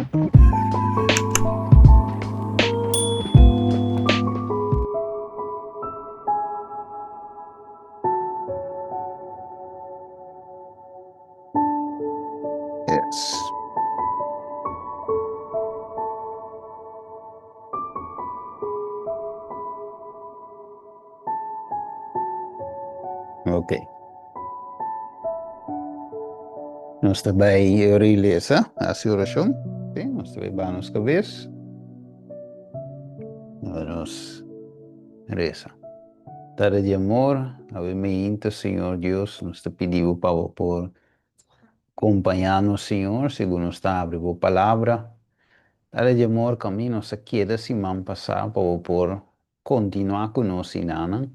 Yes. Ok. Nos ta bai rilesa, hasi orashon. Sí, nos ta bai baha nos kabes. Nos resa. Tata di amor, awe meinta, Señor Dios, nos ta pidi bo pa bo por kompañá nos, Señor, segun nos ta abri bo palabra. Tata di amor, kaminda nos a keda siman pasá pa bo por kontinuá ku nos sinanan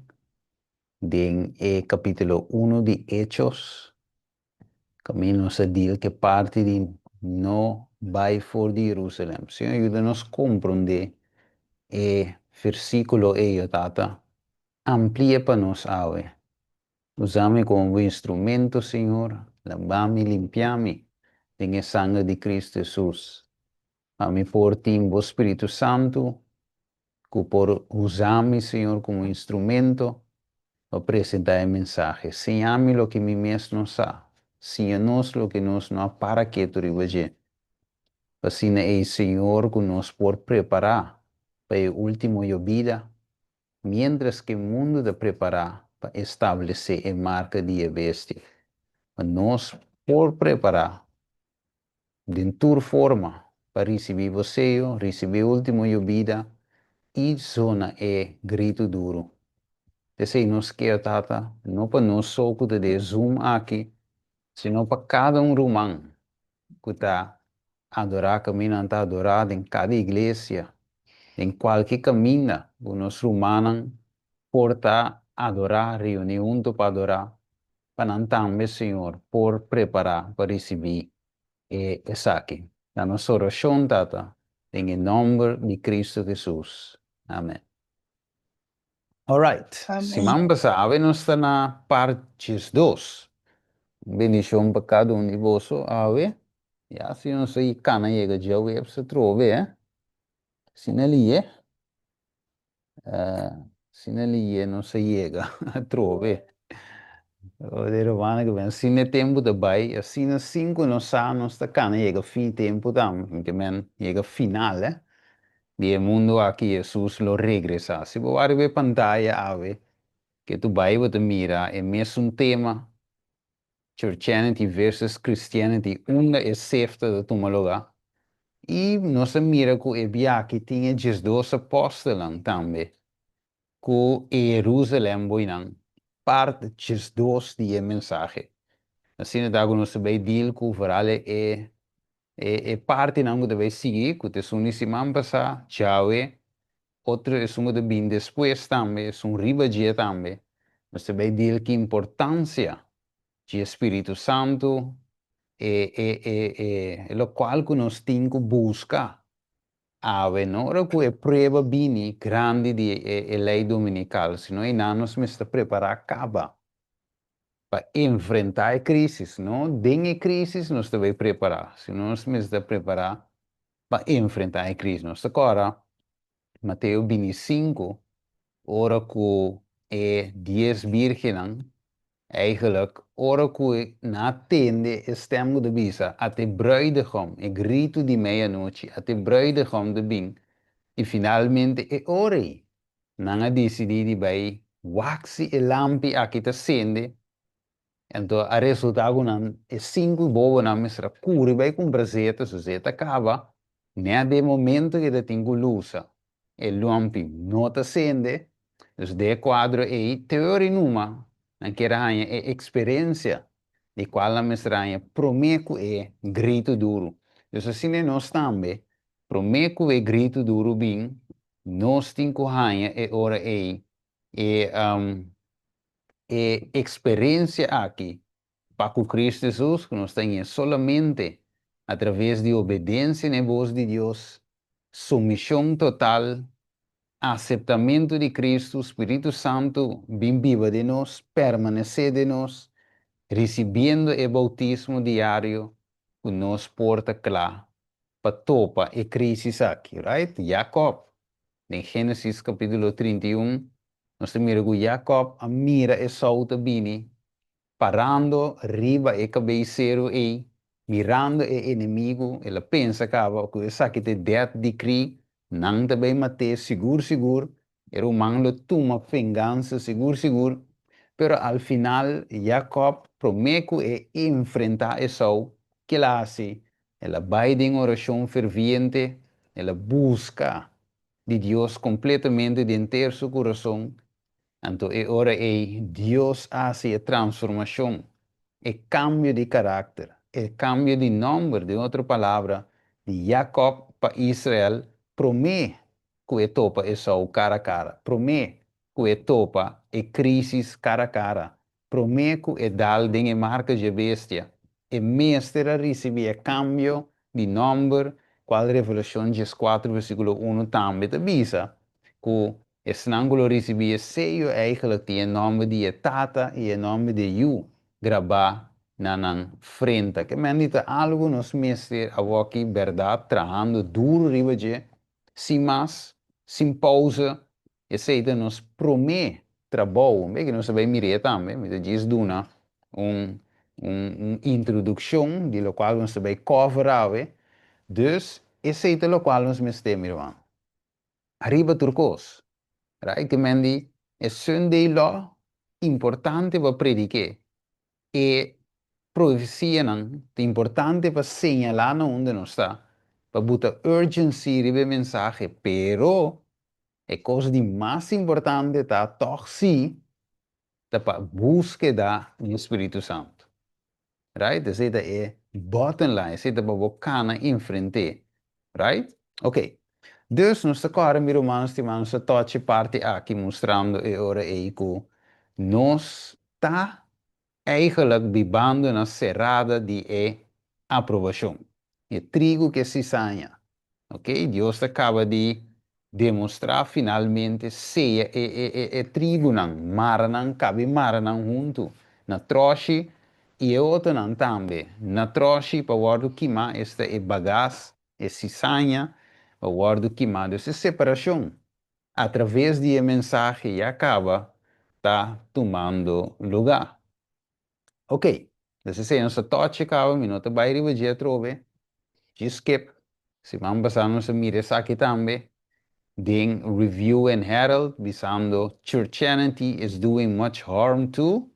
den e kapítulo uno di Hechos. Kaminda nos a deal ku e parti di no bai for di Jerusalem. Señor, yuda nos komprondé e versíkulo ei, o Tata. Ampli'é pa nos awe. Usa mi komo bo instrumento, Señor. Laba mi, limpia mi den e sanger di Cristo Hesus, pa mi por tin bo Spiritu Santu ku por usa mi, Señor, komo instrumento pa presentá e mensahe. Siña mi loke mi mes no sa. Siña nos loke nos no a para ketu riba dje. Pa asina ei, Señor, ku nos por prepará pa e último yobida, miéntras ku e mundu ta prepará pa establesé e marka di e bestia. Pa nos por prepará den tur forma pa risibí bo seyo, risibí e último yobida i zona e gritu duru. P'esei nos ke, Tata, no pa nos so ku ta den e Zoom aki, sino pa kada un ruman ku ta adorá kaminda nan ta adorá den kada iglesia, den kualke kaminda ku nos rumannan por ta adorá, reuní huntu pa adorá, pa nan tambe, Señor, por prepará pa risibí e esaki. Na nos orashon, Tata, den e nòmber di Cristo Jesus. Amen. Alright, Amen. siman pasá awe nos ta na part 12. Un bendishon pa kada un di boso awe. Ya, si nos a kana yega djaweps atrobe, eh? Asina liye. Asina liye nos a yega atrobe. De romana ku ben asina e tempu ta bai, asina sin ku nos sa nos ta kana yega fin tempu tambe, ke men yega final eh di e mundu aki Hesus lo regresá. Si bo wak riba e pantaya awe ke tu bai bo ta mira e mesun tema Churchianity versus Christianity unda e sefta ta tuma lugá. I nos a mira ku e biaha tin e 12 apòstelnan tambe ku e Jerusalèm boinan, part 12 di e mensahe. Asina ta ku nos ta bai deal ku vooral e e partinan ku ta bai sigui, ku ta esun di siman pasá, djawe, otro esun ku ta bin despues tambe, esun riba dje tambe. Nos ta bai deal ku importansia di e Spiritu Santu, e e e e lokual ku nos tin ku buska awe, no ora ku e prueba bini grandi di e e lei dominikal, sino einan nos mester prepará kaba pa enfrentá e krísis. No den e krísis nos ta bai prepará, sino nos mester prepará pa enfrentá e krísis. Nos ta kòrda Mateo 25, ora ku e dies bírgennan, eigenlijk ora ku nan a tende e stèm ku ta bisa, Ate bruidegom, e gritu di meianochi, ate bruidegom ta bin, i finalmente e ora ei nan a disidí di bai wak si e lampi aki ta sende. Anto a resultá ku nan e sinku bobonan mester a kuri bai kumpra zeta, su zeta kaba, nèt den e momento ku e ta tin ku lusa, e lòmpi no ta sende, dus den e kuadro ei te ora i numa nan kier a haña e eksperensia di kual nan mester a haña promé ku e gritu duru. Dus asina nos tambe, promé ku e gritu duru bin, nos tin ku haña e ora ei e E eksperensia aki pa ku Kristu Hesus ku nos ta ñe solamente a traves di obedensia na e bos di Dios, sumishon total, aseptamentu di Kristu, Spiritu Santu bin biba den nos, permanesé den nos, risibiendo e boutismo diario ku nos por ta kla. pa topa e krísis aki, right? Jakòb, den Génesis kapítulo 31, nos ta mira ku Jakòb a mira Esou ta bini, parando riba e kabei seru ei, mirando e enemigu, el a pensa kaba ku esaki ta e death decree, nan ta bai mat'é sigur sigur, e ruman lo tuma vengansa sigur sigur. Pero al final Jakòb promé ku e enfrentá Esou, ke el a hasi? El a bai den orashon ferviente, el a buska di Dios kompletamente den ter su kurason. Anto e ora ei Dios a hasi e transformashon, e kambio di karakter, e kambio di nòmber, den otro palabra, di Jakòb pa Israel, promé ku e topa Esou kara kara, promé ku e topa e krísis kara kara, promé ku e dal den e marka dje bestia, e mester a risibí e kambio di nòmber, kual Revelashon 14 versíkulo 1 tambe ta bisa ku esnan ku lo risibí e seyo eigentlik tin e nòmber di e Tata i e nòmber di e Yu grabá na nan frenta. Ke men di ta algu nos mester awoki bèrdat trahando duru riba dje, sin mas, sin pousa. Esei ta nos promé trabou. Un bes ku nos ta bai mir'é tambe, mi ta djis duna un un introdukshon di lokual nos ta bai cover awe. Dus, esei ta lokual nos mester, mi ruman. Ariba tur kos. Right? Ke men di e Sunday Law importante pa predik'é. E profesianan ta importante pa señalá na unda nos ta, pa buta urgency riba e mensahe, pero e kos di mas importante ta tòg sí ta pa búskeda di e Spiritu Santu. Right? Esei ta e bottom line, esei ta pa bo kana enfrent'é. Right? Ok. Dus nos ta kòrda mi ruman stimá, nos ta tòch e parti aki mustrando e ora ei ku nos ta eigenlijk bibando na serada di e aprobashon. E trigu ku e sisaña. Ok, Dios ta kaba di demostrá finalmente sea e e e e trigunan, mara nan, kabi mara nan huntu na tròshi i e otronan tambe na tròshi pa wòrdu kimá, esta e bagas, e sisaña pa wòrdu kimá. Dus e separashon atraves di e mensahe ya kaba ta tumando lugá. Ok, dus esei nos ta tòchi kaba, mi no ta bai riba dje atrobe, djis skip. Siman pasá nos a mira esaki tambe den Review and Herald bisando Churchianity is doing much harm to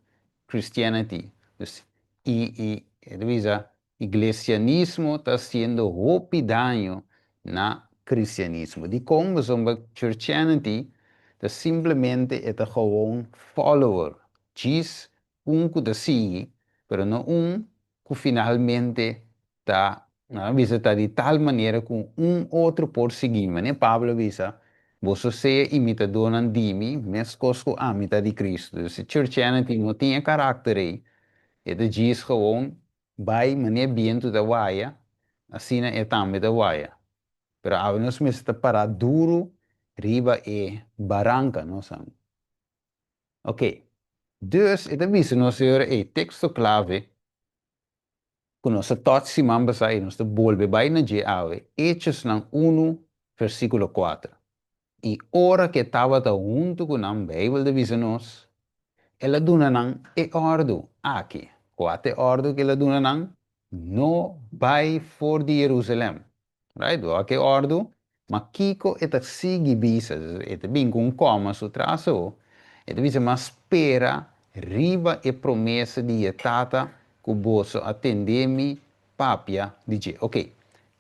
Christianity. Dus i i e ta bisa Iglesianismo ta hasiendo hopi daño na cristianismo. Dikon? Pasobra churchianity ta simplemente e ta gewoon follower, djis un ku ta sigui, pero no un ku finalmente ta, nan a bisa, ta di tal manera ku un otro por sigui. Manera Pablo a bisa, Boso sea imitadónan di mi, meskos ku ami ta di Cristo. Dus e churchianity no tin e karakter ei. E ta djis gewoon bai manera bientu ta waya, asina e tambe ta waya. Pero awe nos mester ta pará duru riba e baranka, no sa? Ok, dus e ta bisa nos e ora ei teksto klave ku nos a tòch siman pasá i nos ta bolbe bai na dje awe, Hechosnan unu versíkulo kuater. I ora ku e tabata huntu ku nan, Beibel ta bisa nos, el a duna nan e òrdu aki. Kua ta e òrdu ku el a duna nan? No bai for di Jerusalèm. Right? Bo wak e òrdu, ma kiko e ta sigui bisa? E ta bin ku un kòma su tras o e ta bisa, Ma spera riba e promesa di e Tata ku boso a tende mi papia di dje. Oke,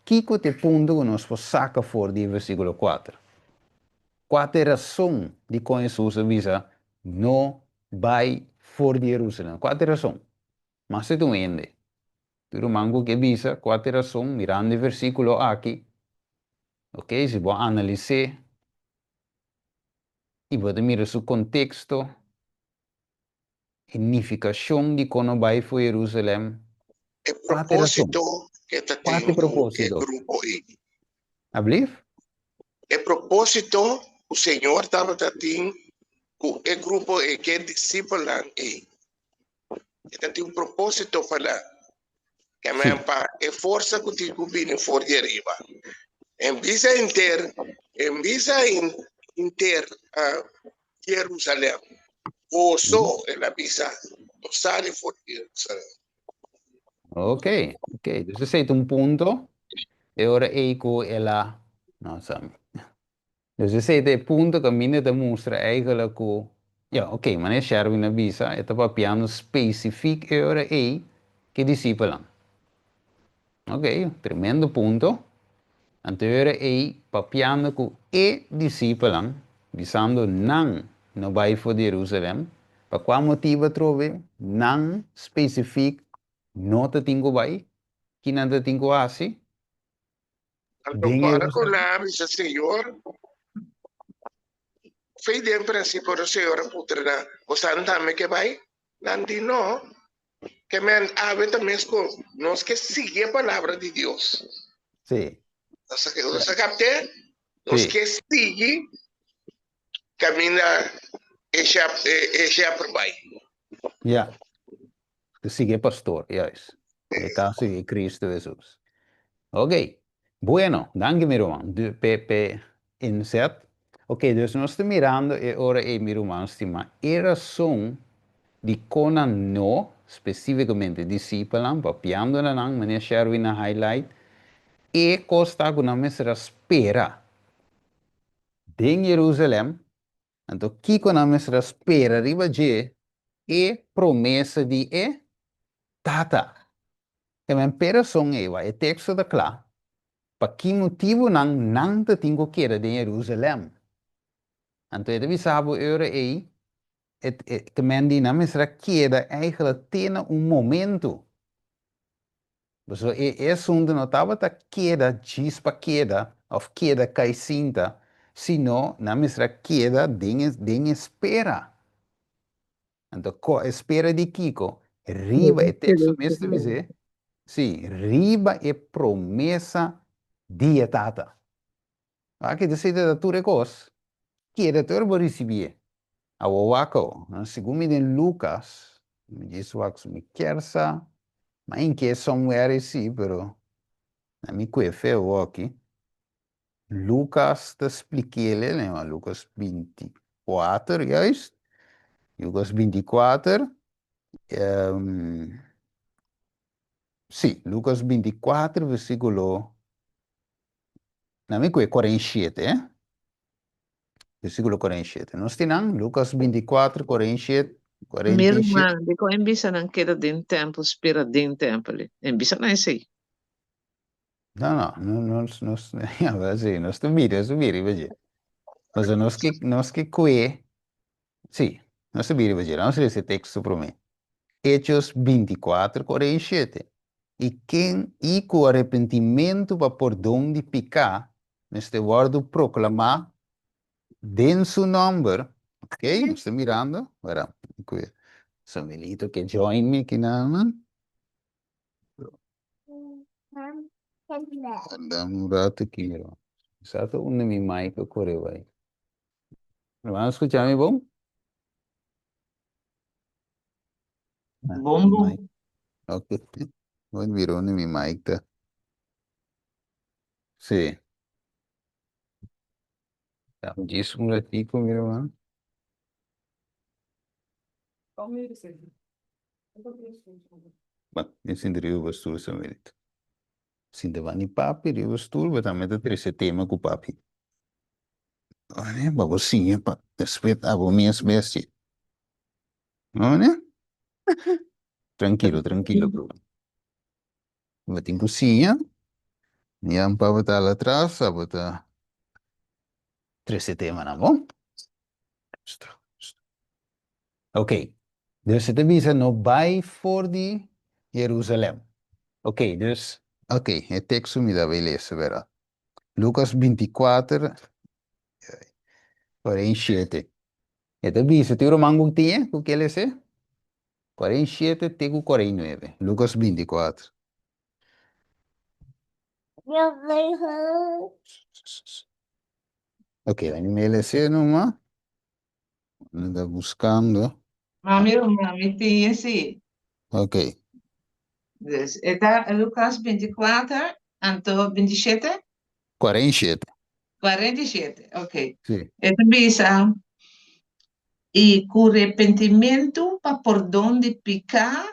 kiko ta e punto ku nos por saka for di e versíkulo kuater? Kua ta e rason dikon Hesus a bisa, No bai for di Jerusalèm? Kua ta e rason? Mas e ta un hende. Tur ruman ku ke bisa kua ta e rason mirando e versíkulo aki, oke, si bo analis'é i bo ta mira su konteksto, E nifikashon di kon no bai for Jerusalem? E Kua ta e rason? propósito ke ta Kua ta tin e ku e propósito? grupo ei. Ablief? E propósito ku Señor tabata tin ku e grupo ei, ku e disipelnan ei. E ta tin un propósito pa nan. Ke men pa e forsa ku tin ku bini for di ariba. En bisa henter, en bisa henter Jerusalem, boso, el a bisa, no sali for di Jerusalem. Ok, ok. Dus esei ta un punto. E ora ei ku el a, no sa. Dus esei ta e punto kaminda ta mustra eigenlijk ku, ya, ok, manera Sherwin a bisa, e ta papiando spesifik e ora ei ku e disipelnan. Ok, tremendo punto. Anto e ora ei papiando ku e disipelnan, bisando nan no bai for di Jerusalem, pa kua motibu atrobe nan spesifik no ta tin ku bai? Ki nan ta tin ku hasi? Anto Den ora ku Jerusalem? nan a bisa Señor, Fe den prinsipio ora Señor a puntra nan, Bosan tambe ke bai? Nan di, No. Ke men awe ta meskos, nos ke sigui e palabra di Dios. Sí. Nos a nos a kapt'é? Nos Sí. ke sigui kaminda e shep e shepherd bai. Ja. Ke sigui e pastor, juist. E kaso di Cristo Jesus. Ok. Bueno, danki mi ruman du p'e p'e inzet. Ok, dus nos ta mirando e ora ei mi ruman stima e rason di kon nan no, spesífikamente disipelnan, papiando na nan, manera Sherwin a highlight, e kos ta ku nan mester a spera den Jerusalem. Anto kiko nan mester a spera riba dje? E promesa di e Tata. Te men p'e rason ei, wak e teksto ta kla, pa ki motibunan nan ta tin ku keda den Jerusalèm. Anto e ta bisa bo e ora ei, e te men di nan mester a keda eigentlik te na un momentu. Pasobra e e asuntu no tabata keda djis pa keda òf keda kai sinta, sino nan mester a keda den e den e spera. Anto ko e spera di kiko? Riba e teksto mes ta bis'é, sí, riba e promesa di e Tata. Aki ta sita ta tur e kos, keda tur bo risibié. Awor wak awo, segun mi den Lukas, mi djis wak su mi kier sa, ma inke somewhere esei, pero na mi kue fe awoki. Lukas ta splik'é lema Lukas 24, juist. Lukas 24, sí, Lukas 24 versíkulo, na mi kue 47, eh? Versíkulo 47. Nos tin nan, Lukas 24, 47, Mi 47. ruman, dikon e bisa nan keda den tèmpel, spera den tèmpel? E bisa nan esei. No, no, no, nos, nos, ja, wel sí, nos ta mira, nos ta mira riba dje. Pasobra nos ke, nos ke kue, sí, nos ta mira riba dje. Laat nos lesa e teksto promé. Hechos 24, 47. I ken, i ku arepentimentu pa pordon di piká mester wòrdu proklamá den su nòmber. Ok, nos ta mirando. Wera, kue Samuelito ke join mi aki nan. Dame un rato aki, mi hermano. Sa ta unda mi mic a kore bai. Hermano, skucha mi bon? Ah, Bon, mi bon. mic. Ok. Voy mira unda mi mic ta. Sí. Dame djis un ratico, mi hermano. Bueno, mi sinti riba bo stoel, Samuelito. Sinti ban di papi riba stoel, bo tambe ta trese tema ku papi. One, pa bo siña pa despues abo mes bestia. One? Trankilo, trankilo, bro. Bo tin ku siña. Yan pa bo ta al atras, abo ta trese temanan, bon? Ok, dus e ta bisa no bai for di Jerusalem. Ok, dus. Ok, e teksto mi ta bai lesa bera. Lukas 24, 47. E ta bisa, tin ruman ku tin e ku ke lesa e? 47 te ku 49. Lukas 24. Ok, mi lesa numa. Mi ta buscando. Mami, mami, tin esi. Ok. Dus e ta Lucas 24, anto 27? 47. 47, ok. Sí. E ta bisa, I ku repentimentu pa pordon di piká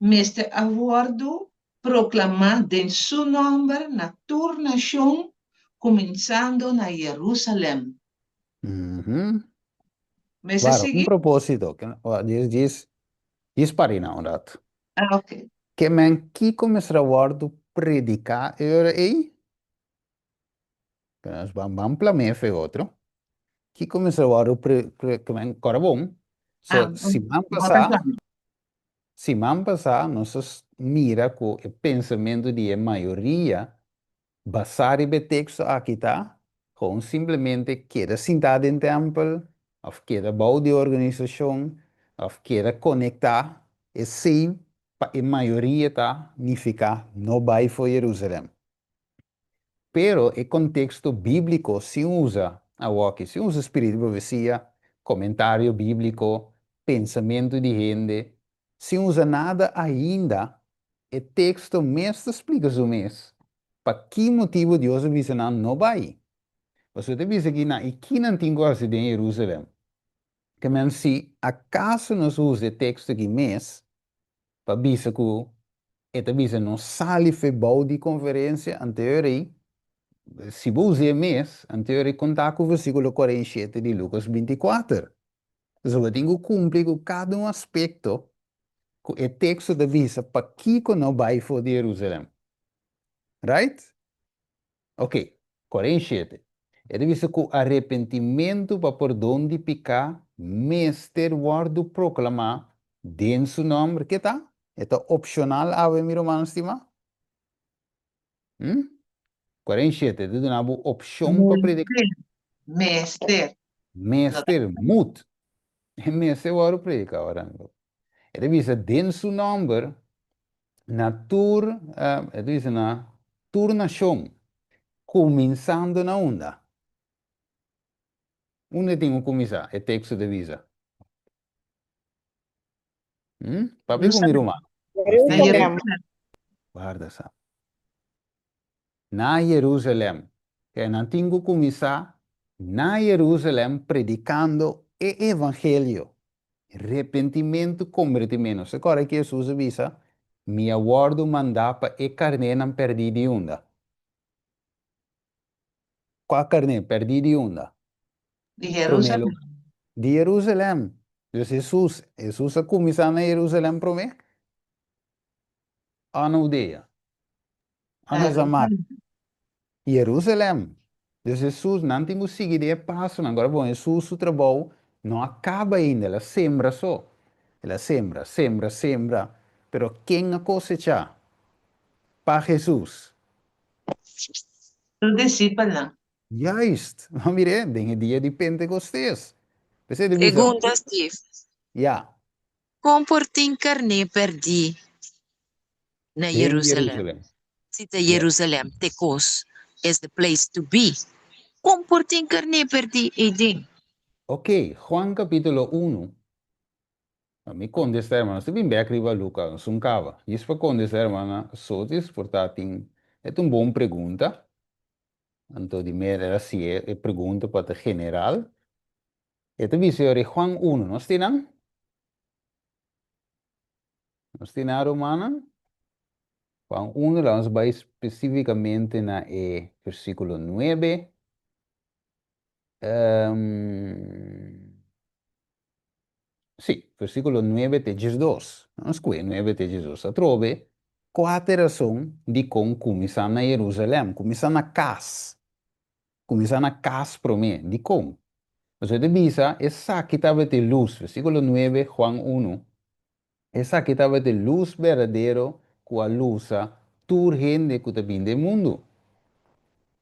mester a wòrdu proklamá den su nòmber na tur nashon, kuminsando na Jerusalèm. Mester Claro, un sigui? propósito. Djis, djis, djis pari na un rato. Ah, ok. Ke men kiko mester a wòrdu prediká e ora ei? Nos ban ban plam'é fe otro. Kiko mester wòrdu pre, pre, ke men kòrda bon. So, Ah, siman bo ta pasá, plama. siman pasá nos a mira ku e pensamentu di e mayoria basá riba e teksto aki ta gewoon simplemente keda sintá den tèmpel òf keda bou di organisashon òf keda konektá, esei pa e mayoria ta nifiká no bai for Jerusalèm. Pero e konteksto bíbliko sin usa awoki, sin usa spiritu di profesia, komentario bíbliko, pensamentu di hende, sin usa nada ainda, e teksto mes ta splika su mes pa ki motibu Dios a bisa nan no bai. Pasobra e ta bisa aki nan i ki nan tin ku hasi den Jerusalèm. Ke men si akaso nos usa e teksto aki mes pa bisa ku e ta bisa no sali fe bou di konferensia anterior ei, si bo us'é mes, anterior ei kontá ku versíkulo 47 di Lukas 24. Pasobra bo tin ku kumpli ku kada un aspekto ku e teksto ta bisa pakiko no bai for di Jerusalèm. Right? Ok, 47. E ta bisa ku arepentimentu pa pordon di piká mester wòrdu proklamá den su nòmber. Ke ta? E ta opshonal awe, mi ruman stimá? Hm? 47. E ta duna bo opshon pa prediká. Mester. Mester. Mut. E mester wòrdu prediká, ora. E ta bisa den su nòmber na tur, e ta bisa na tur nashon, kuminsando na unda? Unda e tin ku kuminsá? E teksto ta bisa. Hm? Papia ku mi ruman. Jerusalem. Warda sa. Na Jerusalem. Ke nan tin ku kuminsá na Jerusalem predikando e evangelio. Repentimentu, kombertimentu. Nos ta kòrda ki Hesus a bisa, Mi a wòrdu mandá pa e karnénan pèrdí di unda? Kua karné pèrdí di unda? Di Jerusalem. Di Jerusalem. Dus Hesus, Hesus a kuminsá na Jerusalem promé? Òf na Hudea? Òf na Samaria? Jerusalem. Dus Hesus, nan tin ku sigui den e pasonan. Gora bon, Hesus su trabou no a kaba ainda, el a sembra so. El a sembra, sembra, sembra, pero ken a kosechá pa Hesus? Su disipelnan. Juist! Bo mir'é den e dia di Pentekostes. P'esei ta bisa. Pregunta, Steve. Ya. Kon por tin karné pèrdí na Den Jerusalèm? Jerusalèm. Si ta Jerusalèm te kos es the place to be, kon por tin karné pèrdí eiden? Ok, Juan kapítulo unu. Pa mi kontestá hermano, nos ta bin bèk riba Luka, nos un kaba. Djis pa kontestá hermana Sotis por ta tin, e ta un bon pregunta. Anto di mer el a hasié e pregunta pa ta general. E ta bisa yori Juan unu, nos tin nan? Nos tin nan rumannan? Juan unu, la nos bai spesífikamente na e versíkulo nuebe. Sí, versíkulo nuebe te diesdos. Nos kue nuebe te diesdos. Atrobe, kua ta e rason dikon kuminsá na Jerusalèm? Kuminsá na kas. Kuminsá na kas promé. Dikon? Pasobra e ta bisa, Esaki tabata e lus, versíkulo nuebe, Juan unu, Esaki tabata e lus berdadero ku a lusa tur hende ku ta bin den mundu.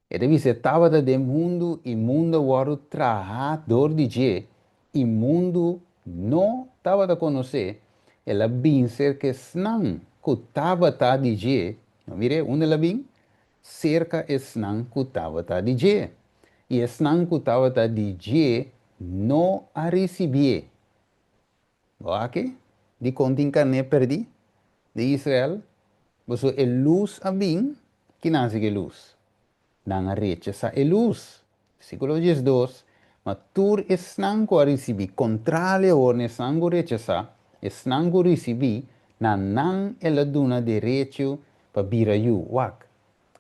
E ta bisa e tabata den mundu i mundu a wòrdu traha dor di dje i mundu no tabata konos'é. El a bin serka esnan ku tabata di dje. No mir'é unda el a bin? Serka esnan ku tabata di dje. I esnan ku tabata di dje no a risibié. Bo aki? Dikon tin karné pèrdí di Israel? Boso e lus a bin, ki nan hasi ku e lus? Nan a rechasá e lus. Versíkulo 12, Ma tur esnan ku a risibí, kontrali awor na esnan ku rechasá, esnan ku risibí, na nan el a duna derecho pa bira yu. Wak,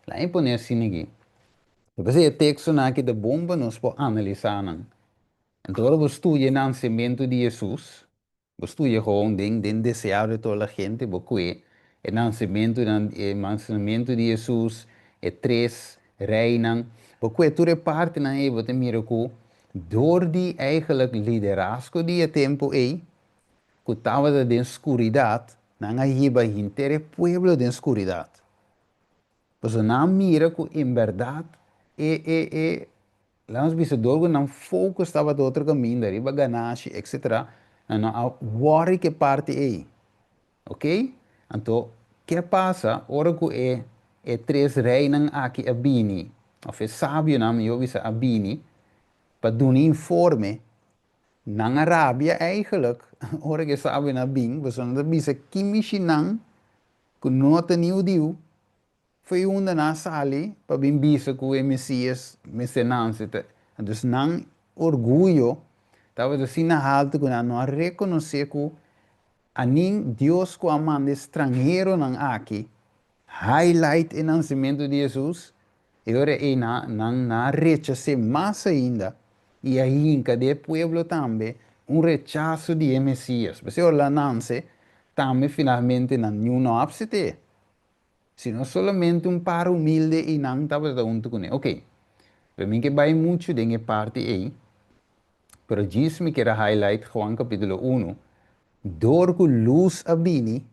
laat mi pone asina aki. Lo p'esei e tekstonan aki ta bon pa nos por analisá nan. Anto ora bo studia e nansementu di Hesus, Bo studia gewoon den den deseado de toda la gente, bo kue e nansementunan, e mansementu di Hesus, e tres reinan, bo kue tur e partinan ei, bo ta mira ku dor di eigenlijk liderazgo di e tempu ei, ku tabata den skuridat, nan a hiba henter e pueblo den skuridat. Pasobra nan a mira ku en bèrdat e e e laga nos bisa dor ku nan focus tabata otro kaminda riba ganashi etcetera nan no a wòri ku e parti ei ok anto ke pasa ora ku e e tres reinan aki a bini òf e sabionan mihó bisa a bini pa duna informe nan a rabia eigenlijk ora ku e sabionan a bin pasobra nan ta bisa ki mishi nan Ku no ta ni hudiu, foi unda nan a sali pa bin bisa ku e Mesias mester nanse. Dus nan orguyo tabata asina haltu ku nan no a rekonosé ku anin Dios ku a manda e stranheronan aki highlight e nansementu di Hesus, e ora ei nan nan a rechas'é mas ainda i a hinka den e pueblo tambe un rechaso di e Mesias. P'esei ora el a nanse, tambe finalmente nan niun no a apsit'é, sino solamente un par humilde i nan tabata huntu kuné. Oke, pero mi ke bai muchu den e parti ei, pero djis mi kier a highlight Juan kapítulo unu, dor ku lus a bini,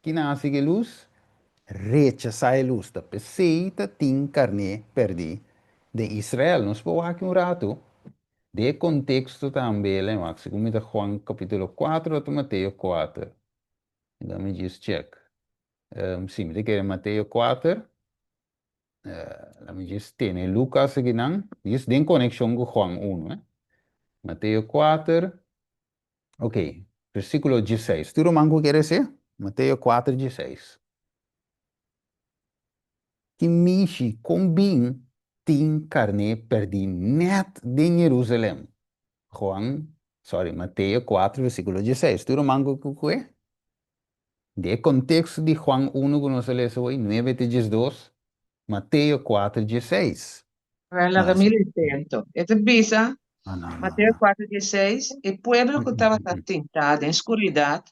Ki nan hasi ku e lus? Rechasá e lus. Ta p'esei ta tin karné pèrdí den Israel. Nos por wak un ratu den e konteksto tambe. Lei wak segun mi ta Juan kapítulo kuater òf ta Mateo kuater. Let me just check. Sí, mi ta kere Mateo kuater. Let me just tene Lucas akinan. Just den konekshon ku Juan unu, eh. Mateo kuater. Ok, versíkulo dieseis. Tur ruman ku kere se? Mateo kuater dieseis. Ki mishi kon bin tin karné pèrdí nèt den Jerusalèm? Juan, sorry, Mateo kuater versíkulo dieseis. Tur ruman ku ku kue? Den e konteksto di Juan unu ku nos a lesa hoy, nuebe te diesdos, Mateo kuater dieseis. Laga mi lesa anto. E ta bisa, Mateo kuater dieseis, E pueblo ku tabata sintá den skuridat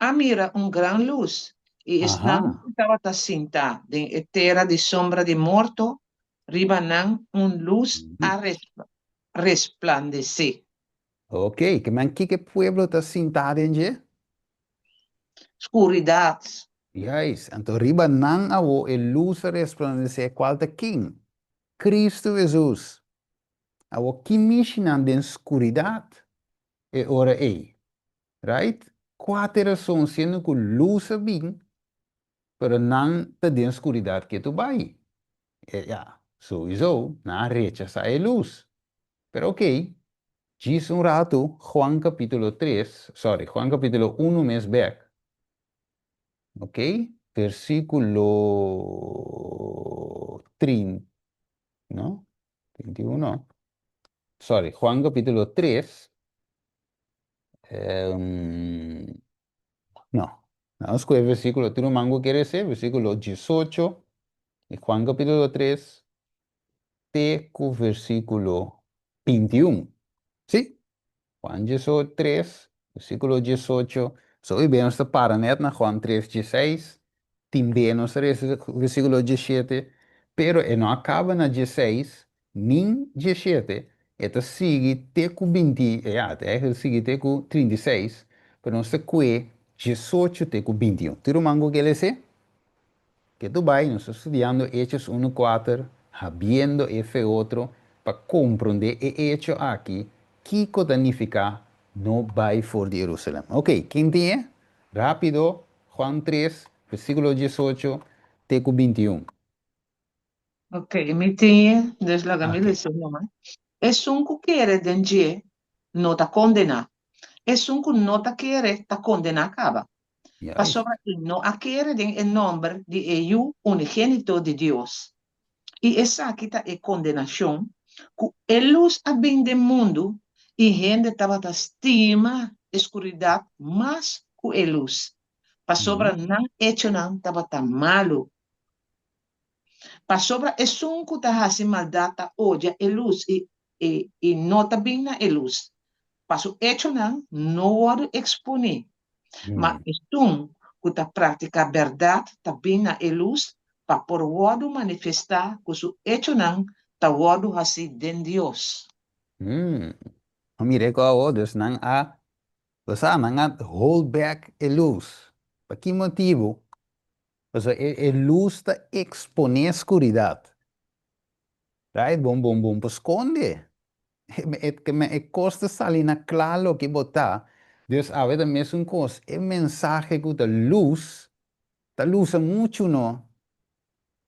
a mira un gran lus, i esnan ku tabata sintá den e tera di sombra di morto, riba nan un lus a resplandesé. Oké, ke men kiko e pueblo ta sintá den dje? Skuridat. Juist, anto riba nan awo e lus a resplandesé, kual ta ken? Kristu Hesus. Awo ki mishi nan den skuridat e ora ei? Right? Kua ta e rason siendo ku lus a bin, pero nan ta den skuridat ketu bai? Ya, souiso nan a rechasá e lus. Pero ok, djis un ratu, Juan capítulo tres, sorry, Juan capítulo uno mes bek, ok, versículo trin, no, 31, sorry, Juan capítulo tres, um, no, nos scoge versículo, tur ruman cu kere esey, versículo diesocho di Juan capítulo tres, te ku versíkulo 21. Sí, Juan 3, versíkulo 18. So hoy nos ta para net na Juan 3, 16. Tin be nos ta resa versíkulo 17, pero e no a kaba na 16 nin 17, e ta sigui te ku 20, ja, e ta sigui te ku 36, pero nos ta kue 18 te ku 21. Tur ruman ku ke lese? Ketu bai nos ta studiando Hechos unu kuater, habiendo e fe otro, pa komprondé e echo aki, kiko ta nifiká no bai for di Jerusalèm. Oke, ken tin e? Rápido, Juan tres, versíkulo diesocho te ku bintiun. Oke, mi tin e, dus laga mi lesa numa. Esun ku kere den dje no ta kondená. Esun ku no ta kere ta kondená kaba. Pasobra e no a kere den e nòmber di e Yu unigénito di Dios. I esaki ta e kondenashon, ku e lus a bin den mundu, i hende tabata stima e skuridat mas ku e lus, pasobra nan echonan tabata malu. Pasobra esun ku ta hasi maldat ta odia e lus i i no ta bin na e lus, pa su echonan no wòrdu eksponé. Ma esun ku ta praktiká bèrdat ta bin na e lus pa por wòrdu manifestá ku su echonan ta wòrdu hasí den Dios. Mira e kos awor, dus nan a, bo sa, nan a hold back e lus. Pa ki motibu? Pasobra e lus ta eksponé skuridat. Right? Bon bon bon por skonde. E e kos ta sali na kla loke bo ta. Dus awe ta mesun kos. E mensahe ku ta lus, ta lusa muchu no.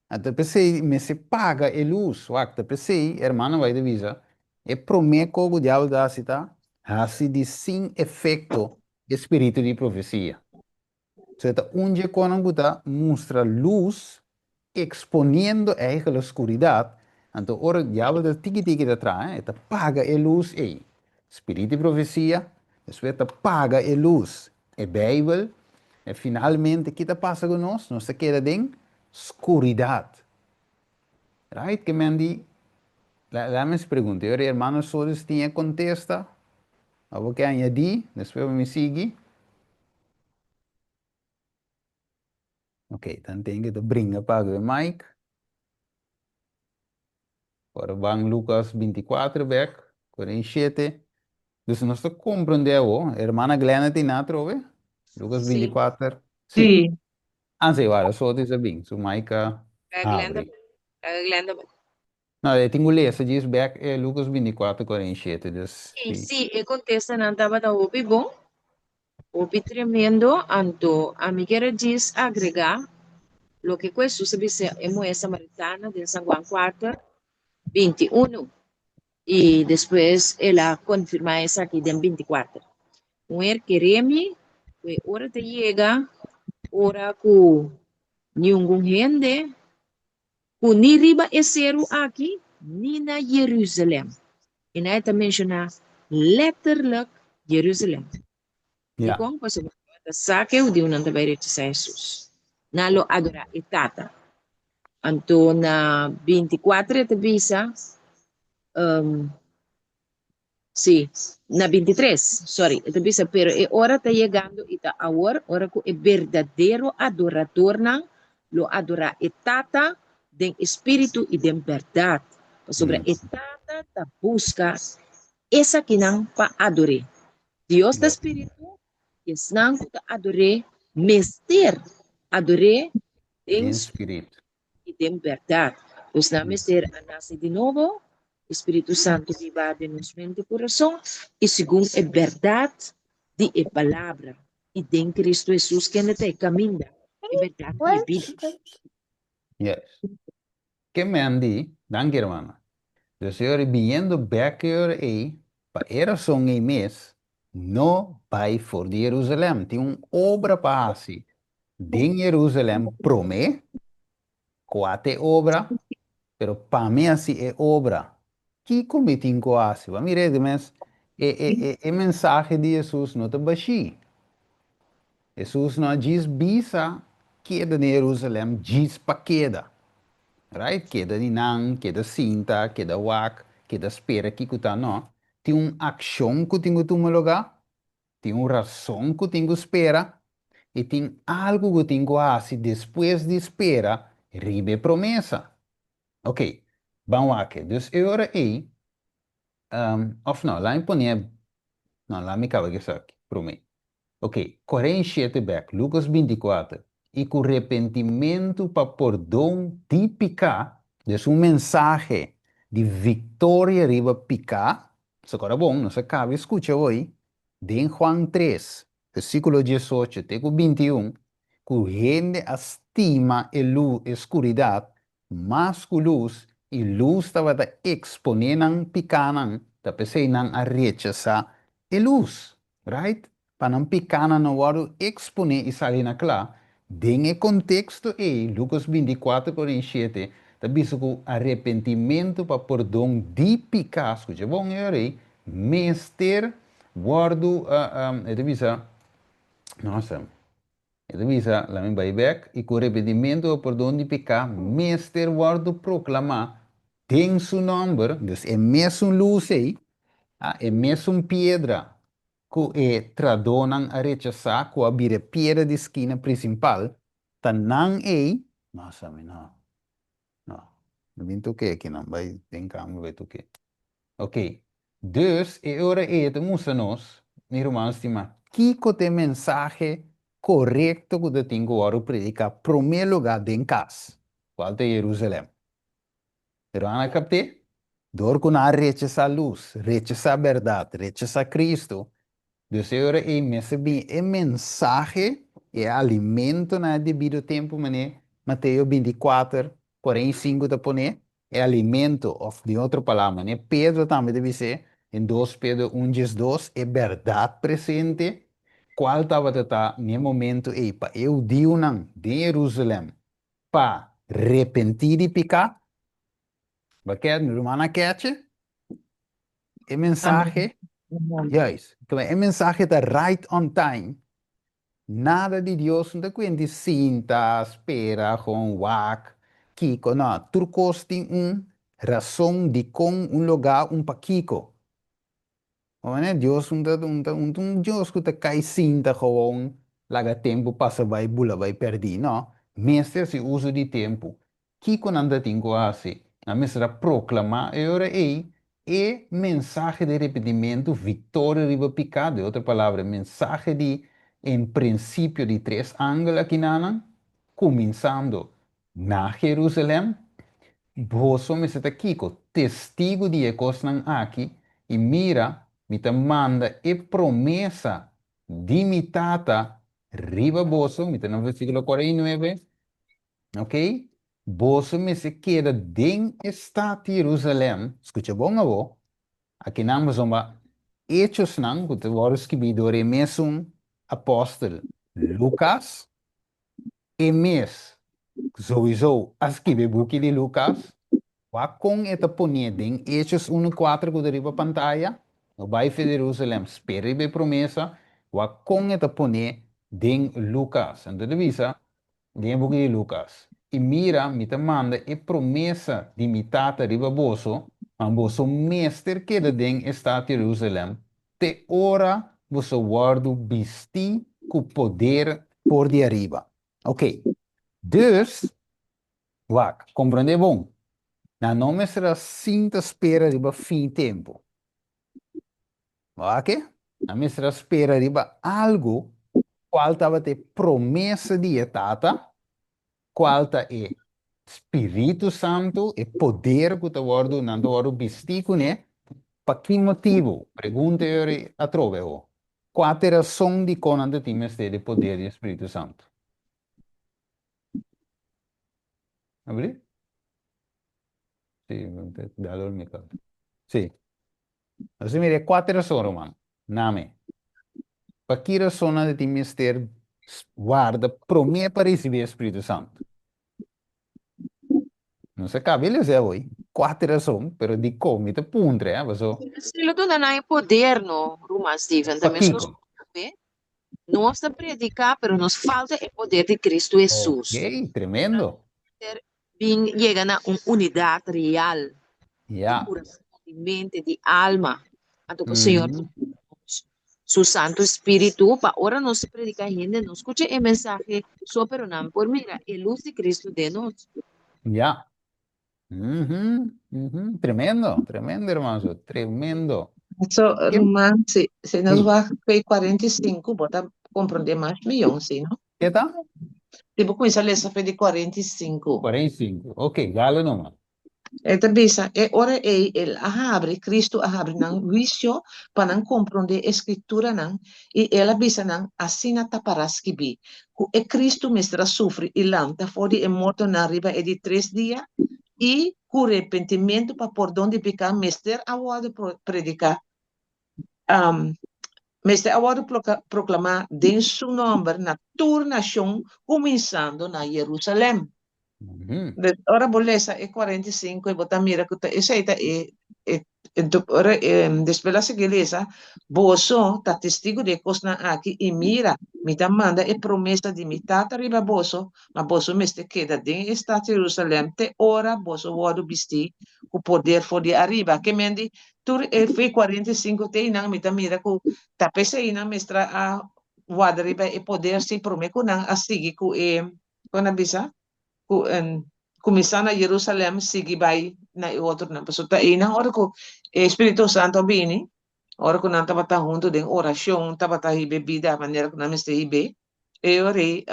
Anto p'esei mester paga e lus. Wak, ta p'esei hermano bai ta bisa, e promé kos ku diabel ta hasi ta hasi di sin efekto e spiritu di profesia. So e ta un dje konan ku ta mustra lus eksponiendo eigenlijk skuridat, anto ora diabel ta tiki tiki ta traha e ta paga e lus ei. Spiritu di profesia, despues ta paga e lus, e Beibel, e finalmente ki ta pasa ku nos? Nos ta keda den skuridat. Right? Ke men di, laga mi pregunta, e ora e hermano Solis tin e kontesta, abo ke añadí, despues mi sigui. Ok, dan ten ke ta bringa pa e mic. Ora ban Lucas 24 bek, 47. Dus nos ta comprende awo, hermana Glenda tin na atrobe? Lucas 24. Sí. Sí. Anse, wara, so ti sa bin, su mic a Glenda, habri. Glenda. No, e tin ku lesa djis bek e Lucas 24, 47, dus Sí, sí. sí, e kontestanan tabata hopi bon, hopi tremendo, anto ami kier a djis agregá loke ku Hesus a bisa e muhé samaritana den San Juan kuater, 21, i despues el a konfirmá esaki den 24. Muher kere mi ku e ora ta yega ora ku niungun hende ku ni riba e seru aki ni na Jerusalem. I nan e ta menshoná letterlijk Jerusalem. Ja. Dikon? Pasobra nan ta sa ku e hudiunan ta bai rechasá Hesus. Nan lo adorá e Tata. Anto na 24 e ta bisa, um, Sí, na 23, sorry, e ta bisa, pero e ora ta yegando i ta awor, ora ku e berdadero adoradornan lo adorá e Tata den espíritu i den bèrdat, pasobra e Tata ta buska esakinan pa ador'é. Dios ta spiritu, i esnan ku ta ador'é mester ador'é den Den spiritu. i den bèrdat. Pues nan mester a nase di nobo, e Spiritu Santu biba den nos mente i kurason, i segun e bèrdat di e Palabra, i den Kristu Hesus kende ta e kaminda, e bèrdat i e bida. Yes. Ke men di, danki hermana. Dus e ora biniendo bek e ora ei, pa e rason ei mes, no bai for di Jerusalem. Tin un obra pa hasi den Jerusalem promé, kua ta e obra? Pero pa mi hasi e obra, kiko mi tin ku hasi? Bo a mira e mes, e, e, e, e mensahe di Hesus no ta bashí. Hesus no a djis bisa keda den Jerusalem djis pa keda. Right? Keda di nan, keda sinta, keda wak, keda spera kiko ta, no. Tin un akshon ku tin ku tuma lugá, Tin un rason ku tin ku spera i tin algu ku tin ku hasi despues di spera riba e promesa. Ok, ban wak. Dus e ora ei, òf no, laat mi pone, no, laat mi kaba ku esaki promé. Ok, 47 bèk, Lukas 24, i ku repentimentu pa pordon di piká, dus un mensahe di viktoria riba piká, Sokora bon, nos a kaba e skucha hoy den Juan 3, versíkulo 18 te ku 21, ku hende a stima e lu, e skuridat, mas ku lus, i lus tabata eksponé nan pikánan, ta p'esei nan a rechasá e lus. Right? pa nan pikánan no wòrdu eksponé i sali na kla. Den e konteksto ei, Lukas 24, 47 ta bisa ku arepentimentu pa pordon di piká, skucha bon e ora ei, mester wòrdu, e ta bisa, nossa, e ta bisa, laat mi bai bèk, i ku arepentimentu pa pordon di piká mester wòrdu proklamá den su nòmber, dus e mesun lus ei, e mesun piedra ku e tradónan a rechasá, ku a bira e piedra di skina prinsipal, ta nan ei, nossa, mi no, no, no bin toke aki nan, bai den kamer bai toke. Ok, dus e ora ei e ta mustra nos, mi ruman stimá, kiko ta e mensahe korekto ku ta tin ku wòrdu prediká promé lugá den kas, kual ta Jerusalèm. Pero nan a kapt'é. Dor ku nan a rechasá lus, rechasá bèrdat, rechasá Kristu, dus e ora ei mester bini e mensahe, e alimento na e debido tempu, manera Mateo 24, 45 ta pon'é, e alimento, òf den otro palabra, manera Pedro tambe ta bis'é den 2 Pedro 1, 12, e bèrdat presente, kual tabata ta n'e momento ei pa e hudiunan den Jerusalèm pa repentí di piká? Bo ke mi ruman a keche e mensahe? Juist. E mensahe ta right on time. Nada di Dios no ta kuenti sinta, spera, gewoon wak, kiko. No, tur kos tin un rason dikon, un lugá, un pakiko. Oe, Dios un ta un ta un ta un Dios ku ta kai sinta gewoon laga tempu pasa bai bula bai pèrdí. No, mester hasi uso di tempu. Kiko nan ta tin ku hasi? Nan mester a proklamá e ora ei e mensahe di repentimentu, viktoria riba piká, den otro palabra, e mensahe di en prinsipio di tres angel akinanan, kuminsando Na Jerusalèm, boso mester ta kiko? Testigu di e kosnan aki, i mira, mi ta manda e promesa di mi Tata riba boso, mi ta na versíkulo 49, ok? Boso mester keda den e stat Jerusalèm, skucha bon awor, akinan pasobra Hechosnan ku ta wòrdu skibí dor e mesun apòstel Lukas, E mes souiso a skibi e buki di Lukas. Wak kon e ta pon'é den Hechos unu kuater ku ta riba pantaya. No bai fe Jerusalem, spera riba e promesa. Wak kon e ta pon'é den Lukas. Anto e ta bisa den e buki di Lukas, I mira, mi ta manda e promesa di mi Tata riba boso, ma boso mester keda den e stat Jerusalem te ora boso wòrdu bistí ku poder for di ariba. Oké, dus, wak, komprondé bon, nan no mester a sinta spera riba fin tempu. Wak e? Nan mester a spera riba algu kual tabata e promesa di e Tata, kual ta e Spiritu Santu, e poder ku ta wòrdu, nan ta wòrdu bistí kuné. Pa ki motibu? Pregunta e ora atrobe awo. Kua ta e rason dikon nan ta tin mester di poder di e Spiritu Santu? Abrí? Sí, dal mi Sí. Nos a mira e kuater rason, ruman. Name. Pa ki rasonnan ta tin mester warda promé pa risibí e Spiritu Santu? Nos a kaba e lesa awor, kuater rason, pero dikon mi ta puntra, eh, paso. Si lo duna nan e poder, no, ruman Steven, ta meskos Pakiko? ku awe nos ta prediká, pero nos falta e poder di Kristu Hesus. Ok, tremendo. Bin yega na un unidat real di Ya. kurason, di mente, di alma. Anto ku Señor ta duna nos su Santu Spiritu pa ora nos ta prediká hende no skucha e mensahe so pero nan por mira e lus di Kristu den nos. Ya. Mhm, mhm. Tremendo, tremendo hermano, tremendo. So, Ke- ruman, si, si nos Sí. wak pe 45, bo ta comprende mas miyon, si, no? Ke ta? Si bo kuminsá lesa fe di 45. 45. Ok, dale nomás. E ta bisa, E ora ei el a habri, Kristu a habri nan huisio pa nan komprondé e Skrituranan, i el a bisa nan, Asina ta pará skibí, ku e Kristu mester a sufri i lanta for di e mortonan riba e di tres dia, i ku repentimentu pa pordon di piká mester a wòrdu prediká. Mester a wòrdu proklamá den su nòmber na tur nashon, kuminsando na Jerusalèm. Dus ora bo lesa e 45 bo ta mira ku ta esei ta e e ora despues la sigui lesa, Boso ta testigu di e kosnan aki, i mira, mi ta manda e promesa di mi Tata riba boso, ma boso mester keda den e stat Jerusalèm te ora boso wòrdu bistí ku poder for di ariba. Ke men di Tur e fe 45 te einan mi ta mira ku ta p'esei nan mester a warda riba e poder si promé ku nan a sigui ku e kon a bisa ku kuminsá na Jerusalèm sigui bai na e otronan pasobra ta einan ora ku e Spiritu Santu a bini ora ku nan tabata huntu den orashon tabata hiba e bida manera ku nan mester hib'é E ora ei,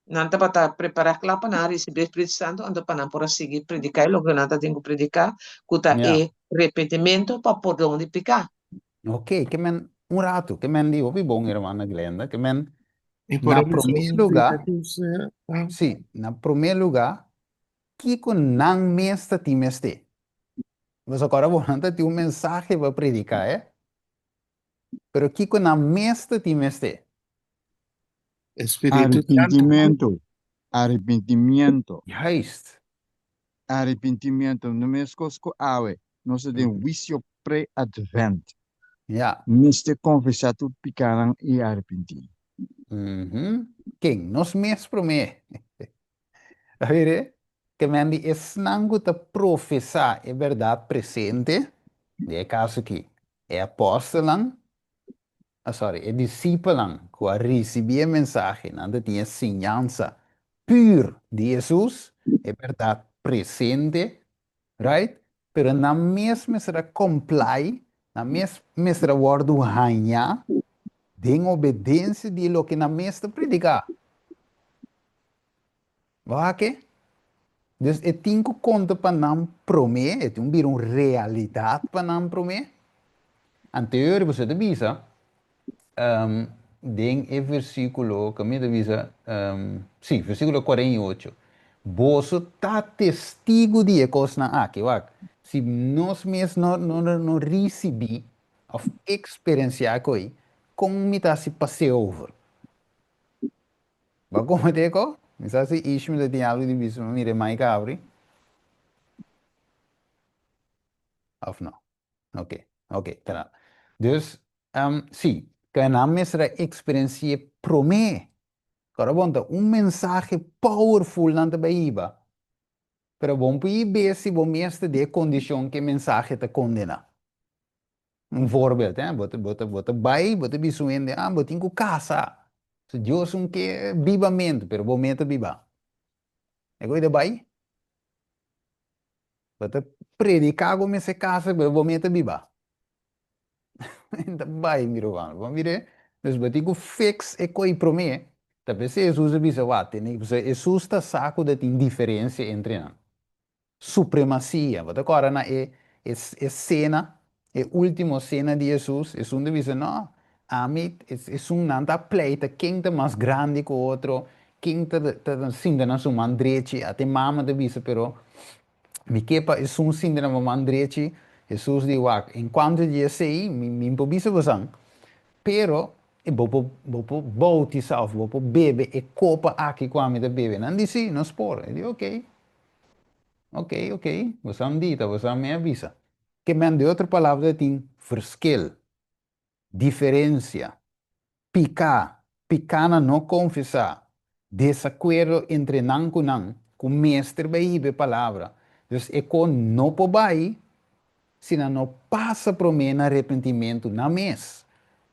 nan tabata prepará kla pa nan a risibí e Spiritu Santu, anto pa nan por a sigui prediká e loke nan ta tin ku prediká, ku ta e repentimentu pa pordon di piká. Ok, ke men un ratu, ke men di hopi bon, hermana Glenda, ke men I por na e promé razon lugá, Jesus, ah. sí, na promé lugá, kiko nan mes ta tin mester? Boso kòrda bo, nan ta tin un mensahe pa prediká, eh? Pero kiko nan mes ta tin mester? E Spiritu Santu. Arepintimiento, arepintimiento. Juist. Arepintimiento, no meskos ku awe, nos ta den huisio pre-advent. Ja. Mester konfesá tur pikánan i arepintí. Ken? Nos mes promé. Ta mira? Ke men di esnan ku ta profesá e bèrdat presente, den e kaso akí, e apòstelnan, ah sorry, e disipelnan ku a risibí e mensahe, nan ta tin e siñansa pur di Hesus, e bèrdat presente, right? Pero nan mes mester a comply, nan mes mester a wòrdu hañá den obedensia di loke nan mes ta prediká. Bo a ke? Dus e tin ku konta pa nan promé, e tin bira un realidat pa nan promé. Anterior boso ta bisa, den e versíkulo, kami ta bisa, sí, versíkulo 48, Boso ta testigu di e kosnan aki. Wak, si nos mes no no no risibí òf eksperensiá ko'i, kon mi ta hasi pas'é over? Bo a kometé ko? Mi sa si Ishmael ta tin algu di bisa, mi mira e mic a abri. Of no? Ok, ok, ta nada. Dus, um, sí, ke nan mester a eksperensi'é promé. Kòrda bon, ta un mensahe powerful nan ta bai hiba. Pero bon por hib'é si bo mes ta den e kondishon ku e mensahe ta kondená. Un voorbeeld, hè, bo ta, bo ta, bo ta bai, bo ta bisa un hende, ah, bo tin ku kasa. So Dios un ke bibamentu, pero bo meta biba. E koe ta bai. Bo ta prediká ku mester kasa, pero bo meta biba. Ta bai, mi ruman. Bo mira, dus bo tin ku fix e koe promé. Ta p'esei Hesus a bisa, wak, tene, pasobra Hesus ta sa ku ta tin diferensia entre nan. Supremasia. Bo ta kòrda na e e sena, e último sena di Hesus? Esun ta bisa, No, ami, esun nan ta pleita ken ta mas grandi ku otro, ken ta ta sinta na su man drechi. Ata e mama ta bisa, Pero mi ke pa esun sinta na bo man drechi. Hesus di, Wak, en kuantu di esei, mi mi por bisa bosan, pero bo por bo por boutisá òf bo por bebe e kopa aki ku ami ta bebe. Nan di, Sí, nos por. E di, Oké. Ok, ok, boso a dita, boso a me a bisa. Ke men di otro palabra tin verschil, diferencia, piká, pikánan no konfesá, desakuerdo entre nan ku nan, ku mester bai hiba e palabra. Dus e ko no por bai si nan no pasa promé na repentimentu nan mes,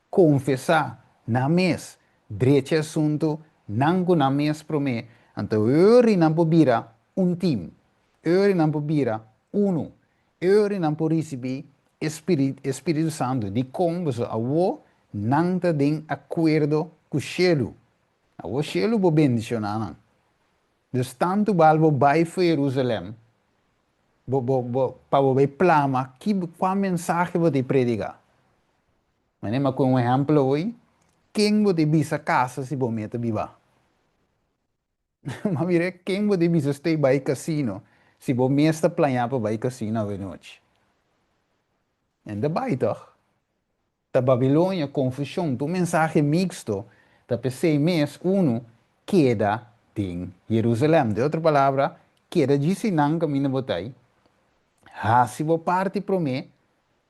konfesá nan mes, drecha e asuntu nan ku nan mes promé, anto ori nan por bira un tim, ori nan por bira unu, ori nan por risibí e e Spiritu Santu. Dikon? Pasobra awor nan ta den akuerdo ku shelu. Awor shelu por bendishoná nan. Dus tantu bal bo bai for Jerusalèm, bo, bo, bo, pa bo bai plama, ki, kua mensahe bo ta prediká? Manera mi a kohe un ehèmpel awor, ken bo ta bisa kasa si bo meta biba? Ma mira, ken bo ta bisa stay bai kasino si bo mes ta plañá pa bai kasino awenochi? En ta bai tòg? Ta Babilonia, konfushon, ta un mensahe miksto, ta p'esei mes unu keda den Jerusalèm. Den otro palabra, keda djis einan kaminda bo ta ei, hasi bo parti promé,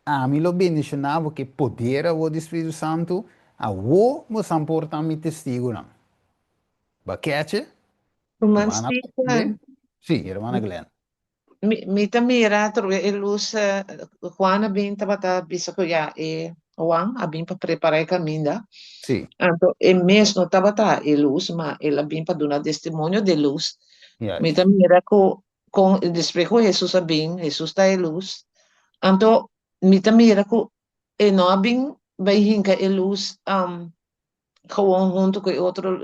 ami lo bendishoná bo ku e poder awor di Spiritu Santu, awor bo san por ta mi testigunan. Bo a keche? Ruman Hermana Stephen. Sí, hermana Glenn. Mi ta mira atrobe e lus, Juan a bin tabata bisa ku ya e Juan a bin pa prepará e kaminda. Sí. Anto e mes no tabata e lus, ma el a bin pa duna testimonio di e lus. Juist. Mi ta mira ku kon despues ku Hesus a bin, Hesus ta e lus. Anto mi ta mira ku e no a bin bai hinka e lus gewoon hunto ku e otro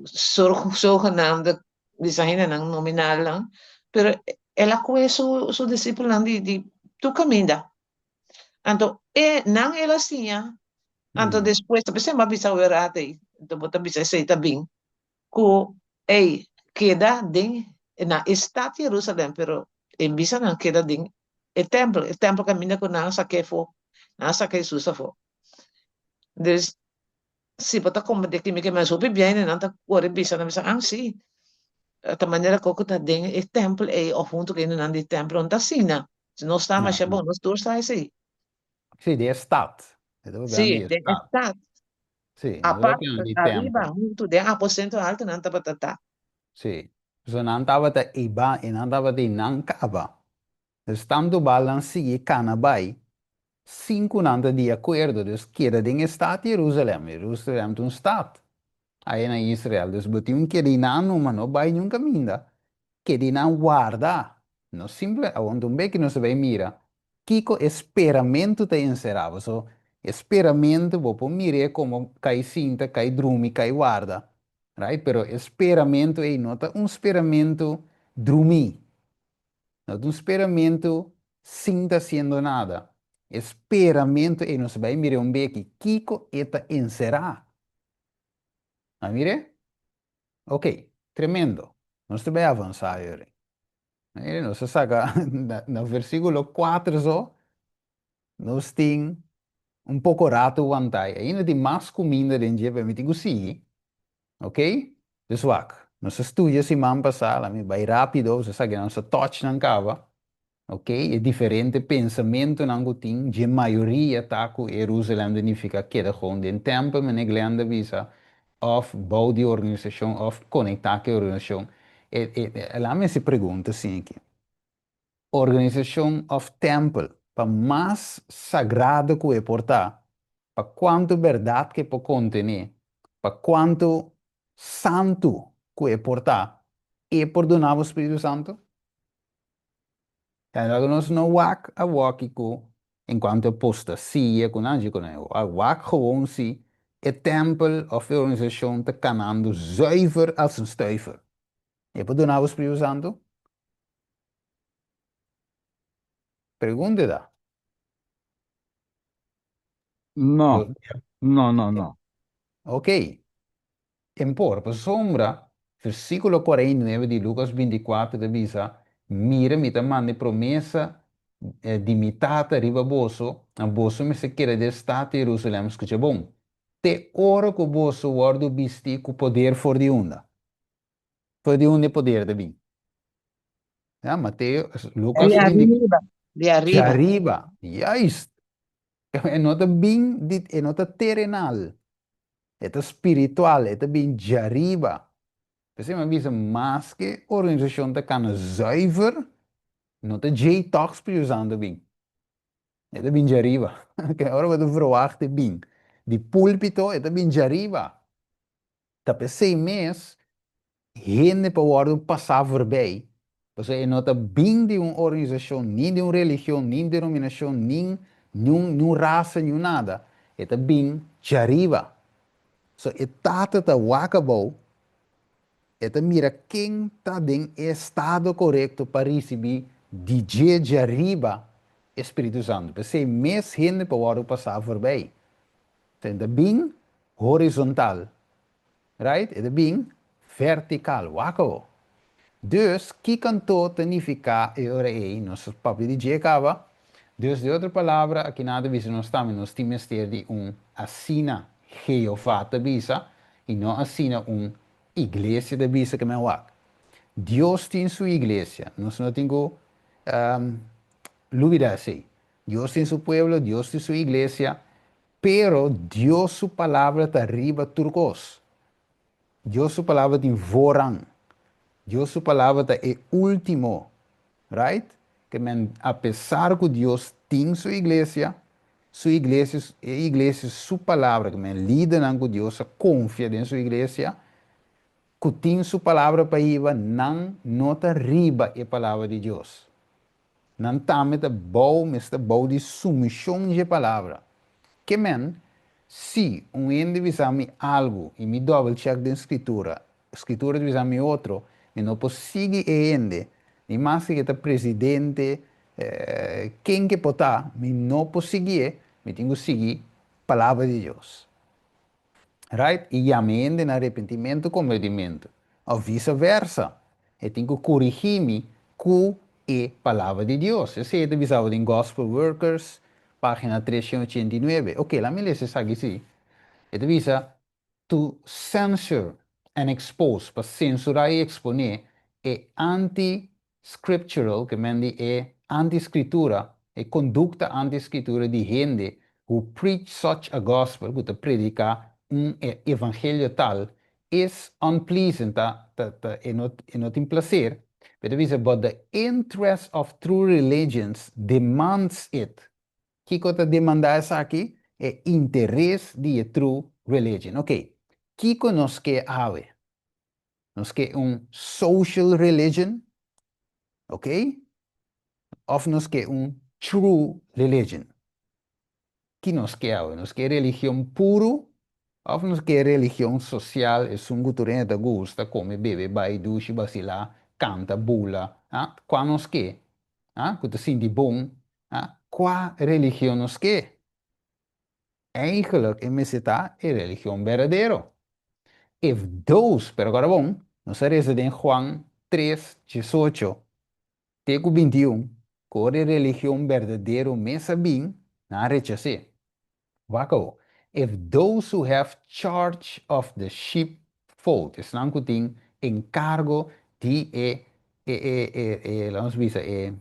zogenaamde designernan nominalnan, pero el a kue su su disipelnan di di tur kaminda. Anto e nan el a siña, anto despues ta p'esei mi a bisa wera ei, anto bo ta bisa esei ta bin ku ei keda den na e stat Jerusalem, pero e bisa nan keda den e tèmpel, e tèmpel kaminda ku nan a sak'é afó, nan a saka Hesus afó. Dus si bo ta komprendé kimi ke mas hopi biaha nan ta kore bisa nan bisa ah si ta manera ku ku ta den e tèmpel ei òf huntu ku hendenan di tèmpel no ta asina si nos ta masha bon nos tur sa esei. Sí, den e stat. E ta papia Sí, di e den e stat. stat. Sí, no ta Apart papia di ariba tèmpel. huntu den aposento alto nan tabata ta. Sí. So nan tabata eiba i nan tabata einan kaba. Dus tantu bal nan sigui kana bai sin ku nan ta di akuerdo, dus keda den e stat Jerusalèm. Jerusalèm ta un stat aya na Israel, dus bo tin un keda einan numa, no bai niun kaminda, keda einan warda. No simple, awor un beki nos ta bai mira kiko e speramentu ta enserá, pasobra e speramentu bo por mir'é komo kai sinta, kai drumi, kai warda, right? Pero e speramentu ei no ta un speramentu drumí. No ta un speramentu sin ta haciendo nada. E speramentu ei nos bai mira un beki kiko e ta encerá. A mire? Ok, tremendo. Nos ta bai avansa yori. Mire, nos a saca na versiculo 4 so, nos tin un poco rato wantá. Ainda tin mas cuminda den dje, pero mi tin cu sigui. Ok? Dus wak, nos a studia siman pasá, la mi bai rápido, nos a sa ke nos a touch nan kaba, ok, e diferente pensamentunan ku tin, dje mayoria ta ku Jerusalem ta nifiká keda gewoon den tèmpel, meneer Glenda bisa, òf bou di organisashon, òf konektá ku e organisashon. E, e, laat mi hasi pregunta asin aki. Organisashon òf tèmpel, pa mas sagrado ku e por ta, pa kuantu bèrdat ku e por kontené, pa kuantu santu ku e por ta, e por duna bo Spiritu Santu? Laga nos no wak awoki ku enkuanto apostasia ku nan dje ku nan wak gewoon si e tèmpel òf e organisashon ta kanando zuiver als een stuiver. E por duna bo Spiritu Santu? Pregunta ta. No, no, no, no. Ok. En por, pasobra, versíkulo 49 di Lukas 24 ta bisa, Mira, mi ta manda e promesa di mi Tata riba boso, ma boso mester keda den stat di Jerusalèm, skucha bon, te ora ku boso wòrdu bistí ku poder for di unda? For di unda e poder ta bin? Ya, Mateo, Lucas Di 24. arriba, di arriba. Di arriba, juist. E no ta bin di, e no ta terenal. E ta spiritual, e ta bin djariba. P'esei mi a bisa, maske organisashon ta kana zuiver, no ta djei tòg Spiritu Santu bin. E ta bin djariba. Ora bo ta verwagt e bin di púlpito, e ta bin djariba. Ta p'esei mes hende por wòrdu pasá voorbij, pasobra e no ta bin di un organisashon, ni di un religion, ni denominashon, ni niun niun rasa, niun nada. E ta bin djariba. So e Tata ta wak abou, e ta mira ken ta den e estado korekto pa risibí di dje djariba e Spiritu Santu. P'esei mes hende por wòrdu pasá voorbij. E ta bin horizontal, right? E ta bin vertical, wak awo. Dus, kiko anto ta nifiká e ora ei? Nos a papia di dje kaba. Dus di otro palabra, akinan ta bisa nos tambe nos tin mester di un asina Jehová ta bisa i no asina un iglesia ta bisa ke men wak. Dios tin su iglesia, nos no tin ku lubida esei. Dios tin su pueblo, Dios tin su iglesia, pero Dios su palabra ta riba tur kos. Dios su palabra tin voorrang. Dios su palabra ta e último, right? Ke men apesar ku Dios tin su iglesia, su iglesia, e iglesia su palabra, ke men lidernan ku Dios a konfia den su iglesia, ku tin su palabra pa hiba, nan no ta riba e palabra di Dios. Nan tambe ta bou, mester bou di sumishon dje palabra. Ke men, si un hende bisa mi algu i mi dòbel chèk den Skritura, Skritura ta bisa mi otro, mi no por sigui e hende, ni maske ke ta presidente, ken ke por ta, mi no por siguié, mi tin ku sigui Palabra di Dios. Right? I yama e hende na arepentimentu, konvertimentu. Òf visa versa. E tin ku korigí mi ku e Palabra di Dios. Esei e ta bisa bo den Gospel Workers, página 389. Oke, laat mi lesa esaki sí. E ta bisa, To censure and expose, pa sensurá i eksponé, e anti-scriptural, ke men di e anti-skritura, e kondukta anti-skritura di hende who preach such a gospel, ku ta prediká un evangelio tal, is unpleasant, ta, ta, ta, e no, e no tin plaser, pero ta bisa, but the interest of true religions demands it. Kiko ta demandá esaki? E interes di e true religion. Ok, kiko nos ke awe? Nos ke un social religion? Ok? Of nos ke un true religion? Ki nos ke awe? Nos ke religion puru of nos ke religion social, esun ku tur hende ta gusta, kome, bebe, bai, dushi, basilá, kanta, bula? Ha? Kua nos ke? Ha? Ku ta sinti bon? Ha? Kua religion nos ke? Eigenlijk e mester ta e religion berdadero. If those, pero agora bon, nos a reza den Juan 3, 18 te ku 21, ku ora e religion berdadero mes a bin, nan a rechas'é. Wak awo, If those who have charge of the sheepfold, esnan ku tin enkargo di e, e, e, e, e, laat nos bisa, e,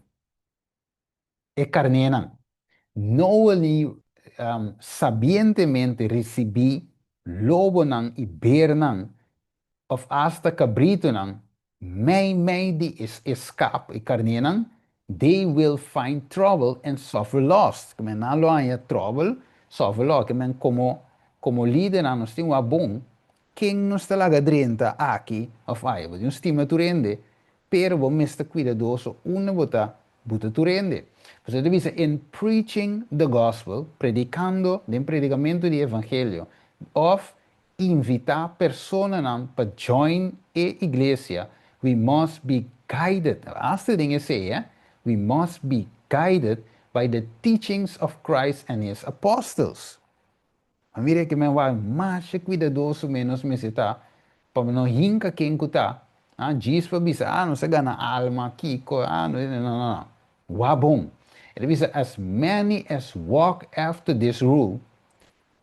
E karnénan no a ni sabientemente risibí lobonan i bernan òf asta kabritunan mei mei di e skap, e karnénan, they will find trouble and suffer loss. Ke men nan lo haña trouble, suffer loss. Ke men komo komo lidernan nos tin wak bon ken nos ta laga drenta aki òf aya. Bo tin un stima tur hende, pero bo mester kuidadoso unda bo ta Buta tur hende. Pasobra e ta bisa, In preaching the gospel, predicando, den predicamento di evangelio, of invita personanan pa join e iglesia, we must be guided, hasta den esey, eh, we must be guided by the teachings of Christ and His apostles. A mira ke men wak masha kuidadoso men nos mester ta pa no hinka ken ku ta, ah, djis pa bisa, ah, nos a gana alma, kiko, ah, no, no, no, no. Wak bon. E ta bisa, as many as walk after this rule,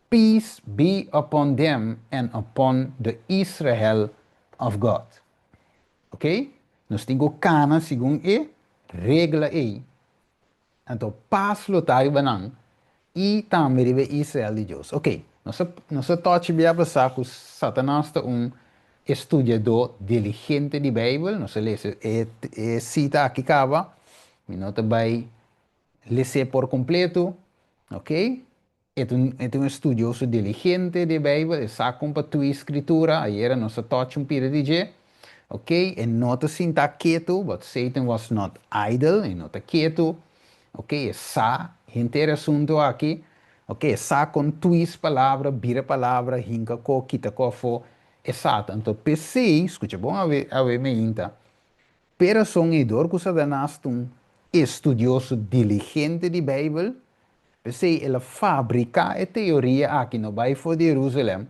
peace be upon them and upon the Israel of God. Ok? Nos tin ku kana segun e regla ei. Anto pas lo ta riba nan i tambe riba e Israel di Dios. Oké, nos a nos a tòchi bia pasá ku Satanas ta un estudiadó diligente di Beibel. Nos a lesa e e sita aki kaba. Mi no ta bai les'é por kompleto. Oké, e ta un e ta un estudioso diligente di e Beibel, e sa kon pa tui Skritura, ayera nos a tòchi un pida di dje. Ok, e no ta sinta ketu, but Satan was not idle, e no ta ketu. Ok, e sa henter e asuntu aki. Ok, e sa kon twist palabra, bira palabra, hinka ko, kita ko afó, e sa ta. Anto p'esei, skucha bon awe, awe meinta, p'e rason ei dor ku Satanas ta un estudioso diligente di Beibel, P'esei el a fabriká e teoria aki no bai for di Herusalèm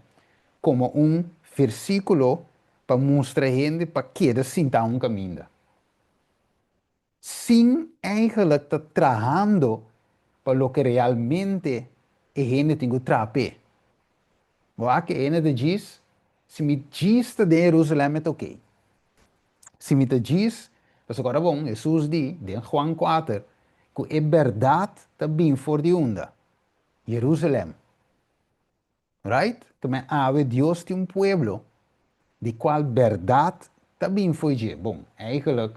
komo un versíkulo pa mustra hende pa keda sintá un kaminda, sin eigenlik ta trahando. pa loke realmente e hende tin ku traha p'e. Bo wak e hende ta djis, Si mi djis ta den Jerusalèm e ta oké. Si mi ta djis, pasobra ora bon, Hesus di den Juan kuater ku e bèrdat ta bin for di unda? Jerusalèm. Right? Keme awe Dios tin un pueblo di cual berdad ta bin fo'i dje. Bon, eigenlijk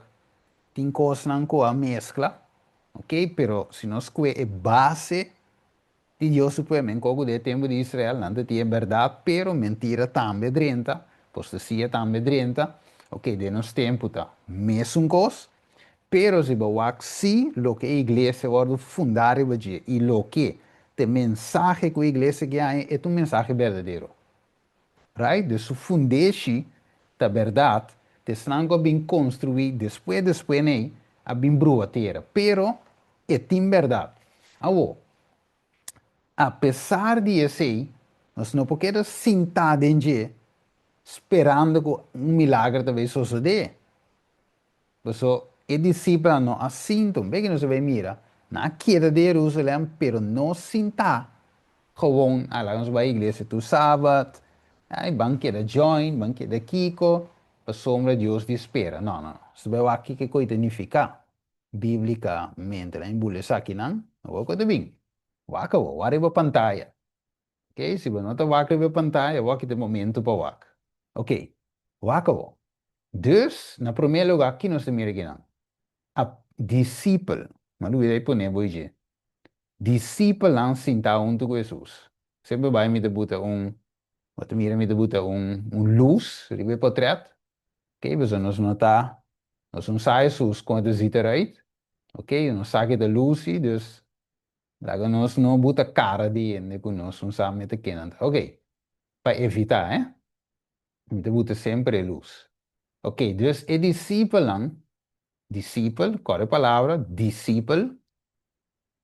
tin cosnan cu a mezcla, ok, pero si nos cue e base di Dios su pueblo, men cu den e tempo di Israel nan ta tin e berdad, pero mentira tambe a drenta, apostasia tambe a drenta, ok, den nos tempo ta mesun cos, Pero si bo wak si loke e iglesia wòrdu fundá riba dje i loke ta e mensahe ku e iglesia ke haña, e ta un mensahe berdadero. Right? Dus su fundeshi ta bèrdat, ta esnan ku a bin konstruí despues despues n'ei a bin brua tera. Pero e tin bèrdat. Awor, apesar di esei, nos no por keda sintá den dje sperando ku un milager ta bai sosodé. Paso, e disipelnan no a sinta, un bes ku nos a bai mira, nan a keda den Jerusalèm, pero no sintá gewoon, ah, laga nos bai iglesia tur sabat, ai, ban keda join, ban keda kiko, pasobra Dios di spera. No, no, no. Nos ta bai wak kiko e koi ta nifiká bíblikamente. Nan bula esakinan, awor ku ta bin. Wak awor, wak riba pantaya. Ok, si bo no ta wak riba e pantaya, awor aki ta e momento pa wak. Ok, wak awor. Dus, na promé lugá, ki nos ta mira akinan? A disipel, mi a lubida di pone bo dje. Disipelnan sintá huntu ku Hesus. Semper bai mi ta buta un, bo ta mira mi ta buta un, un lus riba e potrèt. Ok, pasobra nos no ta, nos no sa Hesus kon e ta zita eruit. Ok, nos sa ku e ta lusi, dus Laga nos no buta cara di hende cu nos no sa mete kenan ta. Ok, pa evita, eh. Mi ta buta semper e luz. Ok, dus e discipelnan, discipel, core palabra, discipel,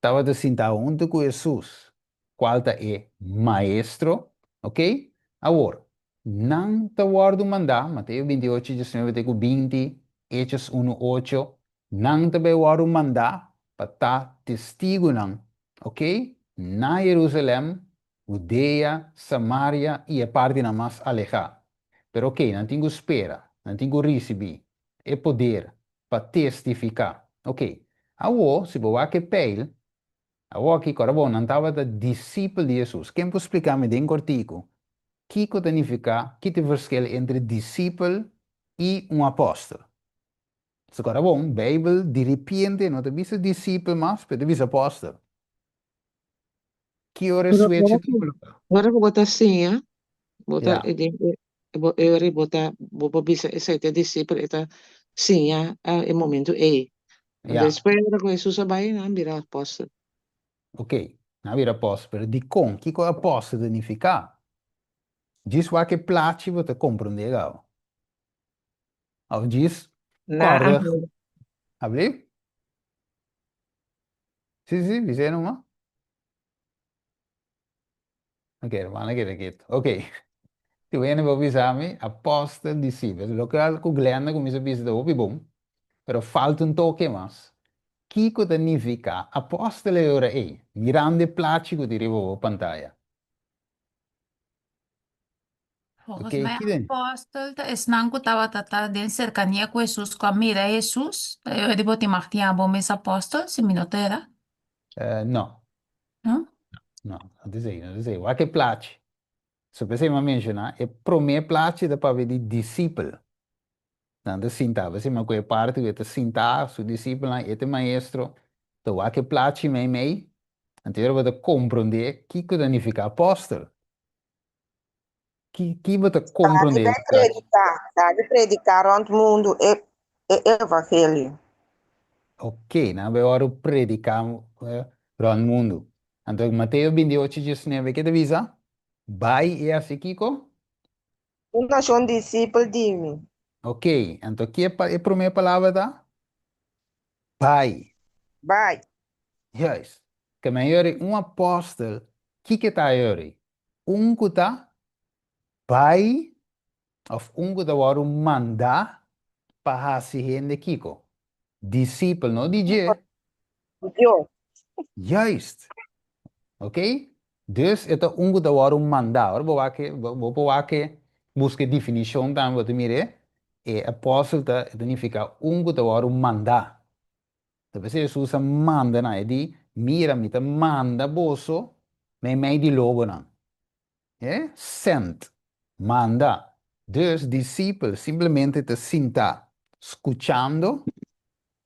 tabata sinta hunto cu Jesus, cual ta e maestro, ok. Awor, nan ta wordo manda, Mateo 28, 19 te cu 20, Hechos 1, 8, Nan ta bai wòrdu mandá pa ta testigunan, ok, na Jerusalèm, Hudea, Samaria i e partinan mas alehá. Pero ok, nan tin ku spera, nan tin ku risibí e poder pa testifiká. Ok, awor, si bo wak e peil, awor aki, kòrda bo, nan tabata disipel di Hesus. Ken por splika mi den kòrtiku kiko ta nifiká, ki ta e verschil entre disipel i un apòstel? So kòrda bon, Beibel diripiente no ta bisa disipel mas, pero ta bisa apòstel. Ki ora e Pero switch ora a ku tuma lugá? ora ku bo ta siña, bo ta Ja. e den e bo e ora bo ta bo por bisa esei ta disipel e ta siña e momento ei. Ja. Despues ora ku Hesus a bai nan bira apòstel. Ok, nan a bira apòstel, pero dikon? Kiko apòstel ta nifiká? Djis wak e plachi bo ta komprondé gau. Of djis Na kòrda. a Abli? Sí, sí, bis'é numa. Ok, hermana keda ketu. Ok. Ti wende bo bisa mi, apòstel, disipel. Loke ku Glenda kuminsá bisa ta hopi bon, pero falta un toke mas. Kiko ta nifiká apòstel e ora ei, mirando e plachi ku tin riba bo pantaya? Volgens Oké, mij ki den? apòstel ta esnan ku tabata ta den serkania ku Hesus ku a mira Hesus. Ta e ora di bo tin mag tin abo mes apòstel, si mi no ta era. Eh, no. No? No, no ta esei, no ta esei. Wak e plachi. So p'esei mi a menshoná, e promé plachi ta papia di disipel. Nan ta sintá, p'esei mi a kohe parti ku e ta sintá, su disipelnan, e ta e maestro. Ta wak e plachi meimei, anto e ora bo ta komprondé kiko ta nifiká apòstel. Ki ki bo ta Sabi komprondé bai prediká, sabi prediká rònt mundu e e evangelio. Ok, nan bai wòrdu prediká rònt mundu. Anto Mateo 28, 19 ke ta bisa? Bai i hasi kiko? Un nashon disipel di mi. Ok, anto ki e e promé palabra ta? Bai. Bai. Juist. Ke men yori un apòstel, kiko ta yori? Un ku ta bai òf un ku ta wòrdu mandá pa hasi hende kiko? Disipel, no di dje. Di Dios. Juist. Ok? Dus e ta un ku ta wòrdu mandá. Ora bo wak e, bo por wak e, buska e definishon tambe, bo ta mira e, e apòstel ta, e ta nifiká un ku ta wòrdu mandá. Ta p'esei Hesus a manda nan, e di, Mira, mi ta manda boso meimei di lobonan. E sent, manda. Dus disipel simplemente ta sintá skuchando,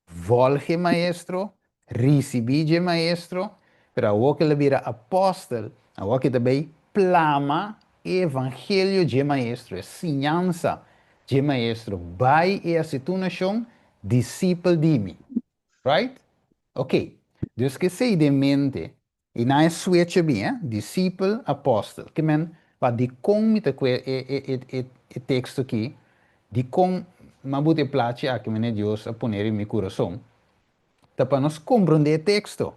volg e maestro, risibí dje maestro, pero awor ku el a bira apòstel, awor ku e ta bai plama e evangelio dje maestro, e siñansa dje maestro, bai i hasi tur nashon disipel di mi. Right? Ok. Dus ku esei den mente, I nan e switch a bin, eh, disipel, apostel. Ke men, pa dikon mi ta kue e, e, e, e, e teksto aki? Dikon m'a buta e plachi aki mene Dios a pone riba mi kurason? Ta pa nos komprondé e teksto.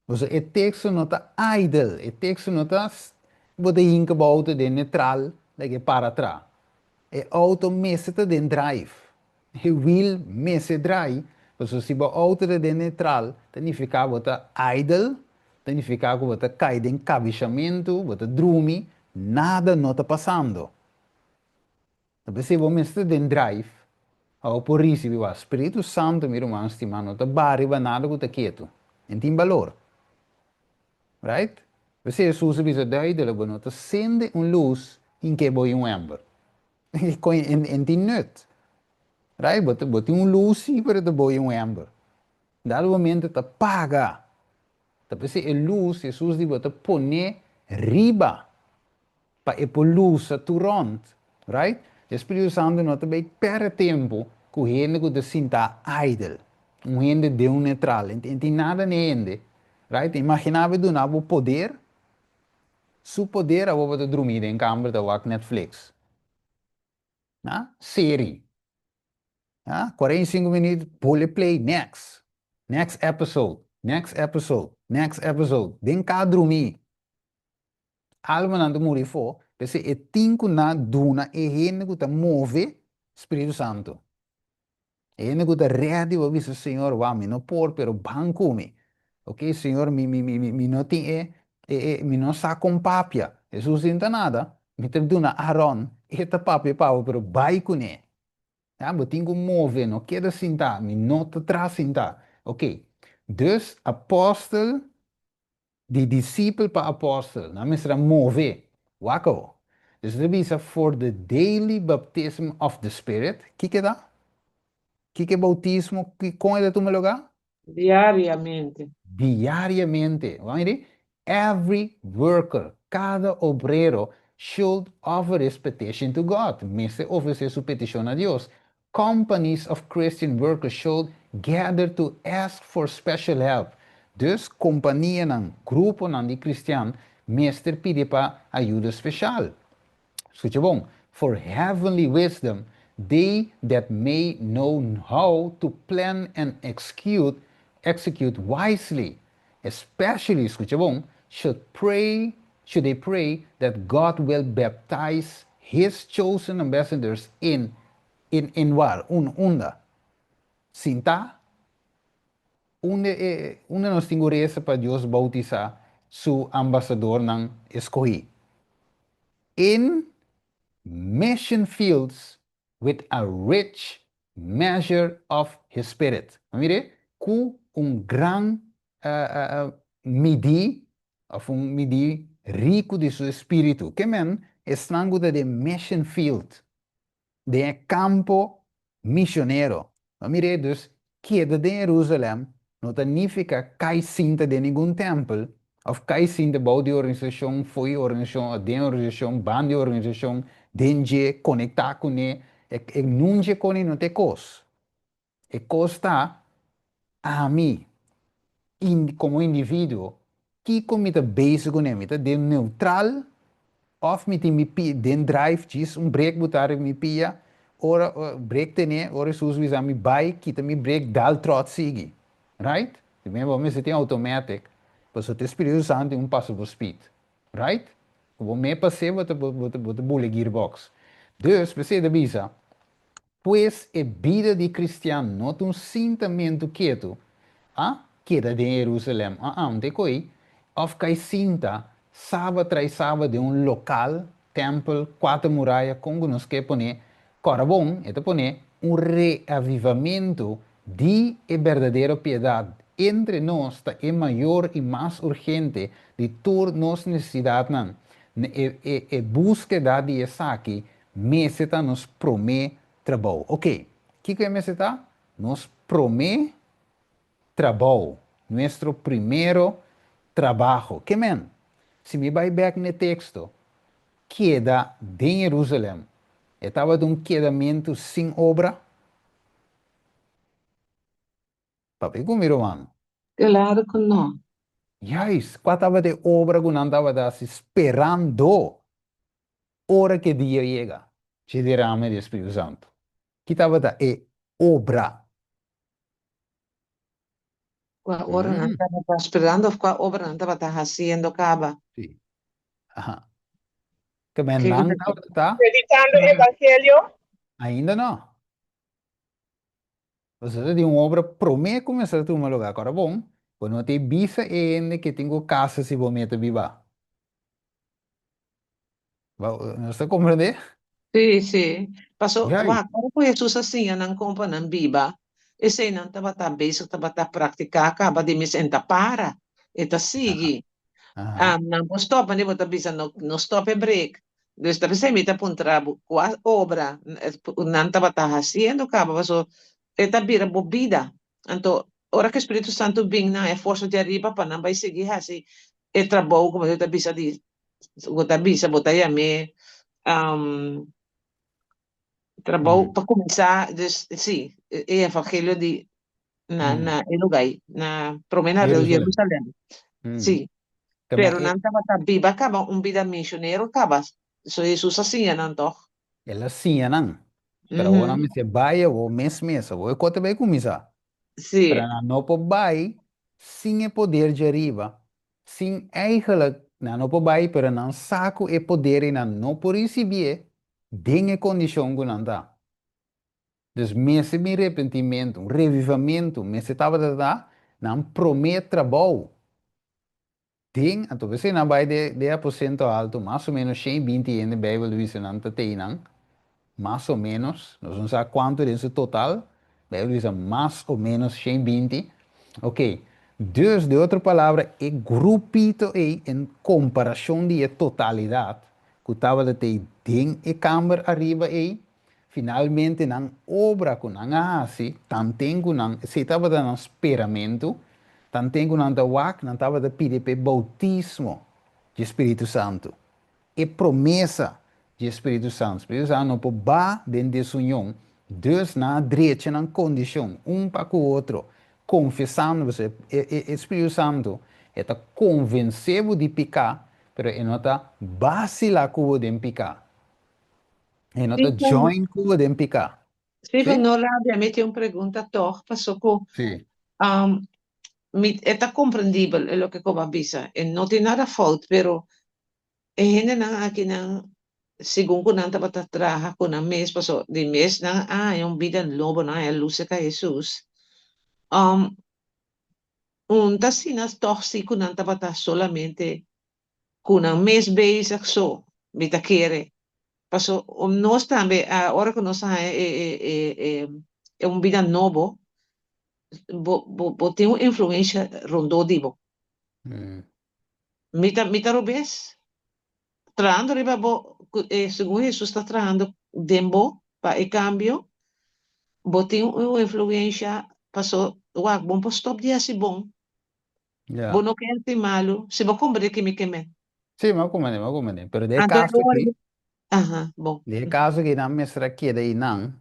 Pasobra e teksto no ta idle, e teksto no ta bo ta hinka bo outo den netral, lag'e para tra. E auto mester ta den drive. E wiel mester draai, pasobra si bo auto ta den neutral, ta nifiká bo ta idle, ta nifiká ku bo ta kai den kabishamentu, bo ta drumi, nada no ta pasando. Ta p'esei bo mester den drive pa bo por risibi wak. Spiritu Santu, mi ruman stimá, no ta baha riba nada ku ta ketu. E tin balor. Right? P'esei Hesus a bisa duidelijk, bo no ta sende un lus inke bo i un ember. En tin nut. Right? Bo, bo tin un lus sí, pero ta bo i un ember. Dado momento ta paga. Ta p'esei e lus, Hesus di bo ta pone riba pa e por lusa tur rond. Right? E Spiritu Santu no ta bay perde tempu ku hende ku ta sinta idle. Un hende den un netral. En tin nada n'e hende. Right? Imagina bo e duna bo poder. Su poder abo bo ta drumi den kamber ta wak Netflix. Na? Seri. Ha? 45 minuut, bole play, next. Next episode, next episode, next episode. Den ka drumi. Almanan ta muri afó, p'esei e tin ku nan duna e hende ku ta move Spiritu Santu. E hende ku ta ready pa bisa Señor, wou mi no por pero ban ku mi. Ok Señor mi mi mi mi no tin e e e mi no sa kon papia. Hesus di no ta nada, mi ta duna Aaron, e ta papia pa bo pero bai kuné. Ya, bo tin ku move, no keda sintá, mi no ta traha sintá. Ok, dus apòstel Di disipel pa apòstel, nan mester a move. Wak awo. Dus e ta bisa, For the daily baptism of the Spirit. Kiko e ta? Kiko e boutismo, kon e ta tuma lugá? Diariamente. Diariamente. Wak mira, Every worker, kada obrero, should offer his petition to God, mester ofresé su petishon na Dios. Companies of Christian workers should gather to ask for special help. Dus kompanianan, gruponan di kristian mester pidi pa ayuda speshal. Skucha bon, For heavenly wisdom, they that may know how to plan and execute, execute wisely. Especially, skucha bon, should pray, should they pray that God will baptize His chosen ambassadors in In in war? Un unda? Sintá? Unda e unda nos tin ku resa pa Dios boutisá su ambasadornan eskohí? In mission fields with a rich measure of His Spirit. Mire, ku un gran midí òf un midí riku di su Espíritu. Ke men esnan ku ta den mission field den e kampo misionero. No mir'é dus, keda den Jerusalèm no ta nifiká kai sinta den ningun tèmpel òf kai sinta bou di organisashon, fo'i organisashon òf den organisashon, ban di organisashon, den dje, konektá kuné. E nun dje koni no ta e kos. E kos ta, ami, in, komo individuo, kiko mi ta bezig kuné? Mi ta den neutral òf mi tin mi pia den drive djis un brek botá riba mi pia, ora brek tené, ora Hesus bisa mi bai, kita mi brek, dal tròt sigui. Right? Primer bo mester tin automatic, pasobra te Spiritu Santu tin un pasa bo speed. Right? Ku bo me pas'é bo ta bo ta bo ta bula e gearbox. Dus, p'esei ta bisa, Pues e bida di cristian no ta un sintamentu ketu, a? keda den Jerusalem. Ah, ah, te koi, of kai sinta, saba trai saba den un lokal, tempel, kuater muraya, kon ku nos ke pone, kòrda bon, e ta pone un reavivamentu di e berdadero piedat entre nos ta e mayor i mas urgente di tur nos nesesidatnan. E, e, e búskeda di esaki mester ta nos promé trabou. Oké, kiko e mester ta? Nos promé trabou, nuestro primero trabajo. Ke men? Si mi bai bek n'e teksto, keda den Jerusalem, e tabata un kedamentu sin obra? Papia ku mi, ruman? Klaru ku no. Juist, kua tabata e obra ku nan tabata hasi sperando ora ku e dia yega dje derame di e Spiritu Santu? Ki tabata e obra? Kua ora nan tabata sperando of kua obra nan tabata hasiendo kaba? Sí. Aha. Ke men nan tabata. Predicando evangelio. Ainda no. Pasobra ta di un obra promé ku mester tuma lugá. Kòrda bon, bo no ta e bisa e hende ke tin ku kasa si bo mete biba. Nos ta komprendé? Sí, sí. Paso, wak, ora ku Hesus a siña nan kon pa nan biba, esei nan tabata bezig, tabata praktiká kaba di mes en ta para, e ta sigui. Nan por stòp, manera bo ta bisa, no, no stòp e brek. Dus ta p'esei mi ta puntra bo, kua obra nan tabata hasiendo kaba, paso e ta bira bo bida. Anto, ora ku e Spiritu Santu bin nan e forsa di ariba pa nan bai sigui hasi e trabou, komo ta bisa di bo ta bisa, bo ta yam'é trabou pa kuminsá, dus sí, e evangelio di na na e lugá ei, na promé na Jerusalèm. Sí, pero nan tabata biba kaba un bida misionero kaba, so Hesus a siña nan tòg. El a siña nan, pero awor nan mester bai awor mes mes, awor e kos ta bai kuminsá. Sí. Pero nan no por bai sin e poder djariba, sin eigenlijk, nan no por bai, pero nan sa ku e poder ei nan no por risibié den e kondishon ku nan ta. Dus mester bin repentimentu, un revivamentu, mester tabata ta nan promé trabou. Den, anto p'esei nan bai den e aposento alto, mas o ménos 120 hende Beibel ta bisa nan ta tei nan, mas o ménos, nos no sa kuantu den su total, Beibel ta bisa mas o ménos 120. Ok, dus den otro palabra e grupito ei en komparashon di e totalidat ku tabata tei den e kamber ariba ei, Finalmente nan obra ku nan a hasi, tanten ku nan, esei tabata nan speramentu, tanten ku nan ta wak, nan tabata pidi pa e boutismo dje Spiritu Santu. E promesa dje Spiritu Santu. Spiritu Santu no por ba den desunion, dus nan a drecha nan kondishon un pa ku otro, konfesando, pasobra e e Spiritu Santu e ta konvensé bo di piká, pero e no ta basila ku bo den piká. E no ta join ku bo den piká. Steven, no rabia, mi tin un pregunta tòg, paso ku Sí. mi e ta komprendibel e loke ku bo a bisa, e no tin nada fout, pero e hendenan akinan segun ku nan tabata traha ku nan mes, paso di mes nan a haña un bida nobo, nan a haña lus serka Hesus, un ta asina tòg si ku nan tabata solamente ku nan mes bezig so, mi ta kere. Paso nos tambe ora ku nos a haña e e e e un bida nobo, bo bo bo tin un influensha rondó di bo. Mi ta mi ta robes, trahando riba bo ku segun Hesus ta trahando den bo pa e kambio, bo tin un influensha paso wak bo no por stòp di hasi bon. Ya. Bo no ke hasi malu. Si bo komprende ke mi ke men. Sí, mi a komprende, mi a komprende. Pero den e Anto e kaso ora aki, Aha, bon. den e kaso aki nan mester a keda einan,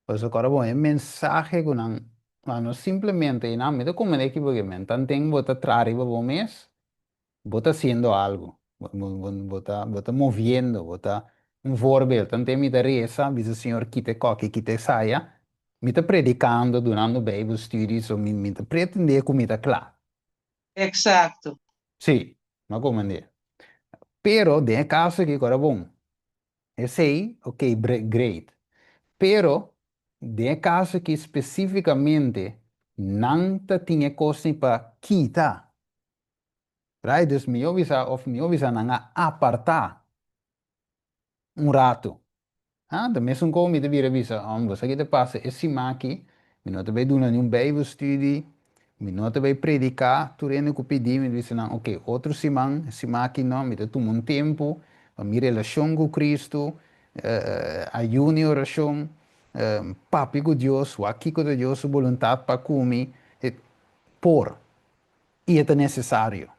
pasobra kòrda bon, e mensahe ku nan, ma no simplemente einan, mi ta komprende aki porque men tanten bo ta traha riba bo mes, Bo ta haciendo algo, bo ta bo ta moviendo, bo ta un voorbeeld. Tanten mi ta reza, bisa Señor kita e koki, kita e saya, mi ta predicando, dunando bijbelstudie, so mi mi ta pretende cu mi ta cla. Exacto. Sí, mi a comprende. Pero den e caso aki, ora bon, Esei, ok, great. Pero, den e kaso aki spesífikamente, Nan ta tin e kosnan pa kita. Right? Dus mihó bisa òf mihó bisa nan a apartá un ratu. Ha, ta mesun kon mi ta bira bisa, Om, bo sa ki ta pasa e siman aki, mi no ta bai duna niun Bijbelstudie, mi no ta bai prediká, tur hende ku pidi mi ta bisa nan, oke, otro siman, e siman aki no, mi ta tuma un tempu pa mi relashon ku Kristu, ayuno i orashon, papia ku Dios, wak kiko ta Dios su boluntat pa ku mi, por. I e ta nesesario.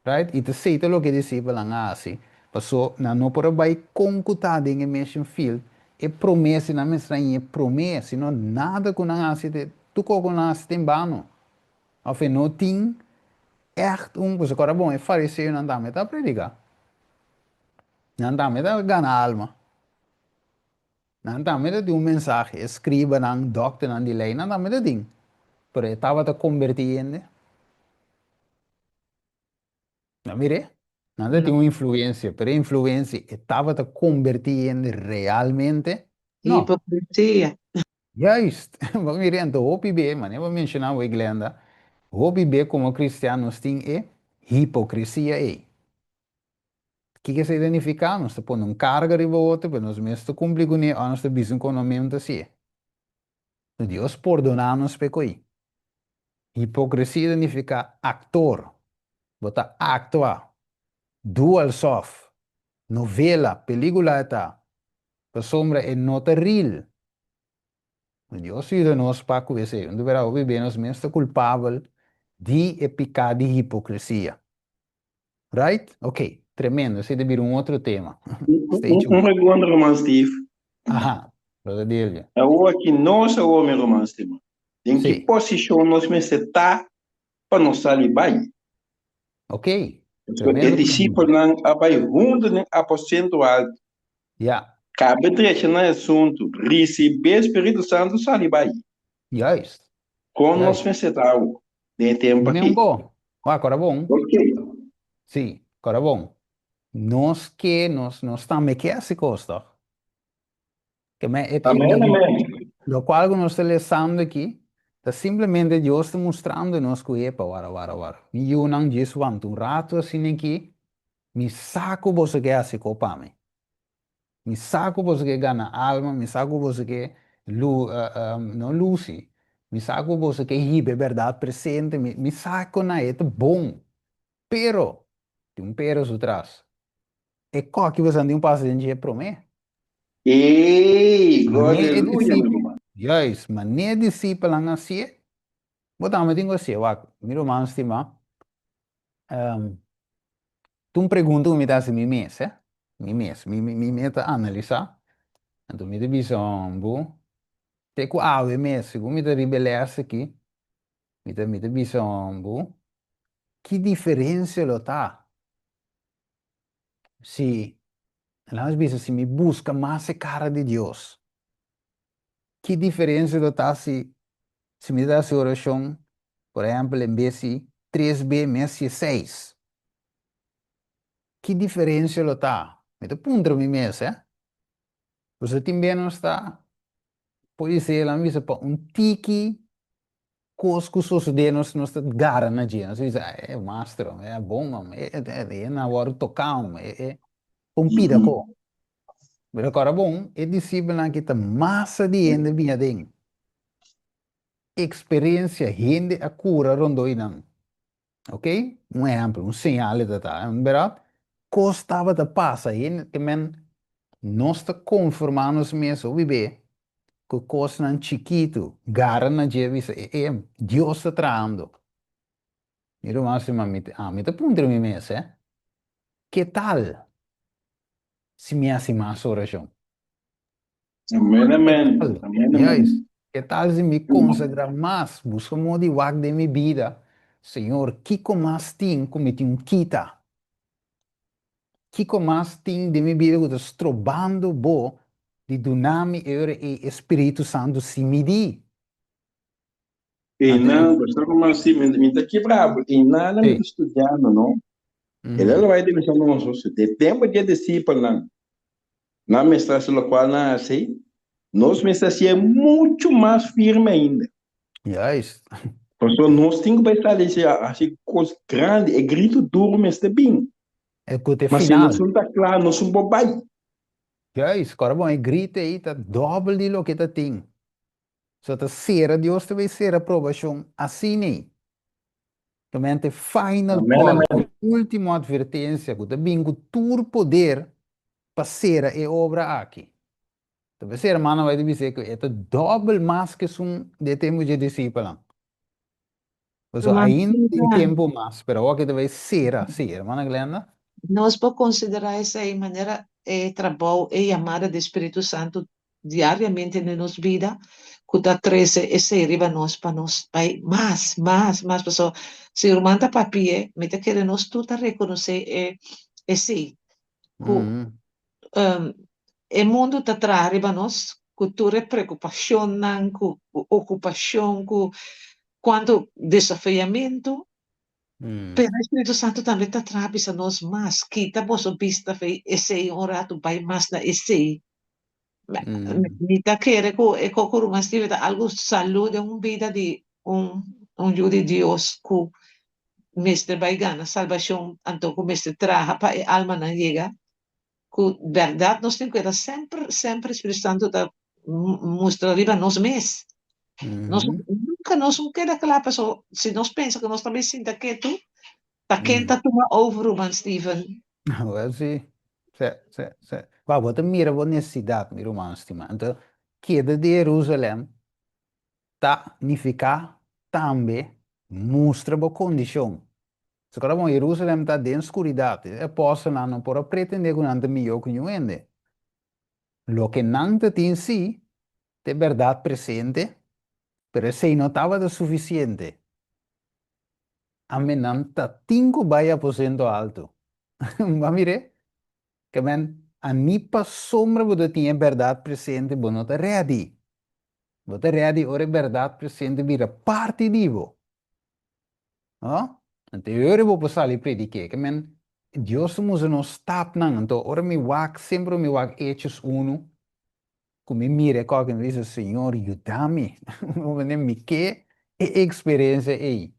Right? I ta esei ta loke e disipelnan a hasi, paso nan no por a bai kon ku ta den e mission field, e promé si nan mester a ñe promé, sino nada ku nan hasi te, tur kos ku nan hasi ta en bano. Òf e no tin ègt un, pasobra kòrda bon, e fariseonan tambe ta prediká. Nan tambe ta gana alma. Nan tambe ta tin un mensahe, e skribanan, dòkternan di lei, nan tambe ta tin. Pero e tabata kombertí hende? Nan mir'é? Nan ta tin un influensia, pero e influensia e tabata kombertí hende realmente? No. Hipokresia. Juist! Bo mir'é? Anto hopi be, manera bo menshoná awor Glenda, hopi be komo kristian nos tin e hipokresia ei. Kiko esei ta nifiká? Nos ta pone un karga riba otro, pero nos mes ta kumpli kuné òf nos ta bisa ku nos mes ta hasié. No Dios pordoná nos p'e koi. Hipokresia ta nifiká aktor. Bo ta aktua. Du alsof. Novela, pelíkula e ta. Pasobra e no ta real. No Dios yuda nos pa ku esei. Un ta hopi be nos mes ta kulpabel di e piká di hipokresia. Right? Ok, tremendo. Esei ta bira un otro tema. Stay Un tuned. pregunta, ruman Steve. Aha, brother Delio. Awor ki nos awor, mi ruman stima, den ki Sí. posishon nos mester ta pa nos sali bai? Ok, Pasobra e tremendo pregunta. disipelnan a bai huntu den aposento altu. Ja. Kabe drecha nan asuntu, risibé Spiritu Santu, sali bai. Juist. Kon nos Juist. mester ta awor den e tempu Dime aki? un ko. Wak, kora bon. Ok. Sí, kora bon. Nos ke, nos, nos tambe ke hasi kos, tòg? Ke men, e, e, Amèn, amèn. Lokual ku nos ta lesando aki, ta simplemente Dios ta mustrando nos ku, epa, wara, wara, wara, mi yunan djis wanta un ratu asina aki, mi sa ku boso ke hasi ko pa mi. Mi sa ku boso ke gana alma, mi sa ku boso ke lu, no lusi, mi sa ku boso ke hiba e bèrdat presente, mi, mi sa ku na e ta bon. Pero, tin un pero su tras. E kòki boso a tin un pasa den dje promé. Ey, Mané e gloria aleluya, mi disipel, ruman. juist, mané e disipelnan a hasié, bo tambe tin ku hasié. Wak, mi ruman stimá, Ta un pregunta ku mi ta hasi mi mes, eh, mi mes, mi mi mi ta analisá, anto mi ta bisa bo, te ku awe mes, segun mi ta riba e lès aki, mi ta mi ta bisa bo, ki diferensia lo ta si, laga nos bisa, si mi buska mas e kara di Dios, ki diferensia lo ta si si mi ta hasi orashon, por ehèmpel, en bes di tres be mi hasié seis? Ki diferensia lo ta? Mi ta puntra mi mes, eh. Pasobra tin be nos ta podisé, laga mi bisa, pa un tiki kos ku sosodé nos nos ta gara na dje. Nos ta bisa, e master, e bon man, e e na wòrdu toká, e e un pida ko. Pero kòrda bon, e disipelnan aki ta masa di hende bini aden. Eksperensia hende a kura rondó i nan. Ok? Un ehèmpel, un señal e ta ta. Bèrdat? Kos tabata pasa, hende ke men nos ta konformá nos mes hopi be ku kosnan chikitu, gara na dje bisa e e Dios ta trahando. Mi ruman stima, mi ami ta puntra mi mes, eh, ke tal si mi hasi mas orashon? Amen, Ke amen. tal? Amen, amen. Juist. Ke tal si mi konsagrá mas, buska modo di wak den mi bida, Señor, kiko mas tin ku mi tin un kita? Kiko mas tin den mi bida ku ta strobando Bo di duna mi e ora ei e Spiritu Santu sin midí? Einan, pastor Roman, si, mi, mi ta kibra bo. Einan mi ta studiando, no? El a bai ta bisa nos, o sea, de tempo di e disipelnan, nan mester hasi lokual nan hasi, nos mester hasié muchu mas firme ainda. Juist. Pasobra nos tin ku bai sali hasi kos grandi, e gritu duru mester bin. E ku ta e Ma si final. nos no ta kla, nos no por bai. Juist, kòrda bon, e gritu ei ta dòbel di loke ta tin. So ta sera, Dios ta bai sera probashon asina ei. Tomente final Amen, call, amen. ultimo advertensia ku ta bin ku tur poder pa sera e obra aki. Ta p'esei hermano bai ta bis'é ku e ta dòbel mas ku esun di e tempu dje disipelnan. Pasobra Ruman ainda tin Glenda, tempu mas, pero awor ke ta bai sera, sí, hermana Glenda. nos por konsiderá esei manera e trabou, e yamada di Spiritu Santu diariamente den nos bida, ku ta trese esei riba nos pa nos bai mas, mas, mas. Pasobra si ruman ta papia, mi ta kere nos tur ta rekonosé e esei, ku E mundu ta traha riba nos ku tur e preokupashonnan, ku okupashon, ku kuantu desafiamentu, pero e Spiritu Santu tambe ta traha bisa nos mas, kita boso bista fei esei un ratu bai mas na esei. Mi ta kere ku e koko ruman Steven ta algu salu den un bida di un un yu di Dios ku mester bai gana salbashon anto ku mester traha pa e almanan yega ku bèrdat nos tin kueda semper semper Spiritu Santu ta mustra riba nos mes. Nos nunka nos no keda kla paso si nos pensa ku nos ta bin sinta ketu ta ken ta tuma over ruman Steven. Wel si, si, si, si. Wou bo ta mira bo nesesidat mi ruman stima. Anto keda di Jerusalem ta nifiká tambe mustra bo kondishon. So kòrda bon, Jerusalem ta den skuridat. E apòstelnan no por a pretendé ku nan ta mihó ku niun hende. Loke nan ta tin sí ta e bèrdat presente, pero esei no tabata sufisiente. Ame nan ta tin ku bai aposento altu. Bo a mir'é? Ke men, a ni pasobra bo ta tin e bèrdat presente bo no ta rèdi. Bo ta rèdi ora e bèrdat presente bira parti di bo. No? Anto e ora bo por sali prediké. Ke men, Dios ta mustra nos stapnan. Anto ora mi wak, semper mi wak Hechos unu, ku mi mira e kòke, mi bisa, Señor, yuda mi. Mi ke e eksperensia ei.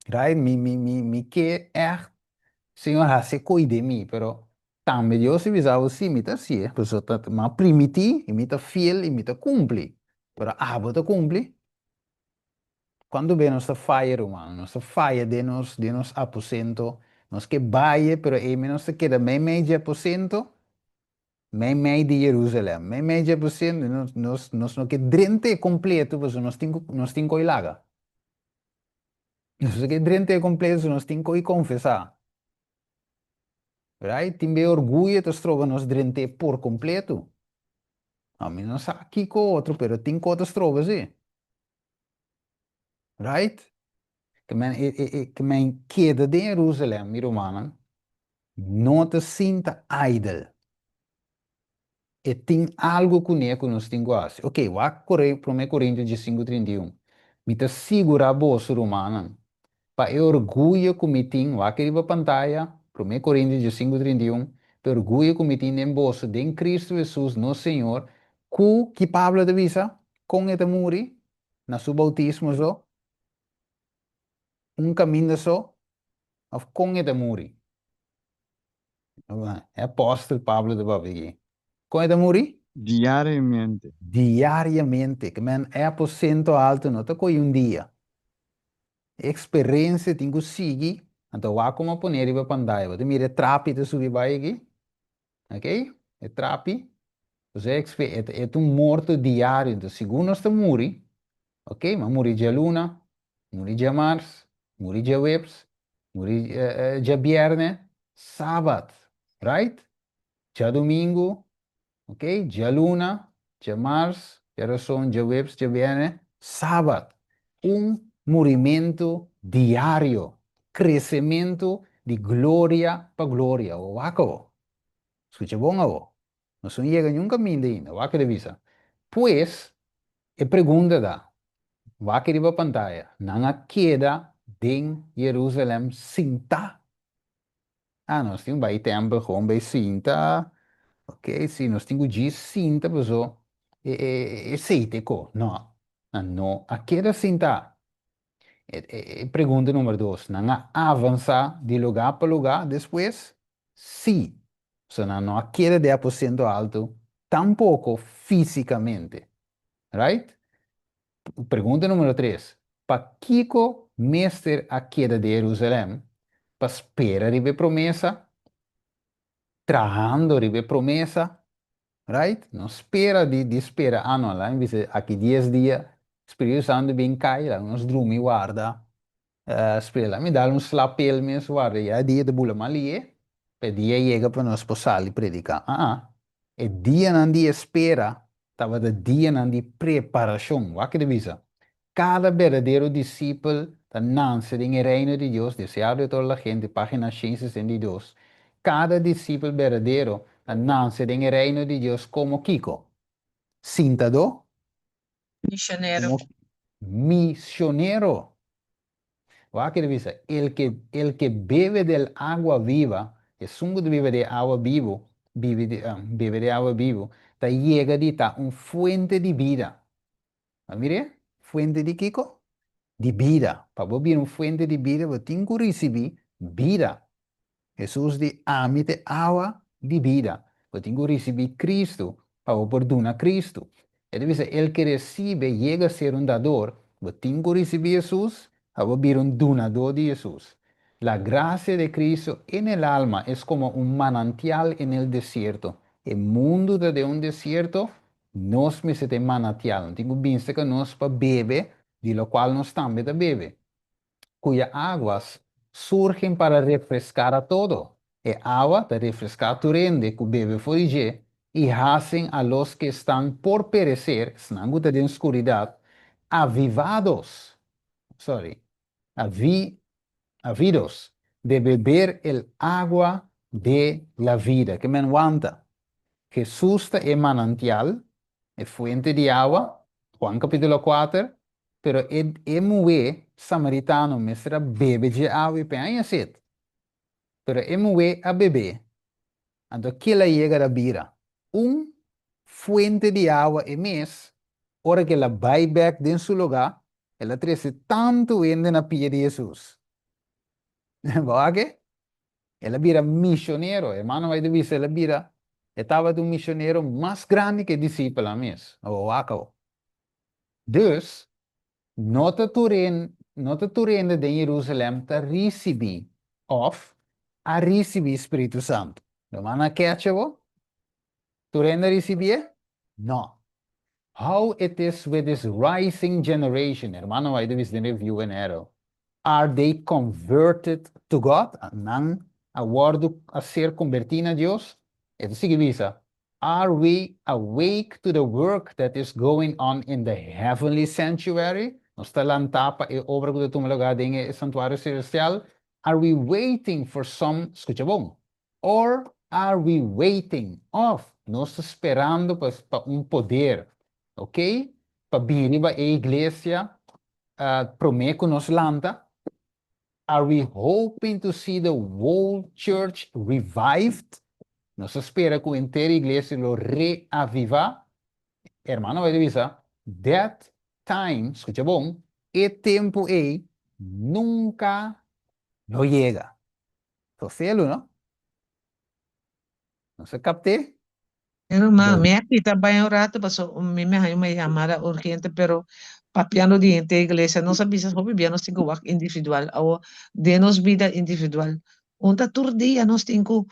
Right? Mi, mi, mi, mi ke ègt, Señor, hasi e koi den mi. Pero tambe Dios ta bisa bo, sí, mi ta hasié, pasobra ta, mi a primití i mi ta fiel i mi ta kumpli. Pero abo ta kumpli? Cuanto be nos ta faya ruman, nos ta faya den nos den nos aposento, nos ke baye pero ey nos ta keda meimei dje aposento, meimei di Jerusalem, meimei dje aposento nos nos nos no ke drent'e completo pasobra nos tin ku nos tin ko'i laga. Nos no ke drent'e completo pasobra nos tin ko'i confesa. Right? Tin be orguyo ta stroba nos drent'e por completo. Ami no sa kiko otro pero tin ko ta stroba si. Right? Ke men, e, e, e, ke men keda den Jerusalem, mi rumannan, no ta sinta idle. E tin algo kuné ku nos tin ku hasi. Ok, wak kore Promé Korintio diesinku 31. Mi ta sigurá boso, rumannan, pa e orguyo ku mi tin, wak riba pantaya, Promé Korintio diesinku 31, pa e orguyo ku mi tin den boso, den Kristu Hesus, nos Señor, ku, ki Pablo ta bisa? Kon e ta muri? Na su boutismo so? Un kaminda so? Òf kon e ta muri? E apòstel Pablo ta papia aki. Kon e ta muri? Diariamente. Diariamente. Ke men e aposento alto no ta ko'i un dia. E eksperensia tin ku sigui. Anto wak komo a pone riba pantaya. Bo ta mira e trapi ta subi bai aki. Ok, e trapi, Entonces e expe e e ta un morto diario, entonces segun nos ta muri, ok, m'a muri djaluna, muri djamars, muri djaweps, muri djabierne, sabat, right? Djadumingu, ok, djaluna, djamars, djarason, djaweps, djabierne, sabat. Un murimentu diario, kresementu di gloria pa gloria. Bo wak awo. Skucha bon awo. Nos no yega niun kaminda ainda. Wak e ta bisa. Pues, e pregunta ta, wak riba pantaya, nan a keda den Jerusalem sintá? Ah, nos tin bai tempel gewoon bai sinta. Ok, si nos tin ku djis sinta paso e e esei te ko. No. Nan no a keda sintá. E, e, e pregunta number dos, nan a avansá di lugá pa lugá despues? Sí. So nan no a keda den aposento alto tampoko físikamente. Right? Pregunta numero tres, Pakiko mester a keda den Jerusalèm pa spera riba e promesa? Trahando riba e promesa? Right? No spera di di spera, ah no, laga mi bisa aki dies dia Spiritu Santu bin kai, laga nos drumi warda. Spera, laga mi dal un slapel mes warda, ya e dia ta bula mal lié, pa e dia yega pa nos por sali prediká. Ah ah, e dianan di espera tabata dianan di preparashon. Wak ke ta bisa? Kada berdadero disipel ta nanse den e Reino di Dios, Deseado de toda la gente, página 162. Kada disipel berdadero ta nanse den e Reino di Dios komo kiko? Sintadó? Misionero. Komo misionero. Wak ke ta bisa? El ke, el ke bebe del agua viva, esun ku ta biba di e awa bibu, bibi di, bebe di e awa bibu, ta yega di ta un fuente di bida. A mir'é? Fuente di kiko? Di bida. Pa bo bira un fuente di bida, bo tin ku risibí bida. Hesus di, Ami ta e awa di bida. Bo tin ku risibí Kristu pa bo por duna Kristu. E ta bisa, El ke resibe yega a ser un dador. Bo tin ku risibí Hesus pa bo bira un dunadó di Hesus. La gracia de Cristo en el alma es como un manantial en el desierto. E mundu ta den un desierto, Nos mester ta e manatial, no tin ku bin serka nos pa bebe di lokual nos tambe ta bebe, kuya aguas surgen para refreskar a todo. E awa ta refreská tur hende ku bebe for di dje i hasen a los ke estan por pereser, esnan ku ta den skuridat, avivados, sorry, avi, avidos, de beber el agua de la vida. Ke men wanta? Hesus ta e manantial, e fuente di awa, Juan capítulo kuater, pero e e muhé samaritano mester a bebe dje awa i p'e haña set. Pero e muhé a bebé, anto kila yega ta bira un fuente di awa e mes, ora ku el a bai bèk den su lugá, el a trese tantu hende na pia di Hesus. Bo wak e? El a bira misionero. Hermano White a bisa el a bira, e tabata un misionero mas grandi ku e disipelnan mes. Bo wak awo. Dus, no ta tur no ta tur hende den Jerusalem ta risibí òf a risibí spiritu santu. Ruman a kecha bo? Tur hende a risibié? No. How it is with this rising generation, hermano White a bisa den Review and Herald, are they converted to God? Nan a wòrdu a ser kombertí na Dios? E ta sigui bisa, Are we awake to the work that is going on in the heavenly sanctuary? Nos ta lantá pa e obra ku ta tuma lugá den e santuario selestial? Are we waiting for some, skucha bon, Or are we waiting, òf nos ta sperando pa pa un poder, ok, pa bin riba e iglesia promé ku nos lanta? Are we hoping to see the whole church revived? Nos ta spera ku henter iglesia lo reavivá? Hermano White a bisa, That time, skucha bon, e tempu ei nunka lo yega. Soselu, no? Nos a kapt'é? Herman, mi a kita bai un rato paso mi me haña un yamada urgente, pero papiando di henter iglesia, nos a bisa hopi bia nos tin ku wak individual. Awo, den nos bida individual, un ta tur dia nos tin ku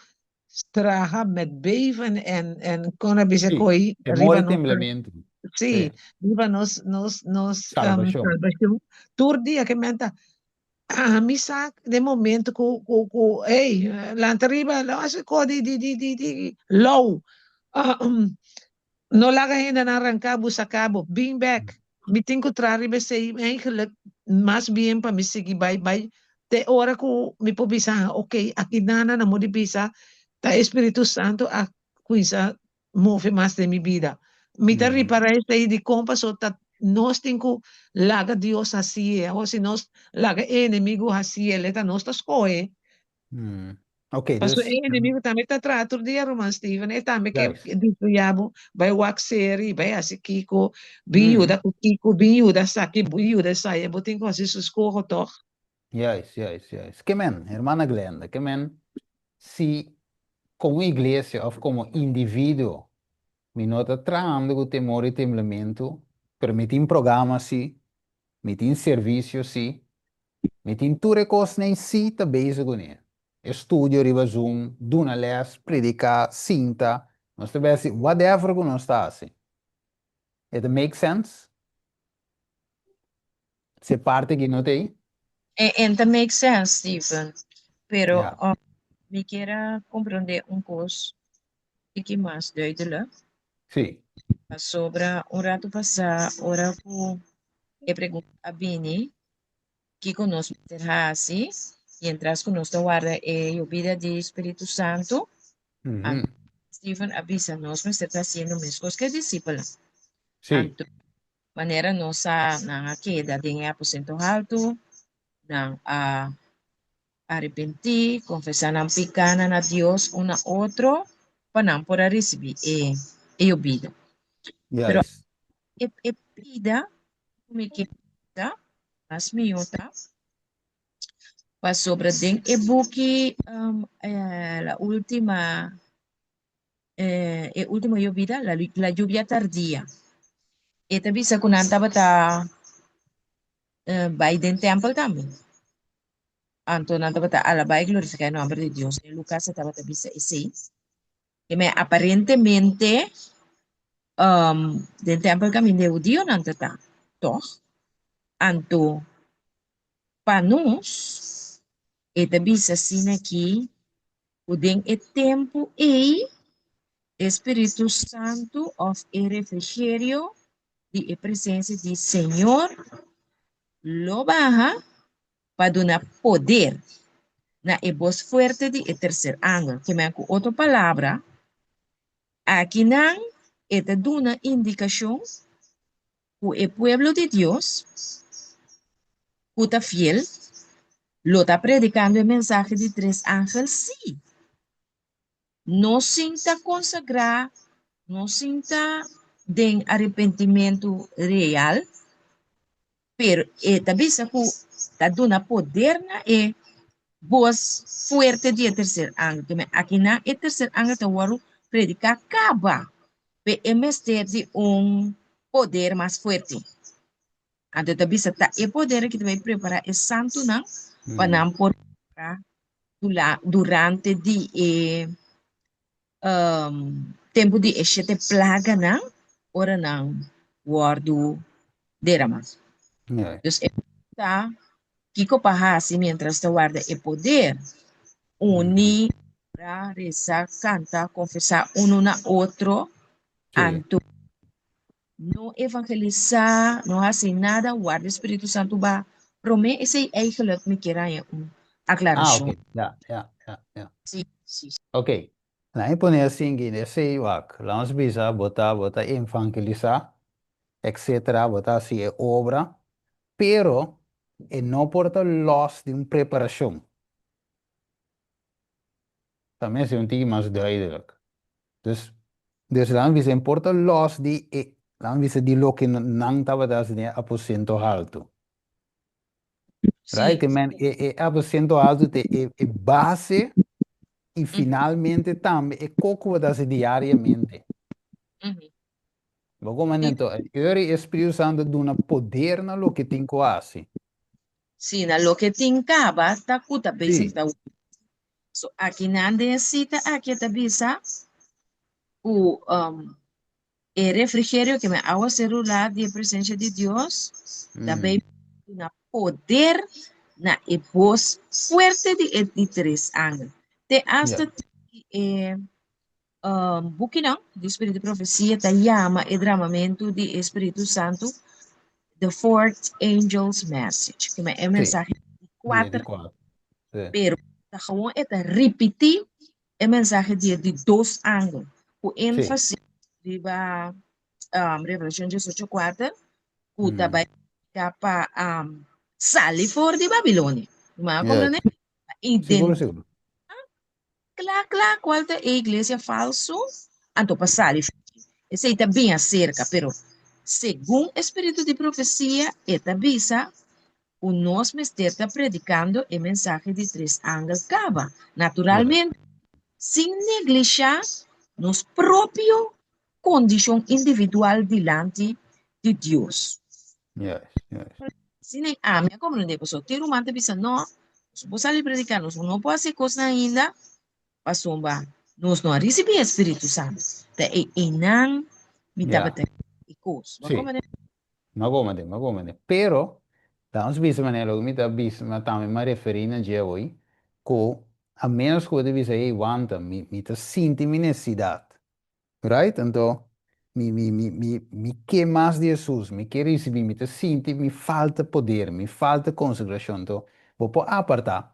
traha met beven en en kon a bisa Sí, ko'i temor riba i nos temblamentu. sí, Sí. riba nos nos nos Salbashon. salbashon. Tur dia ke men ta Ami sa den momento ku ku ku ey lanta riba lo hasi ko di di di di di lou no laga hendenan ranka bo saka bo bin bek mi tin ku traha riba esei eigenlijk mas bien pa mi sigui bai bai te ora ku mi por bisa ok aki nana na modi bisa ta e spiritu santo a kuinsa move mas den mi bida. Mi ta ripará esei dikon pasobra ta nos tin ku laga Dios hasié. Awor si nos laga e enemigu hasié, el e ta nos ta skohe. Ok, Paso dus. e enemigo tambe ta traha tur dia, ruman Steven. E tambe ke Juist. destruya bo, bai wak seri, bai hasi kiko, bin yuda ku kiko, bin yuda esaki, bin yuda esaya. Bo tin ku hasi su skoho tòg. Juist, juist, juist. Ke men, hermana Glenda, ke men si komo iglesia òf komo individuo mi no ta trahando ku temor i temblementu, pero mi tin programa si, mi tin servisio si, Mi tin tur e kosnan sí ta bezig kuné. E studio riba Zoom, duna lès, prediká, sinta, nos ta besi whatever ku nos ta hasi. E ta make sense? Si e parti aki no ta ei? E en ta make sense, Steven. Pero Ja. um, mi kier a comprende un kos tiki mas duidelijk. Sí. Pasobra un ratu pasá ora ku e pregunta a bini, kiko nos mester hasi mientras ku nos ta warda e yobida di Spiritu Santu? Anto Steven a bisa nos mester ta hasiendo meskos ku e disipelnan. Sí. Anto manera nos sa nan a keda den e aposento haltu, nan a arepentí, konfesá nan pikánan na Dios un na otro pa nan por a risibí e e yobida. Pero Juist. e e pida ku mi ke bisa mas mihó ta pasobra den e buki La última e último yobida, la, la lluvia tardía. E ta bisa ku nan tabata bai den tèmpel tambe. Anto nan tabata alabá i glorifiká e nòmber di Dios. Den Lukas e tabata bisa esei. I me aparentemente den tèmpel kaminda e hudionan ta ta, tòg? Anto pa nos e ta bisa asina aki ku den e tempu ei e Spiritu Santu òf e refrigerio di e presensia di Señor lo baha pa duna poder na e bos fuerte di e terser angel. Ke men ku otro palabra, akinan e ta duna indikashon ku e pueblo di Dios ku ta fiel lo ta predikando e mensahe di tres angel? Sí! No sin ta konsagrá, no sin ta den arepentimentu real, pero e ta bisa ku ta duna poder na e bos fuerte di e terser angel. Keme akinan e terser angel ta wòrdu prediká kaba, pe e mester di un poder mas fuerte. Anto e ta bisa ta e poder aki ta bai prepará e santunan pa nan por durante di e tempu di e shete plaganan ora nan wòrdu deramá. Dus e ta kiko pa hasi mientras ta warda e poder? Uni, ora, resa, kanta, konfesá unu na otro, anto No evangelisá, no hasi nada, warda e Spiritu Santu ba promé. Esei eigenlijk mi kier haña un Ah, aklarashon. oké. Ja, ja, ja, ja. Sí, sí. Oké. Laat mi pone asin ki esei wak. Laat ons bisa bo ta bo ta evangelisá, etcetera, bo ta hasi e obra, pero e no por ta lòs di un preparashon. Ta mester un tiki mas duidelijk. Dus, dus laat mi bisa e por ta lòs di e, laat mi bisa di loke nan tabata hasi den e aposento haltu. Right? Sí. Ke men e e aposento haltu ta e e base i finalmente tambe e kos ku bo ta hasi diariamente. Bo komo Sí. anto, e ora e Spiritu Santu duna poder na loke tin ku hasi. Sí, na loke tin kaba ta ku ta bezig Sí. ta So akinan den e sita aki e ta bisa ku um, e refrigerio ke men awa ser rulá di e presencia di Dios ta bay duna poder na e bos fuerte di e di tres angel. Te hasta e um, bukinan di Spiritu di Profesia ta yama e dramamentu di e Spiritu Santu The Fourth Angel's Message. Ke men e Sí, mensahe di di kuater, kuater. Sí. pero ta gewoon e ta ripití e mensahe di e di dos angel, ku Sí. énfasis riba um, Revelashon 18 kuater, ku ta bai pa um, sali for di Babilonia. Ma Yes. komprendé? Sigur, Ident sigur. Kla kla kual ta e iglesia falso, anto pa sali for dje. Esei ta bin aserka, pero segun e spiritu di profesia e ta bisa ku nos mester ta predikando e mensahe di tres angel kaba, naturalmente sin neglishá nos propio kondishon individual dilanti di Dios. Juist, juist. Asina ei ami a komprendé pasobra tin ruman ta bisa no, nos no por sali prediká, nos no por hasi kosnan ainda pasobra nos no a risibí e Spiritu Santu. Ta e einan mi Ja. tabata e kos. Bo a Sí. komprendé? Mi a komprendé, mi a komprendé. Pero, ta nos bisa manera loke mi ta bisa, ma tambe mi a referí na dje awor, ku a ménos ku bo ta bisa, hey, wanta, mi mi ta sinti mi nesesidat. Right? Anto, mi, mi, mi, mi, mi ke mas di Hesus, mi ke risibí, mi ta sinti mi falta poder, mi falta konsagrashon. Anto, bo por apartá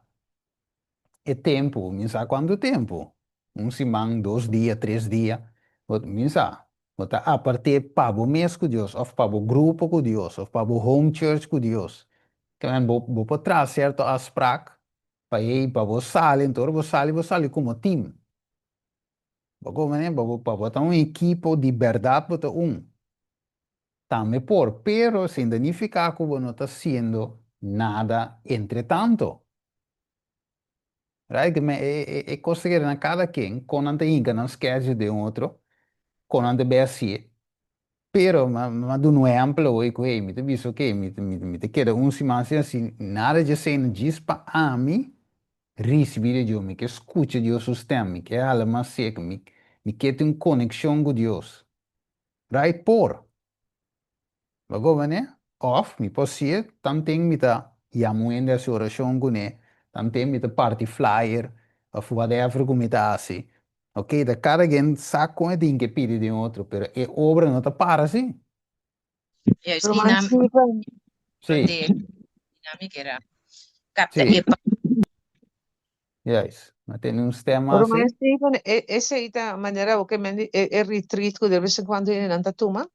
e tempu, mi sa kuantu tempu, un siman, dos dia, tres dia, bo, mi sa, bo ta apart'é pa bo mes ku Dios, òf pa bo grupo ku Dios, òf pa bo home church ku Dios. Kimen bo, bo por traha sierto afsprak pa ei, pa bo sali, anto ora bo sali, bo sali komo team. Bo komprende? Pa bo, pa bo ta un ekipo di bèrdat bo ta un. Tambe por, pero sin ta nifiká ku bo no ta hasiendo nada entretanto. Right? Me, e, e, e kos ta keda na kada ken, kon nan ta hinka nan schedule den otro, kon nan ta bai hasié. Pero, mi a, mi a duna un ehèmpel awor ku, hey, mi ta bisa, oké, mi, mi, mi ta keda un siman sin hasi nada dje esei, djis pa ami risibí di Dios, mi ke skucha Dios su stèm, mi ke hala mas serka, mi, mi ke tin un konekshon ku Dios. Right? Por. Bo komprendé? Òf mi por si'e, tanten mi ta yama un hende hasi orashon kuné, tanten mi ta parti flyer òf whatever ku mi ta hasi. Oké, ta kada ken sa kon e tin ke pidi den otro, pero e obra no ta para si. Juist, Pero i man nan Steven, Sí, de dinámica era capta sí, e pa juist. Ma tene un stem pero man así. Steven, e, esei ta manera bo ke men di e, e retreat ku de bes en cuando hendenan ta tuma.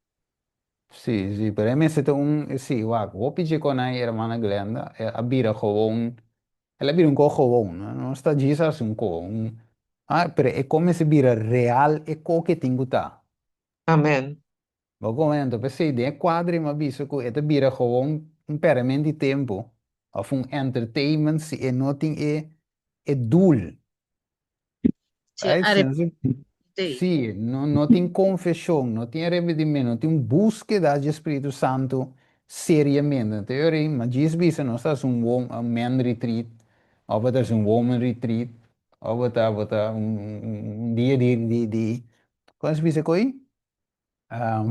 Sí, sí, pero e mester ta un, sí, wak, hopi dje kon ai hermana Glenda, e a bira gewoon, el a bira un ko gewoon, no, no sta djis hasi un ko, un, ah, pero e ko mester bira real e ko ke tin ku ta. Amen. Bo komento, p'esei den e kuadro mi a bisa ku e ta bira gewoon un pèrdimentu di tempu òf un entertainment si e no tin e e doel. Sí, Right? Si no si, arepentí. sí, no, no tin konfeshon, no tin arepentimentu, no tin un búskeda dje Spiritu Santu seriamente. Anto e ora ei, ma djis bisa nos ta hasi un wo un men retreat òf bo ta hasi un woman retreat òf bo ta bo ta un un dia di di di kon se bisa ko'i?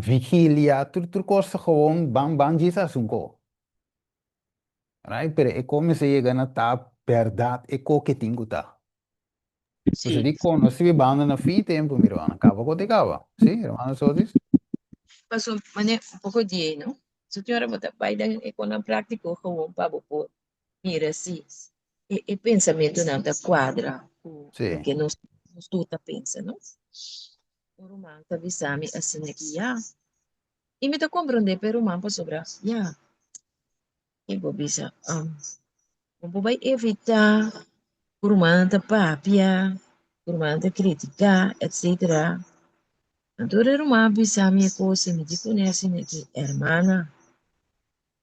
Vigilia, tur tur kos ta gewoon ban ban djis hasi un ko. Right? Pero e ko mester yega na ta bèrdat e ko ke tin ku ta. Sí. Pasobra di kon nos ta bibando na fin tempu mi rumannan, kaba ku te kaba. Sí, hermana Sotis? Paso mane un poko di ei, no? So tin ora bo ta bai den e konan práktiko gewoon pa bo por mira si e e pensamentunan ta kuadra ku Sí. loke nos nos tur ta pensa, no? Un ruman ta bisa mi asina ki ya. I mi ta komprondé pa e ruman pasobra ya, i bo bisa, um, bo por bai evitá ku rumannan ta papia, ku rumannan ta kritiká, etsetera. Anto ora e ruman a bisa mi e kos ei, mi di kuné asina ki, Hermana,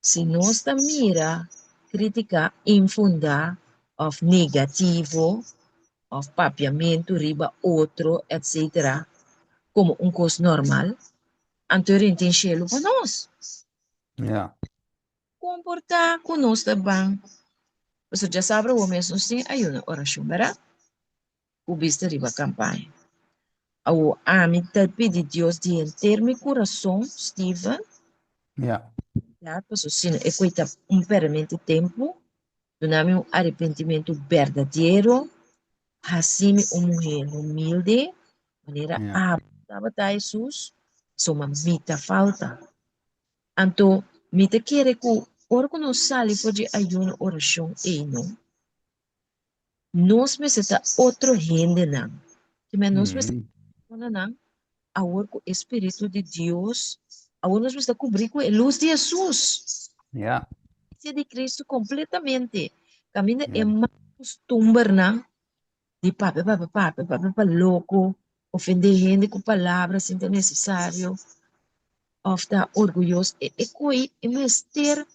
Si nos ta mira krítika infundá òf negativo òf papiamentu riba otro etc. Komo un kos normal, anto e rintin shelu pa nos. Ja. Komportá ku nos ta ban. Pasobra djasabra awor mes nos tin ayuno orashon, bèrdat? Ku bista riba kampaña. Awor ami ta pidi Dios di henter mi kurason, Steven. Ja. Ja, paso sino e koe ta un pèrdimentu di tempu, duna mi un arepentimentu berdadero, hasi mi un muhé humilde, manera Ja. abo tabata, Hesus, pasobra mi ta falta. Anto mi ta kere ku ora ku nos sali for di ayuno orashon ei no, Nos mester ta otro hendenan. Kimen nos mester ta personanan awor ku e Spiritu di Dios, awor nos mester kubrí ku e lus di Hesus. Ja. Iglesia di Cristo kompletamente. Kaminda e mal kustumbernan. Di papia, papia, papia, papia pa loko, ofendé hende ku palabra sin ta nesesario, òf ta orguyoso. E, e koi e mester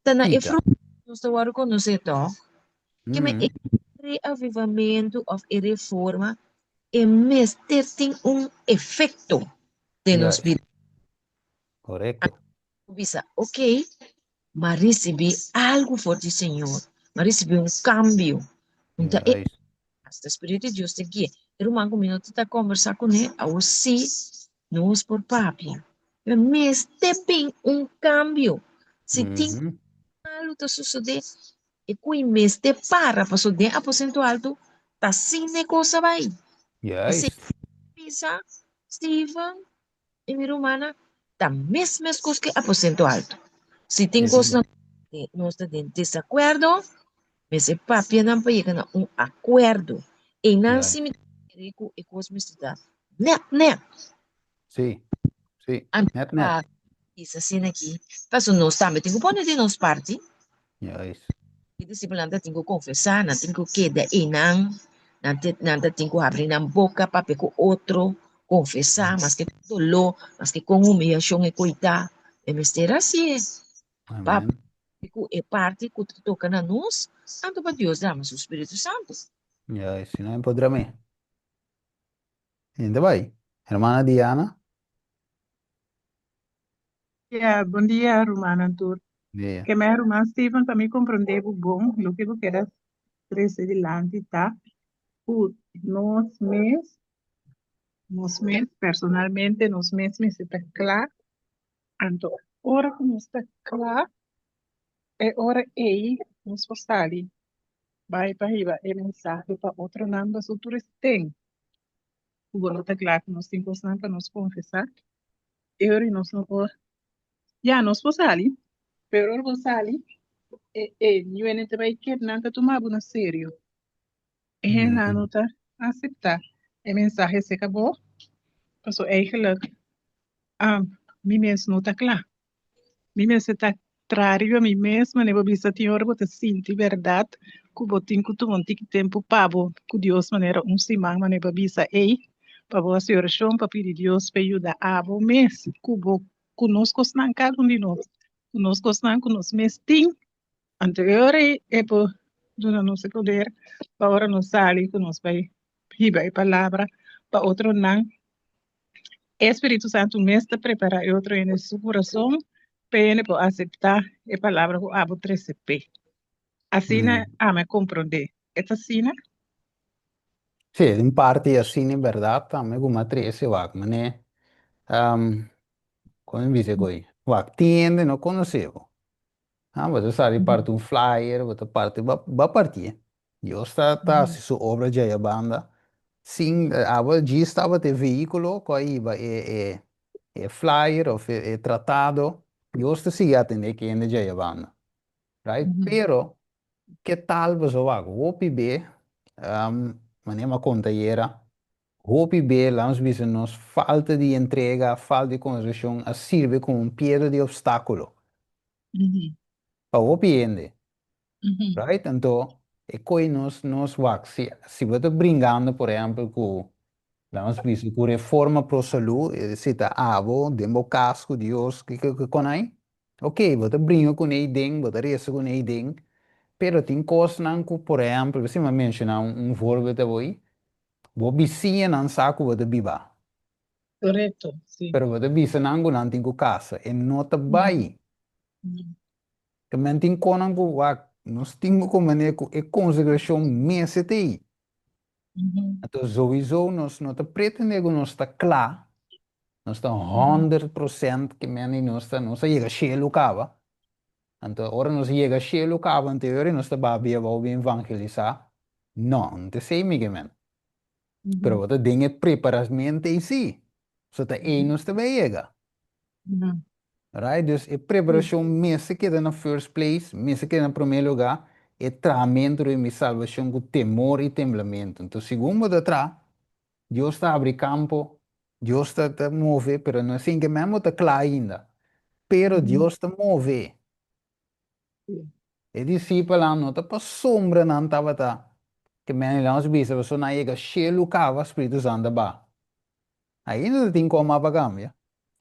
ta na e Kita. fruta nos ta wòrdu konosé tòg. Ke men e reavivamentu òf e reforma e mester tin un efekto den nos Juist. bida. Korekto. Bisa, ok, m'a risibí algu for di Señor, m'a risibí un kambio. Un ta e Juist. hasta Spiritu di Dios ta guia. E ruman ku mi no ta ta kombersá kuné, awor sí nos por papia. Pero mester bin un kambio. Si tin malu ta sosodé, e ku i mester para, pasobra den aposento alto ta asina e kos a bai. Esei Juist. bisa Steven I mi rumannan, ta mes meskos ku e aposento alto. Si tin kosnan ku nos ta den desakuerdo, mester papia nan pa yega na un akuerdo. Einan si mi ta kere ku e kos mester ta nèt nèt. Sí, sí, Anto nèt nèt. pa bisa asina aki, pasobra nos tambe tin ku pone di nos parti. Juist. E disipelnan ta tin ku konfesá, nan tin ku keda einan, nan te, nan ta tin ku habri nan boka, papia ku otro, konfesá, maske kon doló, maske kon humiyashon e koitá, e mester hasié. Amen. Papia ku e parti ku ta toka na nos, anto pa Dios drama su Spiritu Santu. Juist, si no e por dram'é. Hende bai. Hermana Diana. Ya, bon dia rumannan tur. Dia. Ke men ruman Steven, pa mi komprondé bo bon, loke bo keda trese dilanti ta ku nos mes, nos mes personalmente, nos mes mester ta kla. Anto ora ku nos ta kla, e ora ei nos por sali bai pa hiba e mensahe pa otronan, pasobra tur esten ku bo no ta kla ku nos tin kosnan pa nos konfesá. E ora nos no por, ya nos por sali, pero ora bo sali, e e ñuene ta bai kere nan ta tuma bo na serio. E hendenan no ta aseptá e mensahe aserka bo, pasobra eigenlijk mi mes no ta kla. Mi mester ta traha riba mi mes manera bo bisa tin ora bo ta sinti bèrdat ku bo tin ku tuma un tiki tempu pa bo ku Dios manera un siman manera bo a bisa ei pa bo hasi orashon pa pidi Dios pa e yuda abo mes ku bo ku nos kosnan kada un di nos ku nos kosnan ku nos mes tin anto e ora ei e por duna nos e poder pa ora nos sali ku nos bai hiba e palabra pa otronan. E Spiritu Santu mes ta prepará e otro hende su kurason pa e hende por aseptá e palabra ku abo trese p'e. Asina ami a komprondé. E ta asina? Sí, den parti asina e bèrdat tambe ku mi a trese wak manera kon mi bisa ku ei? Wak tin hende no konosé bo. Ah, bo ta sali parti un flyer, bo ta parti, bo a partié. Dios ta ta hasi su obra djaya banda. Sin, abo djis tabata e vehículo ku a hiba e e e flyer of e e tratado, Dios ta sigui atendé kende djaya banda. Right? Pero, ke tal boso wak? Hopi be, manera mi a konta ayera, hopi be, laat nos bisa, nos falta di entrega, falta di konsentrashon a sirbi komo un piedra di opstákulo pa hopi hende. Right? Anto, e koe nos, nos wak, si, si bo ta bringando, por ehempel, ku, laat nos bisa, ku Reforma Pro Salú, si ta abo, den bo kas ku Dios, kiko ku konai, ok, bo ta bringa kuné ei den, bo ta resa kuné ei den, pero tin kosnan ku, por ehempel, si mi a menshoná un voorbeeld awor, bo bisiñanan sa ku bo ta biba. Korekto, si. Pero bo ta bisa nan ku nan tin ku kasa, e no ta bai. Ta men tin konan ku wak nos tin ku komprendé ku e konsegrashon mester ta ei. Anto souiso nos no ta pretendé ku nos ta kla, nos ta 100% ke men di nos ta nos a yega shelu kaba. Anto ora nos yega shelu kaba anto e ora nos ta babia abou bin evangelisá. No, no ta esei mi ke men. Pero bo ta den e preparamentu ei sí. So ta ei nos ta bai yega. Right? Dus e preparashon mester keda na first place, mester keda na promé lugá, e trahamentu riba mi salbashon ku temor i temblamentu. Enton segun bo ta traha, Dios ta habri kampo, Dios ta ta move, pero no sin ke men bo ta kla ainda. Pero Dios ta move. E disipelnan no ta pasobra nan tabata. Ke men nos bisa pasobra nan a yega shelu kaba Spiritu Santu a baha. Ainda ta tin koma pa kambia,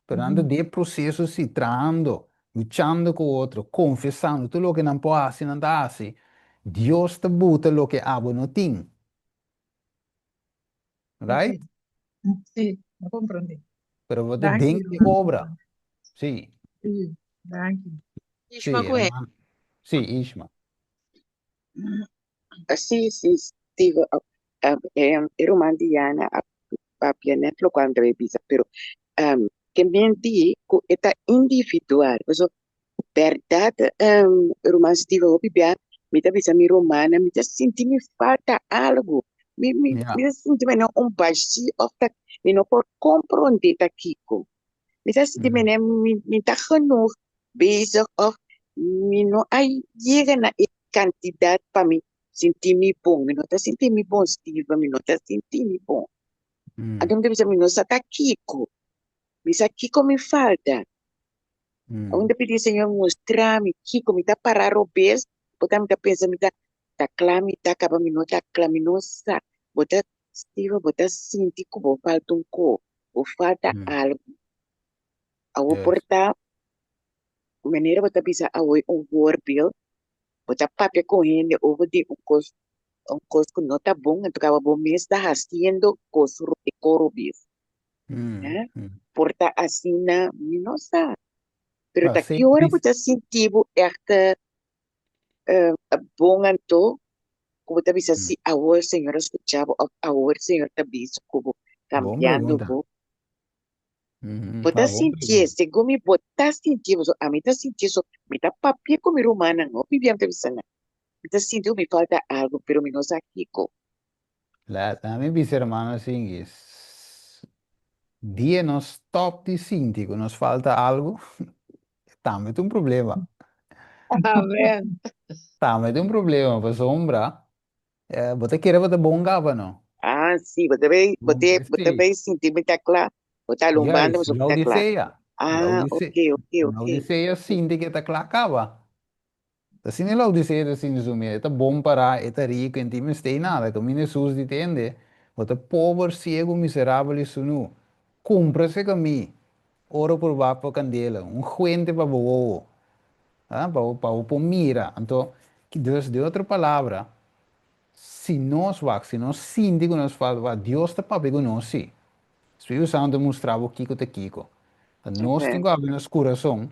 pero nan ta den e proseso si, trahando, luchando ku otro, konfesando tur loke nan por hasi nan ta hasi. Dios ta buta loke abo no tin. Right? Sí, mi a komprondé. Pero bo ta Danki, den e ruman. obra. Sí. Sí, danki. Sí, Ishma, ku hermano. Sí, Ishma. Sí, sí, Steve, e ruman Diana a papia net lokual mi ta bay bisa, pero ke men di ku e ta individual, pasobra bèrdat ruman Steve hopi bia mi ta bisa mi rumannan mi ta sinti mi falta algu, mi mi Ja. mi ta sinti manera un bashí òf ta mi no por komprondé ta kiko, mi ta sinti manera mi mi ta genoeg bezig òf mi no a yega na e kantidat pa mi sinti mi bon, mi no ta sinti mi bon Steven, mi no ta sinti mi bon. Anto mi ta bisa mi no sa ta kiko, mi sa kiko mi falta. Awor mi ta pidi Señor mustra mi kiko, mi ta para robes, por ta mi ta pensa mi ta ta kla mi ta kaba mi no ta kla, mi no sa. Bo ta Steven bo ta sinti ku bo falta un ko, bo falta algu. Awor por ta manera bo ta bisa awe un voorbeeld, bo ta papia ku hende over di un kos, un kos ku no ta bon, anto kaba bo mes ta hasiendo kos e koro bes. Eh? Por ta asina, mi no sa. Pero ta ki ora bo ta sinti bo ègt bon anto ku bo ta bisa si awor Señor a skucha bo òf awor Señor ta bisa ku bo kambiando bo. Bo ta sintié, segun mi bo ta sintié, pasobra ami ta sintié so, mi ta papia ku mi rumannan, hopi bia mi ta bisa nan, mi ta sinti ku mi falta algu, pero mi no sa kiko. Laat mi bisa hermano Singui, dia nos stop di sinti ku nos falta algu, tambe ta un problema. Amen. Tambe ta un problema, pasobra Bo ta kere bo ta bon kaba no? Ah, sí, bo ta bay, bo te, bo ta bay sinti mi ta kla. Bo ta alun banda, Juist, bo ta kla. Laodicea. Ah, Laodice- ok, ok, ok. Laodicea sinti ke ta kla kaba. Asina e Laodicea ta sinti su mes. E ta bon pará, e ta riku, e no tin mester nada. Kaminda Hesus di tende, bo ta pober, siegu, miserabel i sunú. Kumpra serka mi oro probá pa kandela, un huente pa bo wowo. Ah, pa bo, pa bo por mira. Anto, dus den otro palabra, si nos wak, si nos sinti ku nos falta, wak, Dios ta papia ku nos sí. Spiritu Santu ta mustra bo kiko ta kiko. Ta nos tin ku abri nos kurason,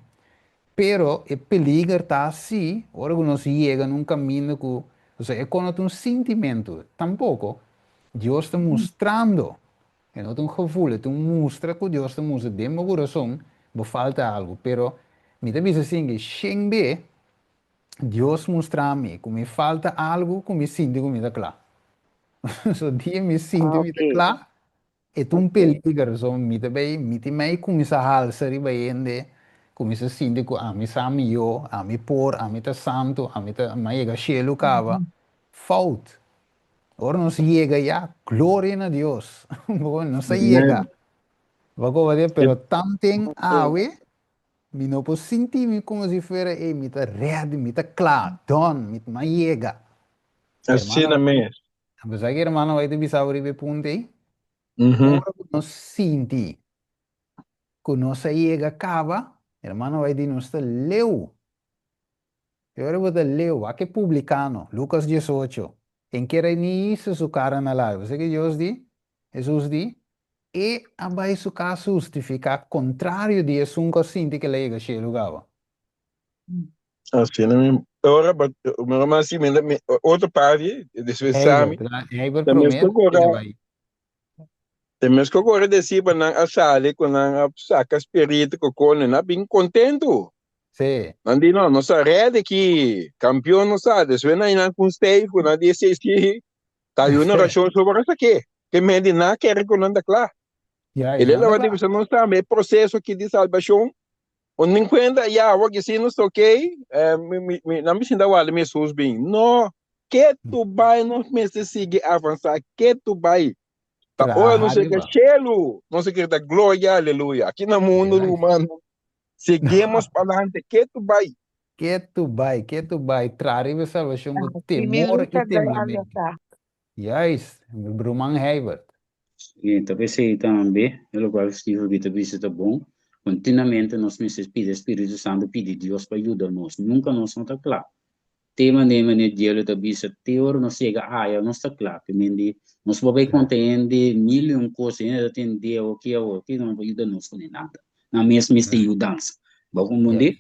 pero e peliger ta si ora ku nos yega na un kaminda ku, osea, e kono ta un sintimentu, tampoko. Dios ta mustrando E no ta un gevoel, e ta un mustra ku Dios ta mustra den bo kurason, bo falta algu. Pero mi ta bisa asin ke shen be Dios mustra mi ku mi falta algu ku mi sinti ku mi ta kla. So dia mi sinti mi ta kla, e ta un peliger. So mi ta bay, mi tin mei kuminsá halsa riba hende, kuminsá sinti ku ami sa mihó, ami por, ami ta santu, ami ta, mi a yega shelu kaba. Fout. Ora nos yega ya, gloria na Dios. Nos a yega. Bo a koba de, pero tanten awe, mi no por sinti mi como si fuera, ey, mi ta ready, mi ta kla, done, mi a yega. Asina mes. Bo sa ki hermano bai ta bisa bo riba e punto ey? Ora ku nos sinti ku nos a yega kaba, hermano bai di nos ta leu. E ora bo ta leu, wak e publikano, Lukas 18, en kere ni hisa su kara na lario. Bo sa ke Dios di? Hesus di, E a bai su kas hustifiká, kontrario di esun ku a sinti ku el a yega shelu kaba. Asina mi, ora bo, mi ruman si, mi, mi, otro parti, despues Sami, Heibert, Heibert ta mes promé, ku el a ora, bai. ta mes ku ora disipelnan a sali ku nan a saka spiritu ku kone, nan a bin kontentu. Sí. Nan di no, nos a ready ki, kampion nos a, despues nan nan ku un stijf ku nan di esei si, ta yu una orashon sobre esaki, ke men di nan kere ku nan ta kla. Ja, E nan ta laba di kla. bisa nos tambe e proseso ki di salbashon, un tin kuenta ya awor ki si nos ta okey, eh, mi, mi, mi, nan mi sinta warda mi Hesus bin. No, ke tu bai nos mester sigui avansa, ke tu bai. Pa ora Traha nos yega riba. shelu, nos a grita gloria, aleluya. Aki na mundu, Juist. ruman, Seguimos palante, ketu bai. Ketu bai, ketu bai, traha riba e salbashon ku Si mi temor i lucha bai temblementu. alsa. Juist, mi bruman Heibert. Sí, ta p'esei tambe, e lokual Steve a ta bisa ta bon. Kontinuamente nos mester pidi e Spiritu Santu, pidi Dios pa yuda nos. Nunka nos no ta kla. Te manera manera Dielo ta bisa, te ora nos yega aya nos ta kla. Te men di, nos por bai konta hende mil i un kos, hende ta tende awoki awoki, no por yuda nos ku nada. Nan mes mester yudansa. Bo a komprendé?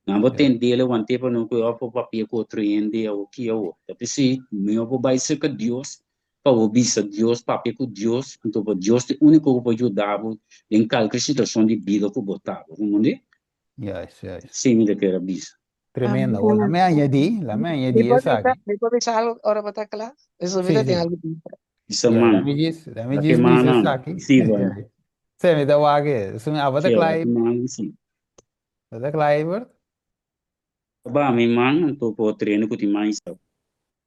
Nan bo tende lewant'é pa no ku e por papia ku otro hende awo ki awo. Ta p'esei mihó bo bai serka Dios pa bo bisa Dios, papia ku Dios, anto pa Dios ta e úniko ku por yuda bo den kalke situashon di bida ku bo ta. Bo komprendé? Juist, juist. Esei mi ta kere a bisa. Tremendo. Awor lame añadí, lame Mi añadí por bisa, esaki. mi por bisa algo ora bo ta kla? Eso mi Sí, ta tin sí. algo di bisa. Bisa Ya, man. lame djis, lame Lake djis bisa manan. esaki. Sí, bueno. Sí, mi ta wak e. Su mi abo ta Sí, kla lake manan, sí. Bo ta kla, Evert? Ba mi man, anto por trene ku tin man isa.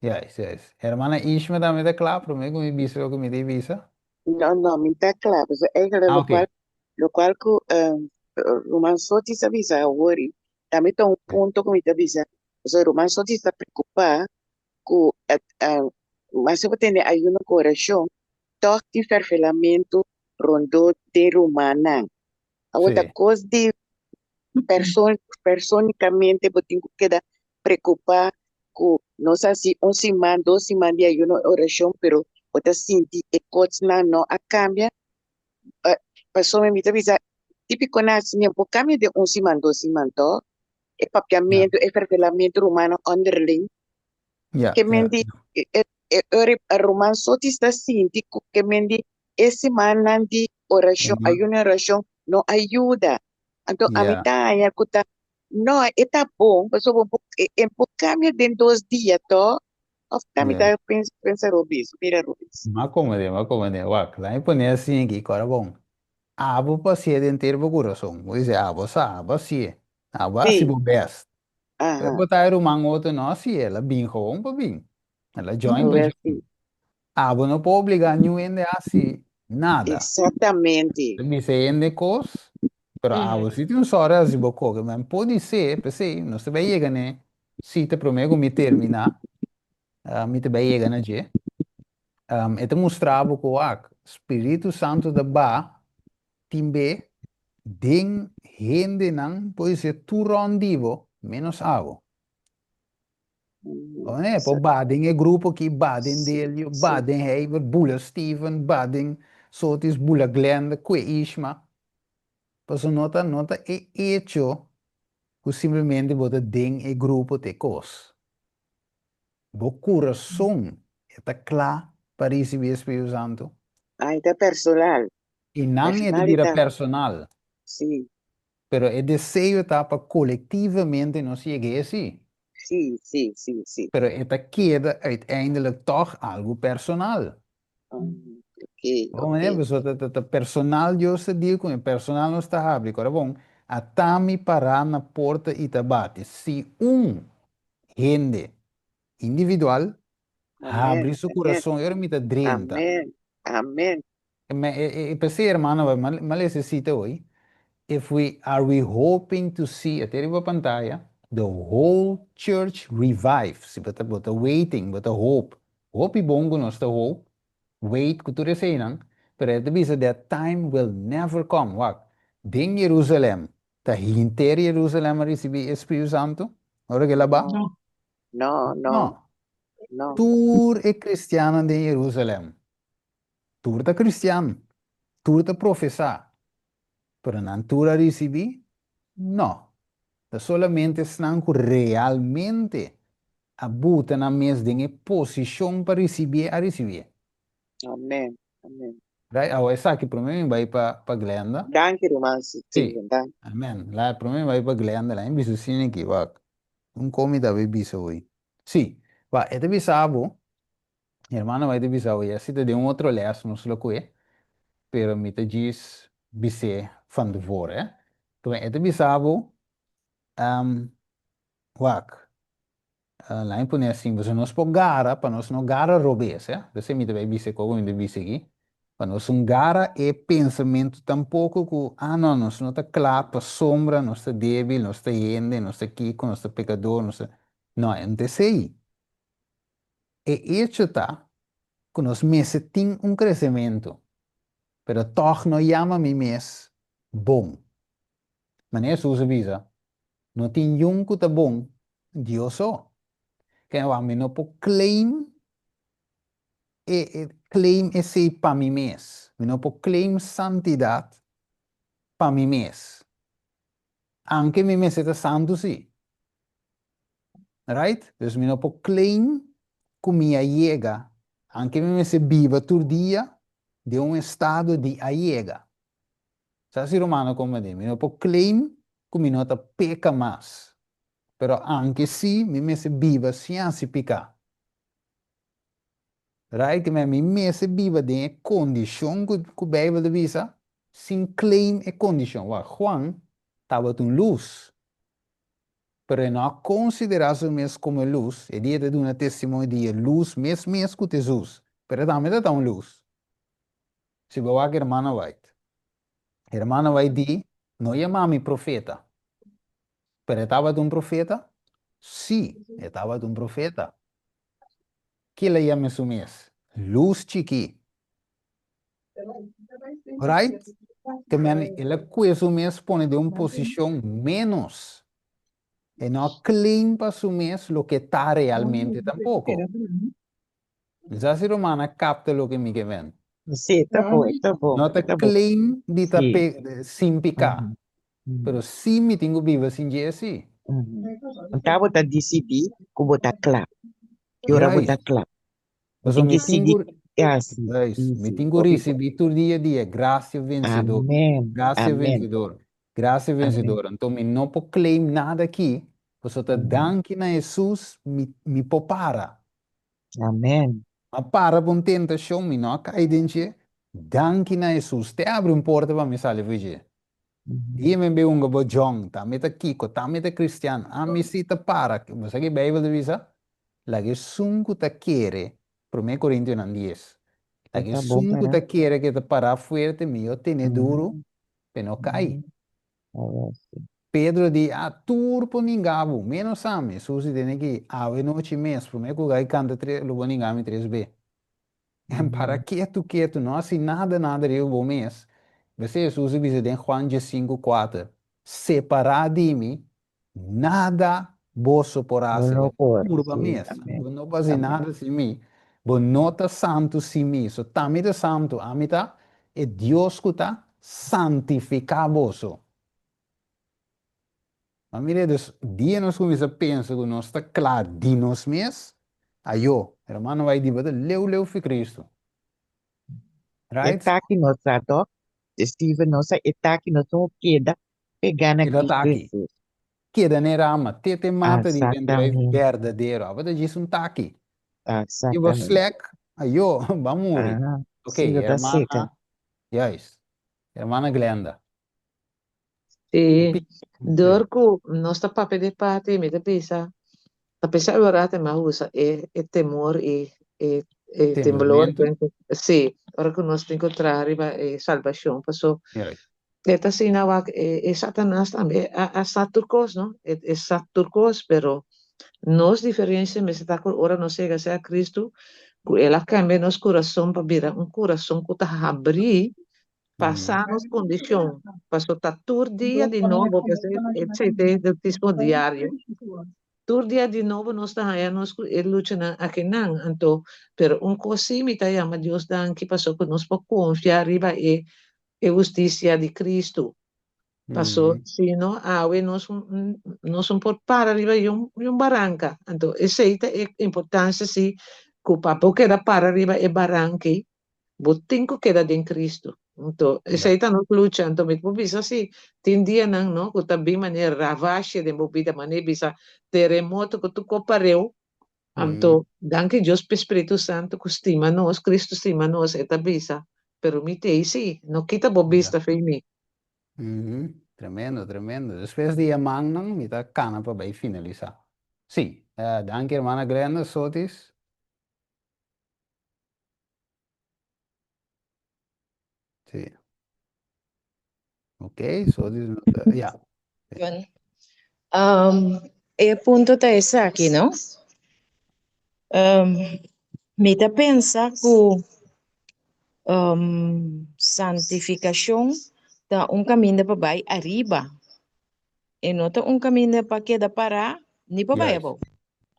Juist, juist. Hermana Ishma tambe ta kla, promé ku mi bisa loke mi ta bisa? No, no, mi ta kla. Pasobra eigenlijk Ah, lokual, oké. lokual ku Ruman Sotis a bisa awor, tambe ta un punto ku mi ta bisa. Pasobra Ruman Sotis ta preokupá ku mas bo tende ayuno ku orashon, tòg tin ferfelamentu rondó den rumannan. Awor ta Sí. kos di person, personicamente bo tin ku keda preokupá ku nos hasi un siman, dos siman di ayuno i orashon, pero bo ta sinti e kosnan no a kambia. Pasobra mi ta bisa, típiko nan hasi no por kambia den un siman, dos siman, tòg? E Ja. papiamentu, e fervelamentu rumano onderling. Ja, Ke men ja. di, e, e, e ruman sotis ta sinti ku ke men di e simannan di orashon, Ayuno. ayuno i orashon no a yuda. Anto ami Ja. ta haña ku ta, no, e ta bon, pasobra bo por, e, e por kambia den dos dia tòg? Òf ta mi Ja. ta pens, pensa robes, mira robes. M'a komende, m'a komende. Wak, laat mi pone asin aki, kòrda bon. Abo por hasié den ter bo kurason. Bo dice, abo sa, abo hasié. Abo a hasi Sí, bo bèst. Pero aha, bo ta e ruman otro no hasié, el a bin gewoon pa bin. El a join pa awel join. sí. Abo no por obligá niun hende hasi nada. Exactamente. Ta bisa hende kos, pero abo si tin un sòri hasi bo koke. Men podisé, p'esei nos ta bai yega n'e sita promé ku mi terminá, mi ta bai yega na dje. E ta mustra bo ku wak, Spiritu Santu ta ba tin be den hendenan, podisé tur rònt di bo, ménos abo. Oh, nee, por ba den e grupo aki, ba den Delio, ba den Heibert, bula Steven, ba den Sotis, bula Glenda, kue Ishma. Pasobra no ta, no ta e hecho ku simplemente bo ta den e grupo ta e kos. Bo kurason e ta kla pa risibí e Spiritu Santu? Ai, ta personal. I nan e ta bira personal. Sí. Pero e deseo ta pa kolektivamente nos yega esi. Sí, sí, sí, sí. Pero e ta keda uiteindelijk tòg algu personal. Ok, Bon, manera, ok. pasobra ta, ta, ta personal Dios ta deal ku e, personal nos ta habri. Kora bon, ata mi pará na porta i ta bati. Si un hende individual Amen, habri su amen, kurason, e ora mi ta drenta. amen, amen. E p'esei, hermano, m'a lesa e sita hoy, If we are we hoping to see, e ta riba pantaya, the whole church revived, si bo ta bo ta waiting, bo ta hope, hopi bon ku nos ta hope, wait ku tur eseinan, pero e ta bisa that time will never come, wak, den Jerusalem, ta hinter Jerusalem a risibi e Spiritu Santu ora ku el a ba? No, no, no, No. no. Tur e kristiannan den Jerusalem Tur ta cristian, tur ta profesá, pero nan tur a ricibí? No. Ta solamente esnan cu realmente a buta nan mes den e posicion pa ricibié a ricibié. Amen, amen. Right, awo esaki prome mi bai pa pa Glenda. Danki ruman Sí, Steven, danki. amen. La prome mi bai pa Glenda, la mi bisa asina aki, wak. Un komi ta bai bisa hoy. Sí, wak, e ta bisa bo Mi hermano bai ta bisa oye si ta den un otro les nos lo kue, pero mi ta djis bis'é van tevore. Enton e ta bisa bo, wak, laat mi pone asin, pasobra nos por gara pa nos no gara robes, eh. P'esei mi ta bai bisa e kos ku mi ta bisa aki, pa nos no gara e pensamentu tampoko ku, ah no, nos no ta kla pasobra nos ta debil, nos ta hende, nos ta kiko, nos ta pekador, nos ta, no, e no ta esei. E echo ta. ku nos mester tin un kresementu, pero tòg no yama mi mes bon. Manera Hesus a bisa, No tin yun ku ta bon, Dios so. Kende wak mi no por claim e e claim esei pa mi mes. Mi no por claim santidat pa mi mes. Anke mi mester ta santu si. Right? Dus mi no por claim ku mi a yega, anke mi mester biba tur dia den un estado di a yega. Sa si Romano komprendé? Mi no por claim ku mi no ta peka mas. Pero anke si mi mester biba sin hasi piká. Right? Ke mi mester biba den e kondishon ku ku Beibel ta bisa, sin claim e kondishon. Wak, Juan tabata un lus, pero e no a konsiderá su mes komo e lus. E dia e ta duna testimonio di e lus mes mes ku ta Hesus, pero e tambe ta ta un lus. Si bo wak Hermana White, Hermana White di, No yama mi profeta. Pero e tabata un profeta? Sí, e tabata un profeta. Kila yama su mes? Lus chikí. Right? Te men el a kue su mes pone den un posishon ménos. E no a claim pa su mes loke e ta realmente tampoko. Mi sa si Romana kapta loke mi ke men. Sí, ta bon, ta bon, No ta ta bon. claim di ta Sí. pe sin piká, pero sí mi tin ku biba sin dje sí. Anta bo ta disidí ku bo ta kla. Ki ora bo ta Juist. kla. Bo Pasobra tin mi ki tin sigui ku hasi. Juist. Sí, Mi sí, tin ku hopi bon. risibí tur dia di e grasia vensedor. Amèn, Grasia amèn, vensedor. Grasia amèn. vensedor. Anto mi no por claim nada aki, pasobra ta danki na Hesus mi mi por para. Amèn. A para pa un tentashon, mi no a kai den dje. Danki na Hesus, te abri un porta pa mi sali for dje. Dia mi bai hunga bo jong, ta mi ta kiko, ta mi ta kristian, ami si ta para. Bo sa ki Beibel ta bisa? Laga esun ku ta kere, Promé Korintionan dies, laga esun ku ta kere ke ta pará fuerte, mihó tene duru p'e no kai. Pedro di, A tur por ninga bo, ménos ami. Hesus di tene ki, Awe nochi mes, promé ku gai kanta tres, lo bo ninga mi tres be. En para ketu ketu, no hasi nada nada riba bo mes. P'esei Hesus a bisa den Juan diesinku kuater, Separá di mi, nada boso por Bo hasi. no Bo por, purba sí, mes. amén, Bo no por hasi amén. nada sin mi. Bo no ta santu sin mi. So ta mi ta santu, ami ta e Dios ku ta santifiká boso. Ma mira, dus dia nos kuminsá pensa ku nos ta kla di nos mes, ayo, hermano bai di bo ta leu leu fi Cristo. E Right? taki nos sa toch? Steven nos sa e taki nos no keda pegá na Keda Cristo taki. Jesus. Keda na e rama, te te mata di wendruif Exactamente. berdadero. Abo ta djis un taki. Si bo Exactamente. slek, ayo, bo a muri. Ah, Ok, si, lo ta hermana, seca. juist. Hermana Glenda. Sí, Pi- dor ku nos ta papia di parti, mi ta bisa, ta pensa e ora mi a usa e, e temor i e, e temblor. Temblamentu. Sí, ora ku nos tin ku traha riba e salbashon, paso Juist. e ta asina wak e, e Satanas tambe a, a sa tur kos, no? E, e sa tur kos, pero nos diferensia mester ta ku ora nos yega sea Kristu, ku el a kambia nos kurason pa bira un kurason ku ta habrí Pasa nos kondishon, paso ta tur dia di nobo, pasobra esei ta e bautismo diario. Tur dia di nobo nos ta haña nos ku e luchanan akinan. Anto, pero un kos sí mi ta yama Dios danki pasobra ku nos por konfia riba e e hustisia di Kristu. Paso si no awe nos nos no por para riba un un baranka. Anto esei ta e importansia sí ku pa bo keda para riba e baranka ei Bo tin ku keda den Kristu. Anto, esei ta nos lucha. Anto, mi por bisa si tin dianan, no, ku ta bin manera ravashe den bo bida, manera bisa teremoto ku tur kos pareu. Anto, danki Dios p'e Spiritu Santu ku stima nos, Kristu stima nos, e ta bisa, pero mi t'ei si, no kita bo bista fei mi. Tremendo, tremendo. Despues di e mannan mi ta kana pa bai finalisá. Sí, danki hermana Glenda Sotis. Sí. Ok, so dis no ta, ja. Bueno, um, e punto ta esaki, no? Um, Mi ta pensa ku santifikashon ta un kaminda pa bai ariba. E no ta un kaminda pa keda pará ni pa bai Juist, abou. Ma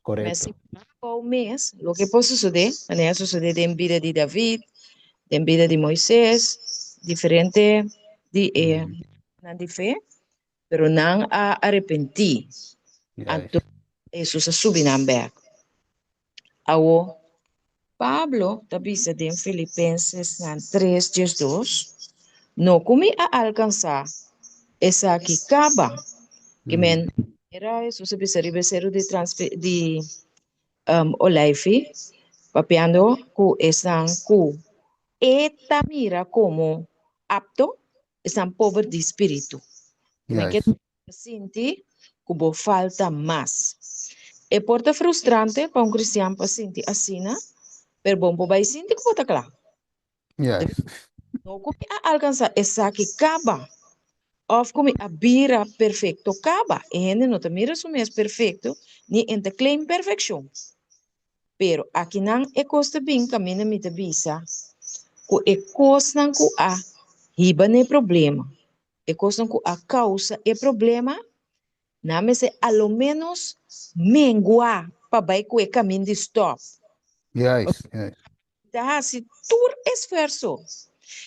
korekto. si bai abou mes, loke por sosodé, manera a sosodé den bida di David, den bida di Moises, diferente di e nan di fe, pero nan a arepentí. Anto Juist. Hesus a subi nan bèk. Awo, Pablo ta bisa den Filipensesnan 3:12, No ku mi a alkansá esaki kaba, ke men mira Hesus a bisa riba e seru di di Oleifi, papiando ku esnan ku e ta mira komo apto, esnan pober di spiritu. Ke men ke Sinti ku bo falta mas. E por ta frustrante pa un kristian pa sinti asina, pero bo por bai sinti ku bo ta kla. No ku mi a alkansá esaki kaba òf ku mi a bira perfekto kaba. E hende no ta mira su mes perfekto ni e ta claim perfekshon. Pero akinan e kos ta bin kaminda mi ta bisa ku e kosnan ku a hiba na e problema E kosnan ku a kousa e problema, nan mester a lo ménos mengua pa bai ku e kamin di stòp. Juist, juist. Ta hasi tur esfuerso.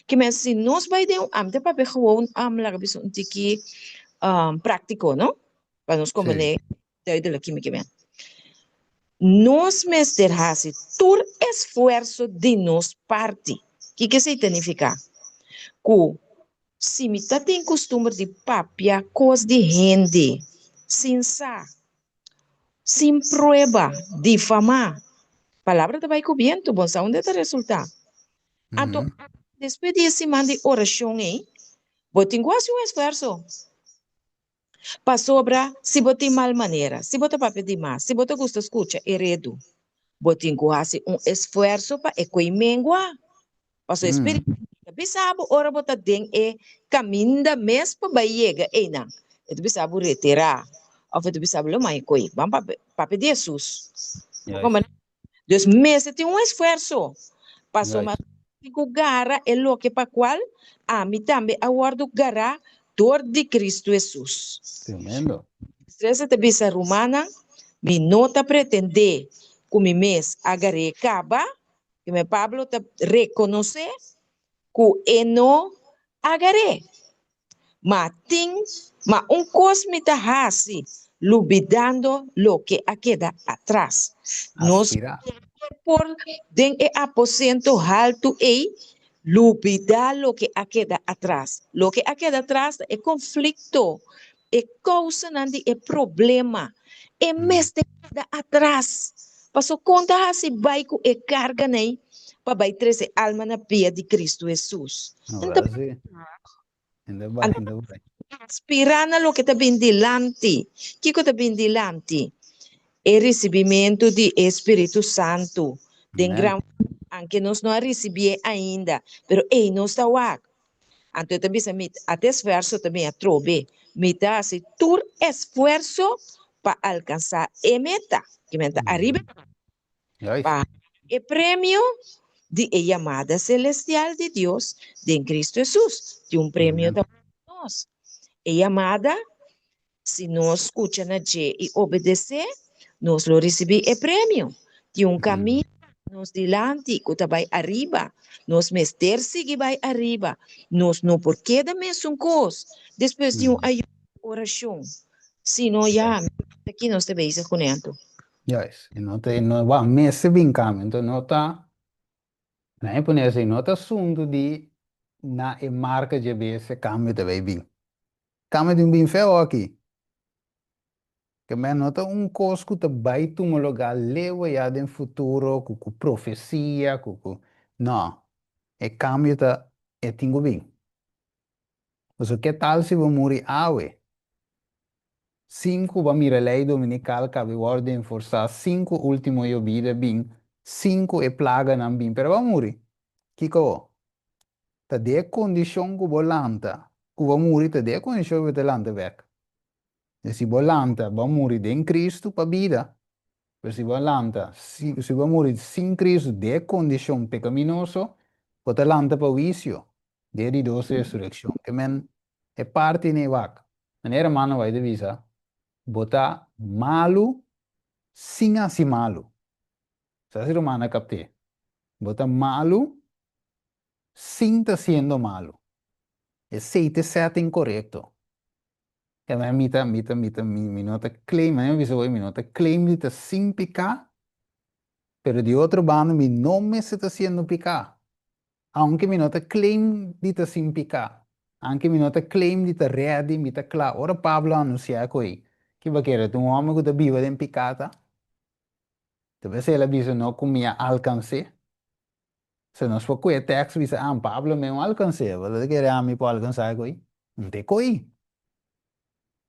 Ke men si nos bai den un, ami ta papia gewoon, laga bisa un tiki práktiko, no? Pa nos komprendé duidelijk kimi ke men. Nos mester hasi tur esfuerso di nos parti. Kiko esei ta nifiká? Ku Si mi ta tin kustumber di papia kos di hende sin sa, sin prueba, difamá, palabra ta bai ku bientu, bon sa unda e ta resultá. Anto, despues di e siman di orashon ei, bo tin ku hasi un esfuerso. Pasobra si bo tin mal manera, si bo ta papia di mas, si bo ta gusta skucha e redu, bo tin ku hasi un esfuerso pa e koe mengua. Pasobra e spiritu ta bisa bo ora bo ta den e kaminda mes pa bai yega einan. E ta bisa bo retirá òf e ta bisa bo lo mai koe ban papia di Hesus. Bo komprende? Dus mester tin un esfuerso. Pasobra tin ku gara e loke pa kual ami tambe a wòrdu gará dor di Kristu Hesus. Tremendo. Trese ta bisa, Rumannan, mi no ta pretendé ku mi mes a gar'é kaba. Primer Pablo ta rekonosé ku e no a gar'é. Ma tin, ma un kos mi ta hasi, lubidando loke a keda atras. Nos Aspirá. por den e aposento haltu ei lubidá loke a keda atras. Loke a keda atras ta e konflikto, e kousanan di e problema. E mester keda atras. Paso kon ta hasi bai ku e karganan ei pa bai trese alma na pia di Kristu Hesus? Ora si. Hende bai, hende bai. Aspirá na loke ta bin dilanti. Kiko ta bin dilanti? E risibimentu di e Spiritu Santu den gran anke nos no a risibié ainda, pero ei nos ta wak. Anto e ta bisa mi, ata esfuerso ta bin atrobe. Mi ta hasi tur esfuerso pa alkansá e meta, ki men ta ariba e meta. Pa e premio di e yamada celestial di Dios den Cristo Hesus. Tin un premio ta pa nos. E yamada, si nos scucha na dje i obedecé, nos lo ricibí e premio. Tin un caminda nos dilanti cu ta bai ariba. Nos mester sigui bai ariba. Nos no por keda mesun cos despues di un ayuno i oracion. Sino ya, aki nos ta bezig cune anto. Juist, e no ta, e no, wak, mester bin cambio, enton no ta, na e pone así, no ta asunto di na e marca dje bes e cambio ta bay bin. Cambio tin bin feo aki. Ke men no ta un cos cu ta bay tuma lugar leu aya den futuro cu cu profecia, cu cu, no, e cambio ta, e tin cu bin. Pasobra ke tal si bo muri awe? Sin ku bo a mira lei dominikal kabe wòrdu enforsá, sin ku último yobida bin, sin ku e plaganan bin, pero bo a muri. Kiko bo? Ta den e kondishon ku bo lanta, ku bo muri, ta den e kondishon ku bo ta lanta bèk. Si bo lanta, bo a muri den Kristu pa bida. Pero si bo a lanta, si, si bo a muri sin Cristo den e kondishon pekaminoso, bo ta lanta pa huisio den e di dos resurekshon. Ke men e parti nei wak. Manera hermano White ta bisa, bo ta malu sin hasi malu. Sa si ruman a kapt'é? Bo ta malu sin ta siendo malu. Esei ta e setting korekto. Kende mi ta, mi ta, mi ta, mi, mi no ta claim, mi a bisa hoy, mi no ta claim di ta sin piká, pero di otro banda mi no mester ta siendo piká. Aunke mi no ta claim di ta sin piká, aunke mi no ta claim di ta ready, mi ta kla. Ora Pablo a anunsiá ku ei, ki bo kere? Ta un hòmber ku ta biba den piká ta? Ta p'esei el a bisa no ku mi a alkans'é. Si nos por kue tekst bisa, ah, Pablo mi no alkans'é, bo ta kere ami por alkansá e koi? No ta e koi.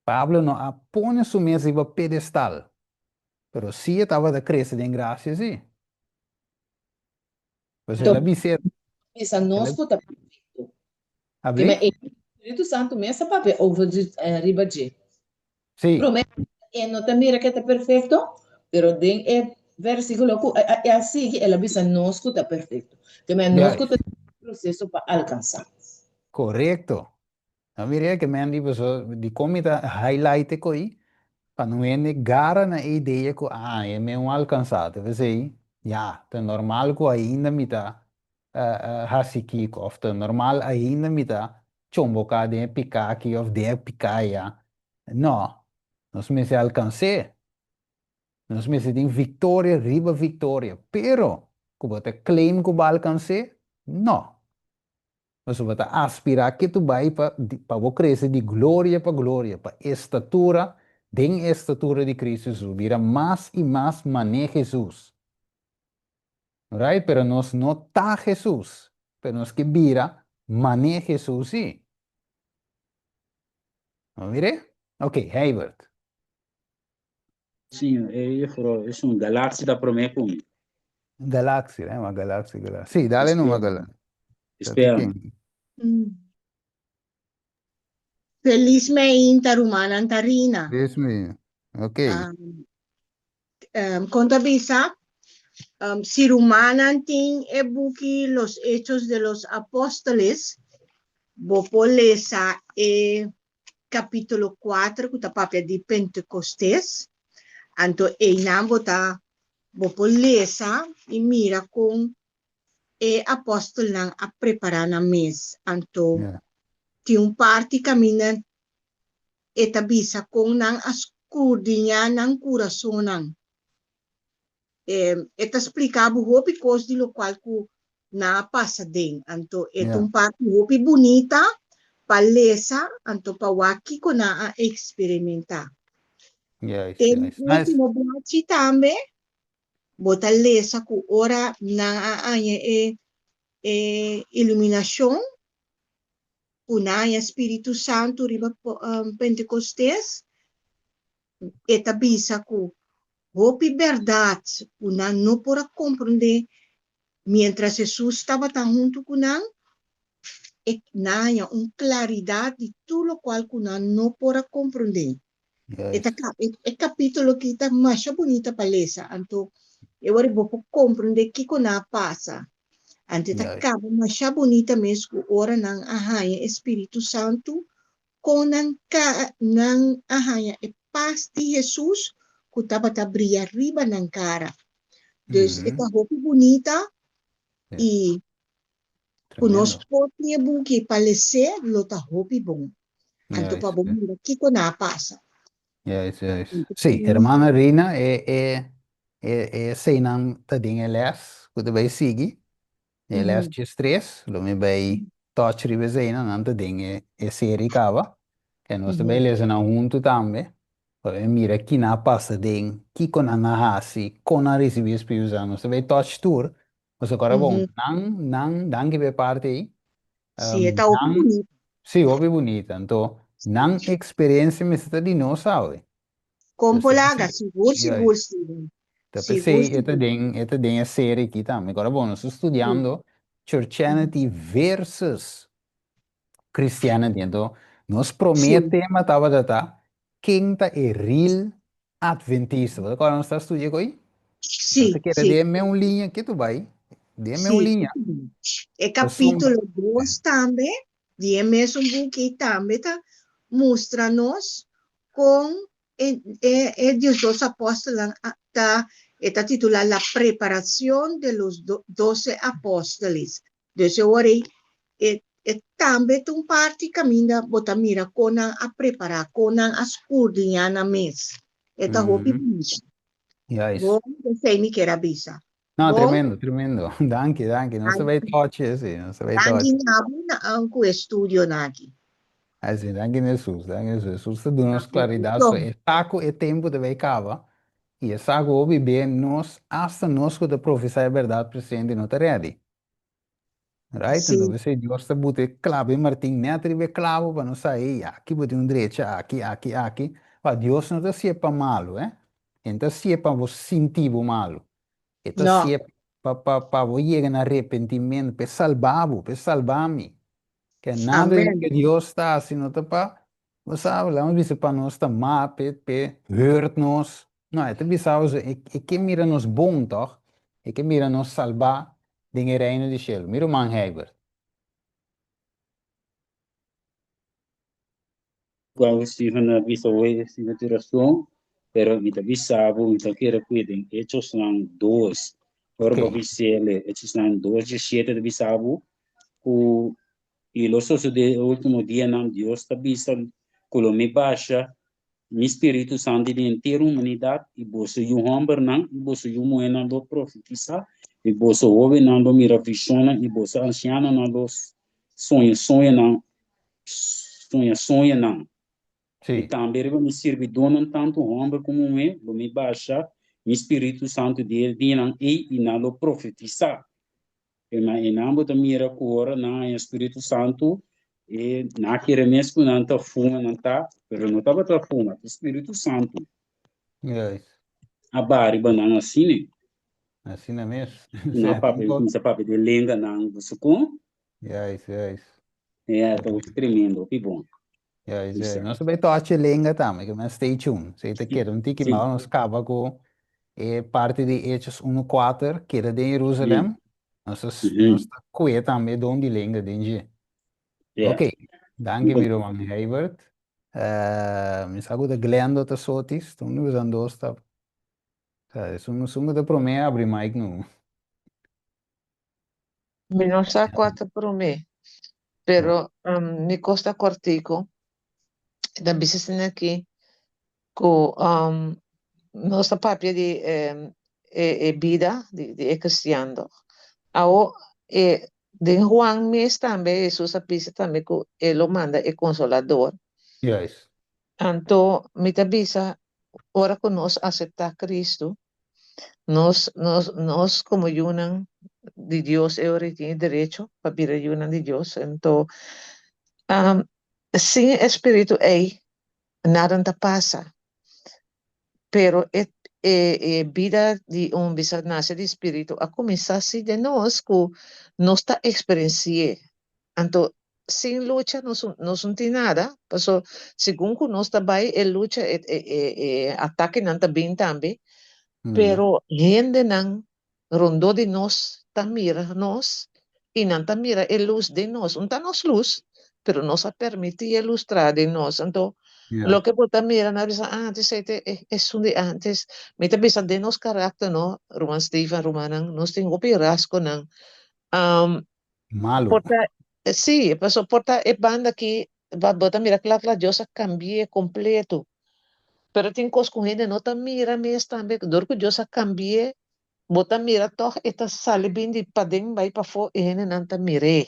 Pablo no a pone su mes riba pedestal, pero sí e tabata krese den grasia sí. Pues el a bis'é. Bisa nos ku ta perfekto. Kema e Spiritu Santu mes a papia over di riba dje. Sí. Promé e no ta mira ku e ta perfekto, pero den e versíkulo ku a sigui el a bisa nos ku ta perfekto. Kema nos ku ta den e proseso pa alkansá. Korekto. No mira ke men di paso dikon mi ta highlight e koi pa no hende gara na e idea ku ah e men un alkansá ta p'esei ya ta normal ku ainda mi ta hasi kiko òf ta normal ainda mi ta chomboká den e piká aki òf den e piká aya. No, nos mester alkans'é. Nos mester tin viktoria riba viktoria pero ku bo ta claim ku bo a alkans'é? No. Pasobra bo ta aspirá ketu bai pa pa bo krese di gloria pa gloria, pa estatura den e estatura di Cristo Jesus, bira mas i mas mané Jesus. Right? Pero nos no ta Jesus, pero nos ke bira mané Jesus sí. Bo mir'é? Ok, Heibert. Sí, e juffrouw, es un galaxia ta promé ku mi. Galaxia, eh, ma galaxia, galaxia. Sí, dale numa galaxia. Espera. Feliz meinta, rumannan Tarina. Feliz meinta. Ok. Um, um, konta bisa, um, si rumannan tin e buki Los Hechos de los Apóstoles, bo por lesa e capítulo 4 ku ta papia di Pentecostes. Anto einan bo ta bo por lesa i mira kon e apòstelnan a prepará nan mes. Anto tin un parti kaminda e ta bisa kon nan a skurdiñá nan kurasonnan. E ta splika bo hopi kos di lokual ku nan a pasa den. Anto e ta un parti hopi bunita pa lesa, anto pa wak kiko nan a eksperimentá. Den último blachi tambe bo ta lesa ku ora nan a haña e e iluminashon, ku nan a haña Spiritu Santu riba Pentekostes, e ta bisa ku hopi bèrdat ku nan no por a komprondé miéntras Hesus tabata huntu ku nan, e nan haña un klaridat di tur lokual ku nan no por a komprondé. E ta e kapítulo aki ta masha bunita pa lesa, anto e ora bo por komprondé kiko nan a pasa. Anto e ta kaba masha bunita mes ku ora nan a haña e Spiritu Santu Kon nan ka nan a haña e pas di Hesus ku tabata bria riba nan kara. Dus e ta hopi bunita i ku nos por tin e buki pa les'é lo ta hopi bon. Anto pa bo mira kiko nan a pasa. Juist, juist. Sí, hermana Rina, e e e eseinan ta den e les ku ta bai sigui. E les 13, lo mi bai touch riba eseinan, nan ta den e e serie kaba. E nos ta bai lesa nan huntu tambe, pa bai mira kina a pasa den, kiko nan a hasi, kon nan a risibí e Spiritu Santu. Nos ta bai touch tur, pasobra kòrda bon, nan, nan, danki pa e parti ei, Sí, e ta hopi nan, bunita. sí, hopi bunita. Anto, nan eksperensia mester ta di nos awe. Kon por laga? Sigur, sigur, Steven. Ta Sigur, p'esei e ta sigur. den, e ta den e serie aki tambe. Kòrda bon, nos ta studiando Churchianity versus Christianity. Anto, nos promé tema tabata ta, ken ta e real Adventista? Bo ta kòrda nos ta studia ku ei? Nos Sí, ta kere sí. den meun liña ke tu bai, den meun Sí. liña. E Pasobra, capítulo 2 tambe, di e mesun buki tambe ta mustra nos con e, e, e 12 apóstoles ta, e ta titula La preparación de los 12 apóstoles. Dus e ora ei, e, e tambe ta un parti kaminda bo ta mira kon nan a prepará, kon nan a skurdriñá nan mes. E ta hopi bunita. Juist. Bon, esei mi kier a bisa. No, Bon, tremendo, tremendo. Danki, danki. Nos ta bai danki. touch ese, nos ta bai Danki touch. na bo na ku e studionan aki. Así, danki na Hesus, danki na Hesus. Hesus ta duna nos klaridat, so e sa ku e tempu ta bai kaba, i e sa ku hopi be nos, asta nos ku ta profesá e bèrdat presente no ta ready. Right? Sí. Entonces p'esei Dios ta buta e klabo e martin nèt riba e klabo pa nos sa, ey, aki bo tin un drecha, aki, aki, aki. Pa Dios no ta hasié pa malu, eh. E no ta hasié pa bo sinti bo malu. E ta No. hasié pa, pa, pa bo yega na arepentimentu, pa e salba bo, pa e salba mi. Ke nada di Amen. loke Dios ta hasi no ta pa, bo sa, laga nos bisa pa nos ta mal, p'e, p'e hurt nos. No, e ta bisa bo, e, e ke mira nos bon tòg, e ke mira nos salbá den e reino di shelu. Mi ruman Herbert. Cual Steven a bisa hoy, Steven tin razon, pero mi ta bisa bo, mi ta kere cu den Hechosnan 2, ora bo Ok. bisele, Hechosnan 2, 17 ta bisa bo cu y lo sosode e ultimo dianan, Dios ta bisa cu lo mi basha mi Spiritu Santu den henter humanidad y boso yu hombernan y boso yu muhernan lo profetisa y boso hobennan lo mira visionnan y boso ancianonan lo soña soñonan soña soñonan. Sí. I tambe riba mi sirbidónan, tantu hòmber komo muhé, lo mi basha mi Spiritu Santu den e dianan ei, i nan lo profetisá. E na einan bo ta mira ku ora nan haña Spiritu Santu, e nan a kere mes ku nan ta fuma, nan ta, pero no tabata fuma, ta Spiritu Santu Juist. a baha riba nan asina. Asina mes. Nan Sea, papia, kuminsá papia den lenganan, bo sa kon? Juist, juist. Ja, ta hopi tremendo, hopi bon. Juist, juist. Bisa. Nos ta bai tochi lenga tambe, ke men stay tuned. Si ta keda un tiki Sí. mas, nos kaba ku e parti di Hechos 1:4, keda den Jerusalem. Nos ta, nos ta kue tambe don di lenga den dje. Ja. Ok, danki mi ruman Herbert. Eh, mi sa ku ta Glendo ta sotis, ta un usan dos ta. Sa, esun, esun ku ta promé abri mic nu. Mi no sa kua ta promé, pero um, mi kos ta kòrtiku. E ta bisa asina aki ku um, nos ta papia di um, e, e bida di, di e kristian tòg. Awo e den Juan mes tambe Hesus a bisa tambe ku e lo manda e Konsolador. Juist. Anto mi ta bisa ora ku nos aseptá Kristu, Nos, nos, nos como yunan di Dios e ora tin e derecho pa bira yunan di Dios. Anto, um, sin e espíritu ei, nada ta pasa. Pero e, e, e bida di un bisa nace di espíritu a cuminsa si den nos cu nos ta experienci'e. Anto, sin lucha nos nos no tin nada, paso segun ku nos ta bai e lucha e e e e atakenan ta bin tambe, pero hendenan rondó di nos ta mira nos i nan ta mira e lus den nos, un ta nos lus, pero nos a permití e lus traha den nos, anto loke bo ta mira nan a bisa ah esei ta esun di antes, mi ta bisa den nos karakter no ruman Steven rumannan nos tin hopi rasgonan. Malu. Por ta, sí, paso por ta e banda aki, ba, bo ta mira kla kla, Dios a cambi'é completo. Pero tin cos cu hende no ta mira mes tambe, dor cu Dios a cambi'é, bo ta mira toch e ta sali bin di paden bai pafó i hendenan ta mir'é.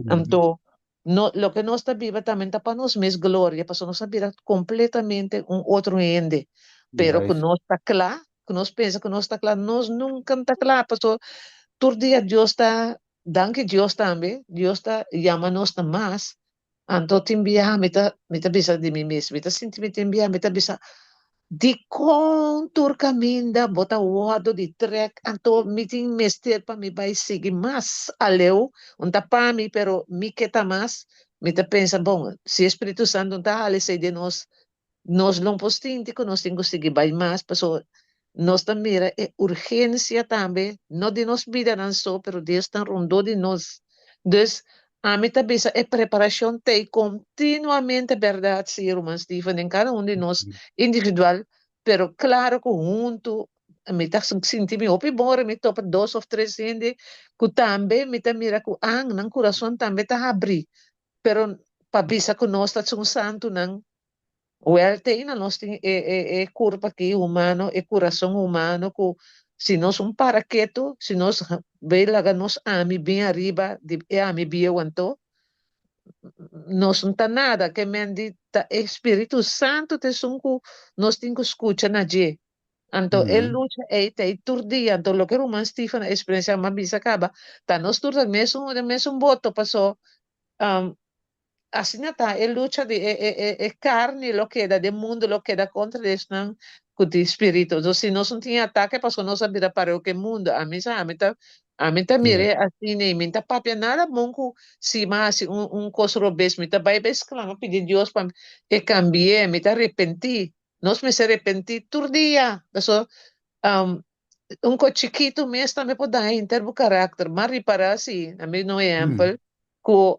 Anto, no, loke nos ta biba tambe ta pa nos mes gloria, pasobra nos a bira completamente un otro hende. Pero cu Juist. nos ta kla, cu nos pensa cu nos ta kla, nos nunca ta kla, pasobra tur dia Dios ta, danki Dios tambe, Dios ta yama nos na mas, anto tin biaha mi ta, mi ta bisa di mi mes, mi ta sinti mi tin biaha mi ta bisa, dikon tur kaminda bo ta wòrdu di trèk, anto mi tin mester pa mi bai sigui mas aleu, un ta pa mi, pero mi ke ta mas, mi ta pensa, bon, si e Spiritu Santu no ta hala esei den nos, nos lo por sinti ku nos tin ku sigui bai mas, pasobra. Nos ta mira e urgensia tambe, no di nos bidanan so, pero di esnan rondó di nos. Dus, ami ta bisa e preparashon ta ei kontinuamente, bèrdat si, ruman Steven, den kada un di nos individual, pero klaro ku huntu mi ta sinti mi hopi bon ora mi topa dos òf tres hende ku tambe mi ta mira ku an nan kurason tambe ta habrí, pero pa bisa ku nos ta tsun santunan. Wèl, te ainda nos tin e e e kurpa aki humano, e kurason humano ku si nos un para ketu, si nos bay laga nos ami bin ariba di e ami bieu anto, nos no ta nada. Ke men di ta e Spiritu Santu ta esun ku nos tin ku skucha na dje. Anto e lucha ei ta ei tur dia. Anto loke ruman Stephen a eksperensiá, mi a bisa kaba, ta nos tur ta mesun den mesun boto paso Asina ta, e lucha di e e e e carni lo keda, den mundo lo keda contra di esnan cu tin spirito. Entonces, si nos no tin atake, pasobra nos a bira pareu cu e mundo. Ami sa, ami ta, ami ta mir'é asina i mi no ta papia nada bon cu si mi a haci un un cos robes, mi ta bai bai sclama pidi Dios pa e cambi'é, mi ta repentí. Nos mester repentí tur dia, pasobra un cos chikitu mes tambe por daña henter bo karakter. M'a ripará si, na mi no ehèmpel, ku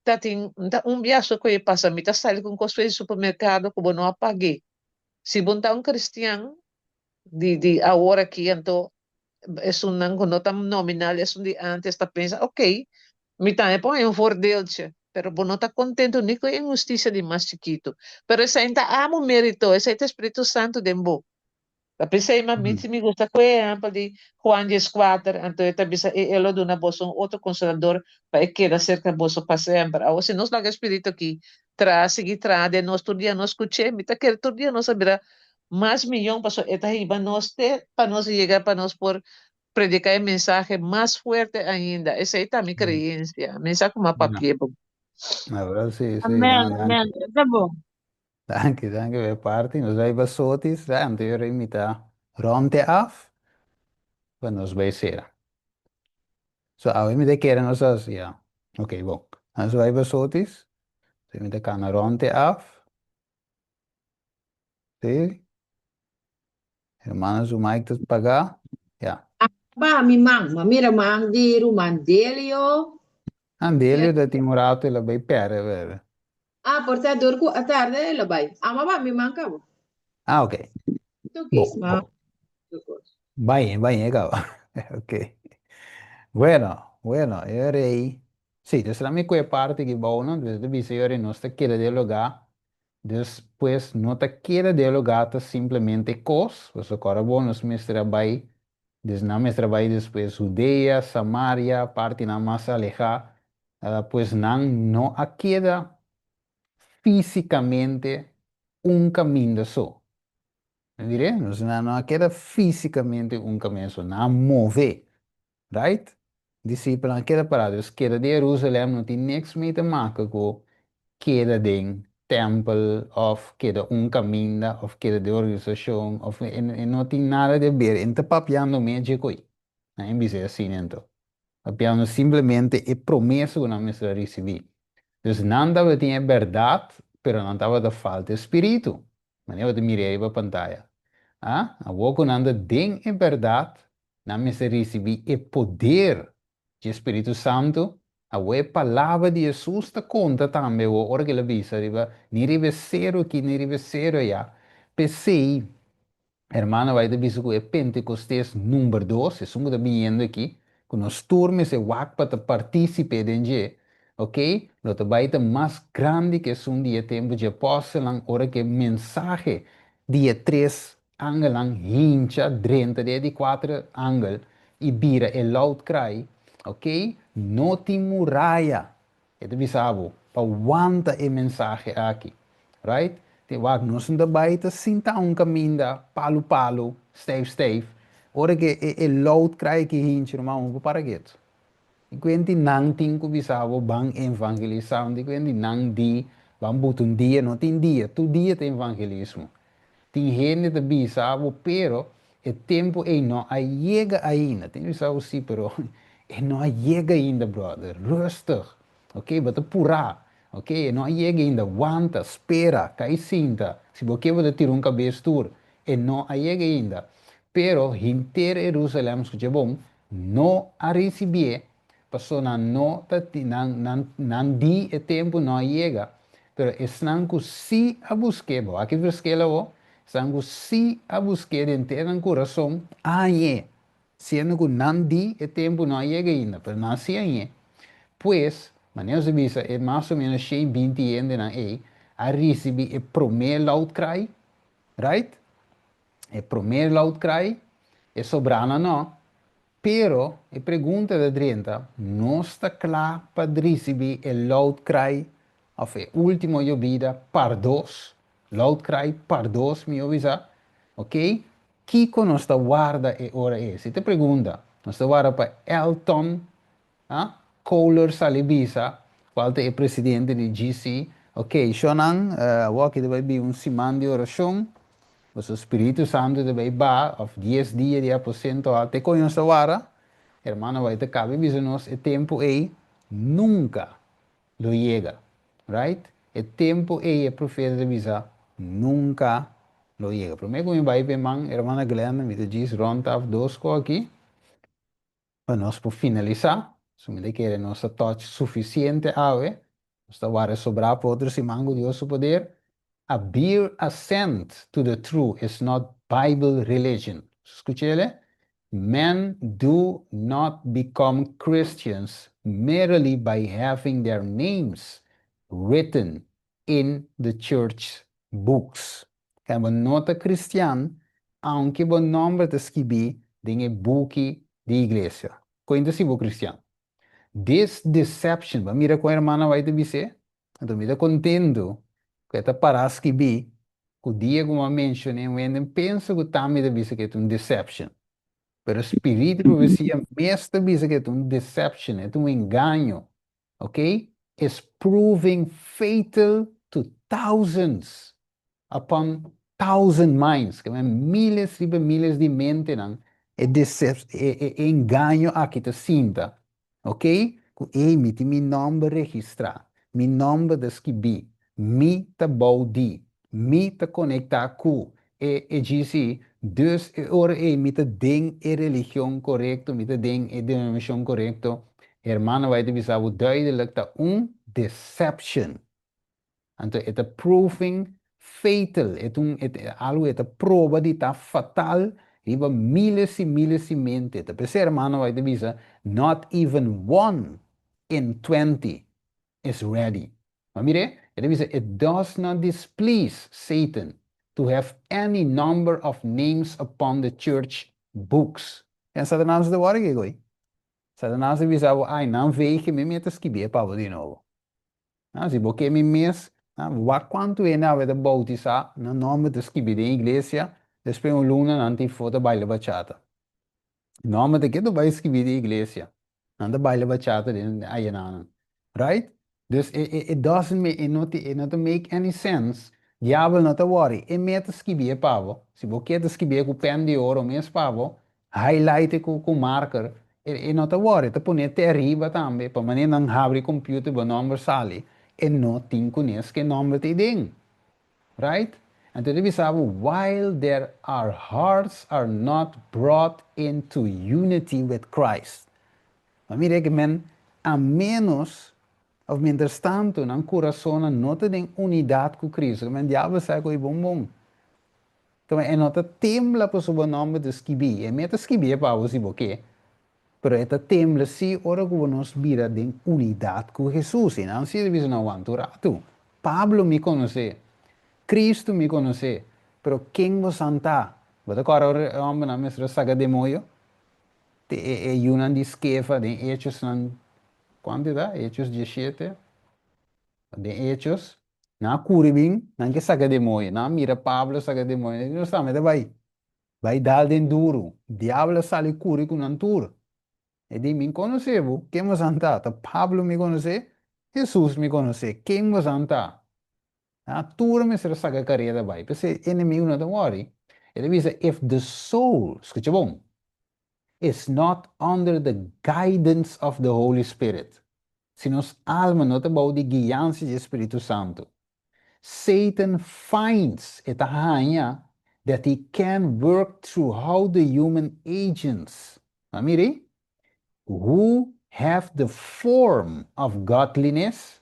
ta tin ta un biaha ku e pasa mi ta sali ku un kos for di supermerkado ku bo no a pag'é. Si bo ta un kristian di di awor aki anto esunnan ku no ta nominal esun di ántes ta pensa okey mi tambe por haña un voordeeltje pero bo no ta kontentu ni ku e inhustisia di mas chikitu. Pero esei no ta amo mérito esei ta Spiritu Santu den bo. Ta p'esei ma mi si mi gusta ku e ehèmpel di Juan dieskuater, anto e ta bisa e e lo duna boso un otro konsolador pa e keda serka boso pa semper. Awor si nos laga e spiritu aki traha, sigui traha den nos tur dia nos skuch'é, mi ta kere tur dia nos a bira mas miyon pasobra e ta hiba nos te pa nos yega pa nos por prediká e mensahe mas fuerte ainda. Esei ta mi kreensia. Mi sa kuma papia bo. Amen, amen. Ta bon. Danki, danki pa e parti. Nos bai pa Sotis, ya anterior a invita Ronte af pa nos bai sera. So awe mi ta kere nos a, ya, ok, bon. Nos bai pa Sotis, so mi ta kana Ronte af. Sí. Hermana su mic ta pagá, ya. Ba mi man, ma mira man di ruman Delio. Ah, Delio ta tin un rato el a bai perde, bebe. Ah, por ta dor ku a tarde el a bai. Ama ba mi man kaba. Ah, ok. Tokis, Bo, ma bo. Bai, bai, kaba. Ok. Bueno, bueno, e rei. Sí, dus la mi kue parti ki bou no, dus ta bisa e rei nos ta keda dialogá. Dus pues no ta keda dialogá ta simplemente kos, pasobra kòrda bo nos mester a bai, dus nan mester a bai despues Judea, Samaria, partinan mas alehá, pues nan no a keda físikamente un kaminda so. Mir'é, nos nan no a keda físikamente un kaminda so, nan a move. Right? Disipelnan a keda pará. Dus keda di Jerusalem no tin niks mee te maka ku keda den tèmpel òf keda un kaminda òf keda den organisashon òf e no tin nada di aber. E no ta papiando mee dje koi. Nan e bisa asina anto. Papiando simplemente e promesa ku nan mester a risibí. Dus nan tabatin e bèrdat, pero nan tabata falta e spiritu. Manera bo ta mira riba pantaya. A Awor ku nan ta den e bèrdat, nan mester risibí e poder dje Spiritu Santu. Awor e palabra di Hesus ta konta tambe awor ora ku el a bisa riba ni riba e seru aki ni riba e seru ayá. P'esei, hermano bai ta bisa ku e Pentekostes number dos, esun ku ta biniendo aki, ku nos tur mester wak pa ta partísipe den dje, ok, lo ta bai ta mas grandi ku esun di e tempu dje apòstelnan ora ku e mensahe di e tres angelnan hincha drenta den e di kuater angel i bira e loud cry, ok, no tin muraya, e ta bisa bo, pa wanta e mensahe aki, right? Te wak, nos no ta bai ta sinta un kaminda palu palu, stijf stijf, ora ke e e loud cry aki hincha, ruman, bo por para ketu. Di kuenti nan tin ku bisa bo ban evangelisá, di kuenti nan di ban buta un dia, no tin dia, tur dia ta evangelismo. Tin hende ta bisa bo pero e tempu ei no a yega ainda. Tin bisa bo si pero e no a yega ainda brother. Rustig. Ok bo ta purá. Ok e no a yega ainda. Wanta, spera, kai sinta. Si bo ke bo ta tira un kabes tur. E no a yega ainda. Pero henter Herusalèm, skucha bon, no a risibié, pasobra nan no ta nan nan nan di e tempu no a yega. Pero esnan ku sí a busk'é, bo wak e verskel awor, esnan ku sí a busk'é den henter nan kurason, a hañ'é, siendo ku nan di e tempu no a yega ainda, pero nan sí a hañ'é. Pues, manera nos a bisa, e mas o ménos 120 hendenan ei a risibí e promé loud cry, right? E promé loud cry, e sobranan no. Pero, e pregunta ta drenta, nos ta kla pa risibí e loud cry òf e último yobida par dos? Loud cry par dos, mihó bisa. Oké? Kiko nos ta warda e ora ei? Si ta pregunta, nos ta warda pa Elton Ah, Kohler sali bisa, cual ta e presidente di GC, Ok, shonnan, awor aki ta bay bin un siman di oracion, boso Spiritu Santo ta bay ba, of dies dia di aposento al, te con nos ta wara? Hermano White ta cabe bisa nos e tempo ey nunca lo yega, right? E tempo ey e profeta ta bisa nunca lo yega. Prome cu mi bay p'e man, hermana Glenda, mi ta djis rond af dos co aki. Pa nos por finalisá, su mi ta kere nos a touch sufisiente awe, nos ta wara sobrá pa otro siman ku Dios su poder. A bare assent to the true is not Bible religion. Skuch'ele? Men do not become Christians merely by having their names written in the church books. Kende bo no ta kristian, aunke bo nòmber ta skibí den e buki di iglesia. Kon ta si bo kristian? This deception, bo a mira kon hermana White ta bis'é? Anto mi ta kontentu ku e ta pará skibí ku dia ku mi a menshon'é un hende pensa ku tambe ta bisa ku e ta un deception. Pero spiritu di profesia mes ta bisa ku e ta un deception, e ta un engaño. Ok, is proving fatal to thousands upon thousand minds, ke men miles riba miles di mentenan e decep e e engaño aki ta sinta, ok, ku ey mi tin mi nòmber registrá, mi nòmber ta skibí, mi ta bou di, mi ta konektá ku e e GC, dus e ora ei mi ta den e religion korekto, mi ta den e denominashon korekto, hermano bai ta bisa bo duidelijk ta un deception. Anto e ta proving fatal, e ta un e ta algu e ta proba di ta fatal riba miles i miles di mente. Ta p'esei hermano bai ta bisa not even one in 20 is ready. Ma mir'é, e ta bisa, It does not displease Satan to have any number of names upon the church books. En Satanas ta wòrdu kiko ei? Satanas ta bisa bo, Ai, nan veeg mi, mi ta skibié pa bo di nobo. Ah, si bo ke mi mes, ah, wak kuantu hende awe ta boutisá, nan nòmber ta skibí den iglesia, despues un luna nan tin foto baila bachata. Nòmber ta ke ta bai skibí den iglesia. Nan ta baila bachata den ayenanan. Right? Dus e e e doesn't make e no ti e no ta make any sense. Diabel no ta worry. E mes ta skibié pa bo. Si bo ke ta skibié ku pen di oro mes pa bo, highlight e ku ku marker, e e no ta worry. Ta pone te ariba tambe pa manera nan habri computer bo nòmber sali. E no tin kunes ke nòmber ta den. Right? Anto ta bisa bo while their our hearts are not brought into unity with Christ. Ma mira ke men a menos of mientras tanto nan kurasonnan no ta den unidat ku Cristo. Ke men diabel sa ku e bon bon. Tuma e no ta tembla pasobra bo nòmber ta skibí. E me ta skibí pa bo si bo ke. Pero e ta tembla sí ora ku nos bira den unidat ku Hesus. I nan sí ta bisa, No, wanta un ratu. Pablo mi konosé. Kristu mi konosé. Pero ken bosan ta? Bo ta kòrda ora e hòmbernan mester a saka demoyo? Te e e yunan di Skefa den Hechosnan, kuantu e ta? Hechos 17? Den Hechos, nan a kuri bin, nan ke saka demoyo. Nan a mira Pablo saka demoyo. Nan di, Nos tambe ta bai. Bai dal den duru. Diabel a sali kuri ku nan tur. E di, Mi konosé bo. Ken bosan ta? Ta Pablo mi konosé? Hesus mi konosé. Ken bosan ta? Ha, tur a mester a saka kareda bai. P'esei e enemigu no ta wòri. E ta bisa, If the soul, skucha bon, is not under the guidance of the Holy Spirit, si nos alma no ta bou di guiansa dje Spiritu Santu, Satan finds, e ta haña, that he can work throughout the human agents. A mira Who have the form of godliness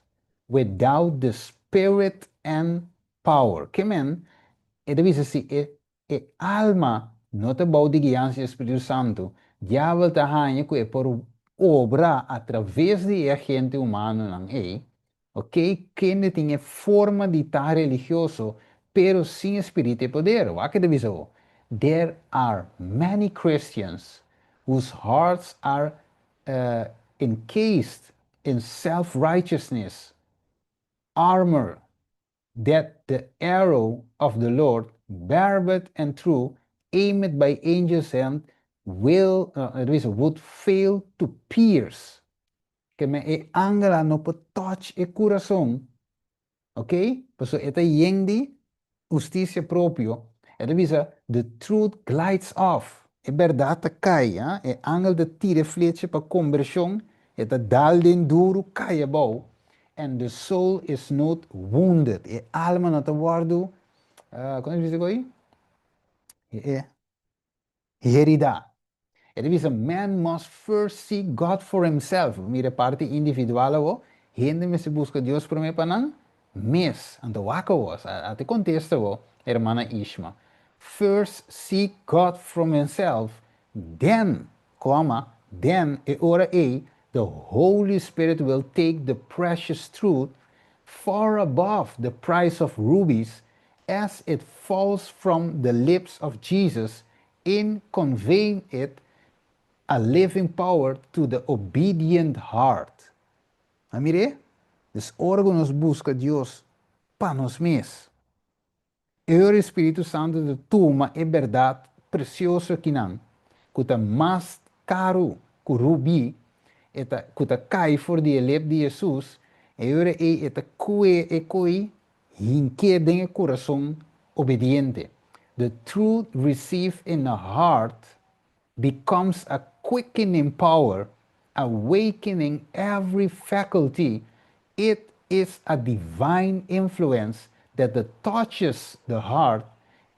without the spirit and power. Ke men, e ta bisa si e e alma no ta bou di guiansa di Spiritu Santu, diabel ta haña ku e por obra atraves di e agente humanonan ei, ok, kende tin e forma di ta religioso pero sin e spiritu i poder. Wak e ta bisa bo, There are many Christians whose hearts are encased in self-righteousness armor that the arrow of the Lord, barbed and true, aimed by angel's hand, will, uh, would fail to pierce. Ke men e angel no por touch e kurason, ok? Pasobra e ta yen di hustisia propio. E ta bisa, the truth glides off. E bèrdat ta kai, ah? E angel ta tira e flecha pa kombershon, e ta dal den duru, kai abou. And the soul is not wounded. E alma no ta wòrdu, uh, kon ta bisa koi? E, heridá. E ta bisa, man must first seek God for himself. Mira e parti individual awo, hende mester buska Dios promé pa nan mes. Anto wak awo, a te kontesta awo, hermana Ishma. First seek God from himself, then, comma, then, e ora ei, the Holy Spirit will take the precious truth far above the price of rubies as it falls from the lips of Jesus in conveying it a living power to the obedient heart. A mir'é? Dus ora ku nos buska Dios pa nos mes, e ora e Spiritu Santu ta tuma e bèrdat presioso akinan, ku ta mas karu ku rubí, e ta ku ta kai for di e lep di Hesus, e ora ei e ta kue e koi hink'é den e kurason obediente. The truth received in the heart becomes a quickening power, awakening every faculty. It is a divine influence that the touches the heart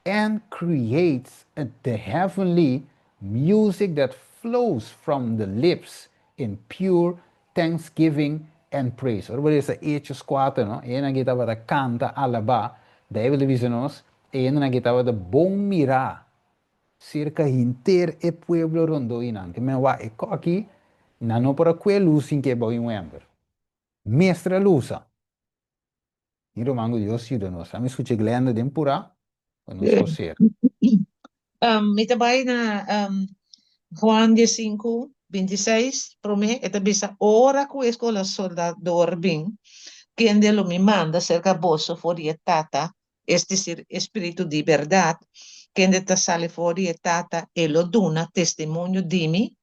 and creates the heavenly music that flows from the lips in pure thanksgiving and praise. Ora bo lesa Hechos 4, no? E hendenan aki tabata kanta, alabá. Bijbel ta bisa nos, e hendenan aki tabata bon mirá serka henter e pueblo rondó i nan. Ke men wak e koki, nan no por a kue lus sin ke bou i un ember. Mester a lusa. Mi ruman ku Dios yuda nos. Ami skucha Glenda den purá pa nos por ser. Mi ta bai na Juan diesinku, bintiseis, promé e ta bisa, Ora ku e Konsolador bin, kende lo mi manda serka boso for di e Tata, es desir, e Spiritu di bèrdat, kende ta sali for di e Tata, e lo duna testimonio di mi,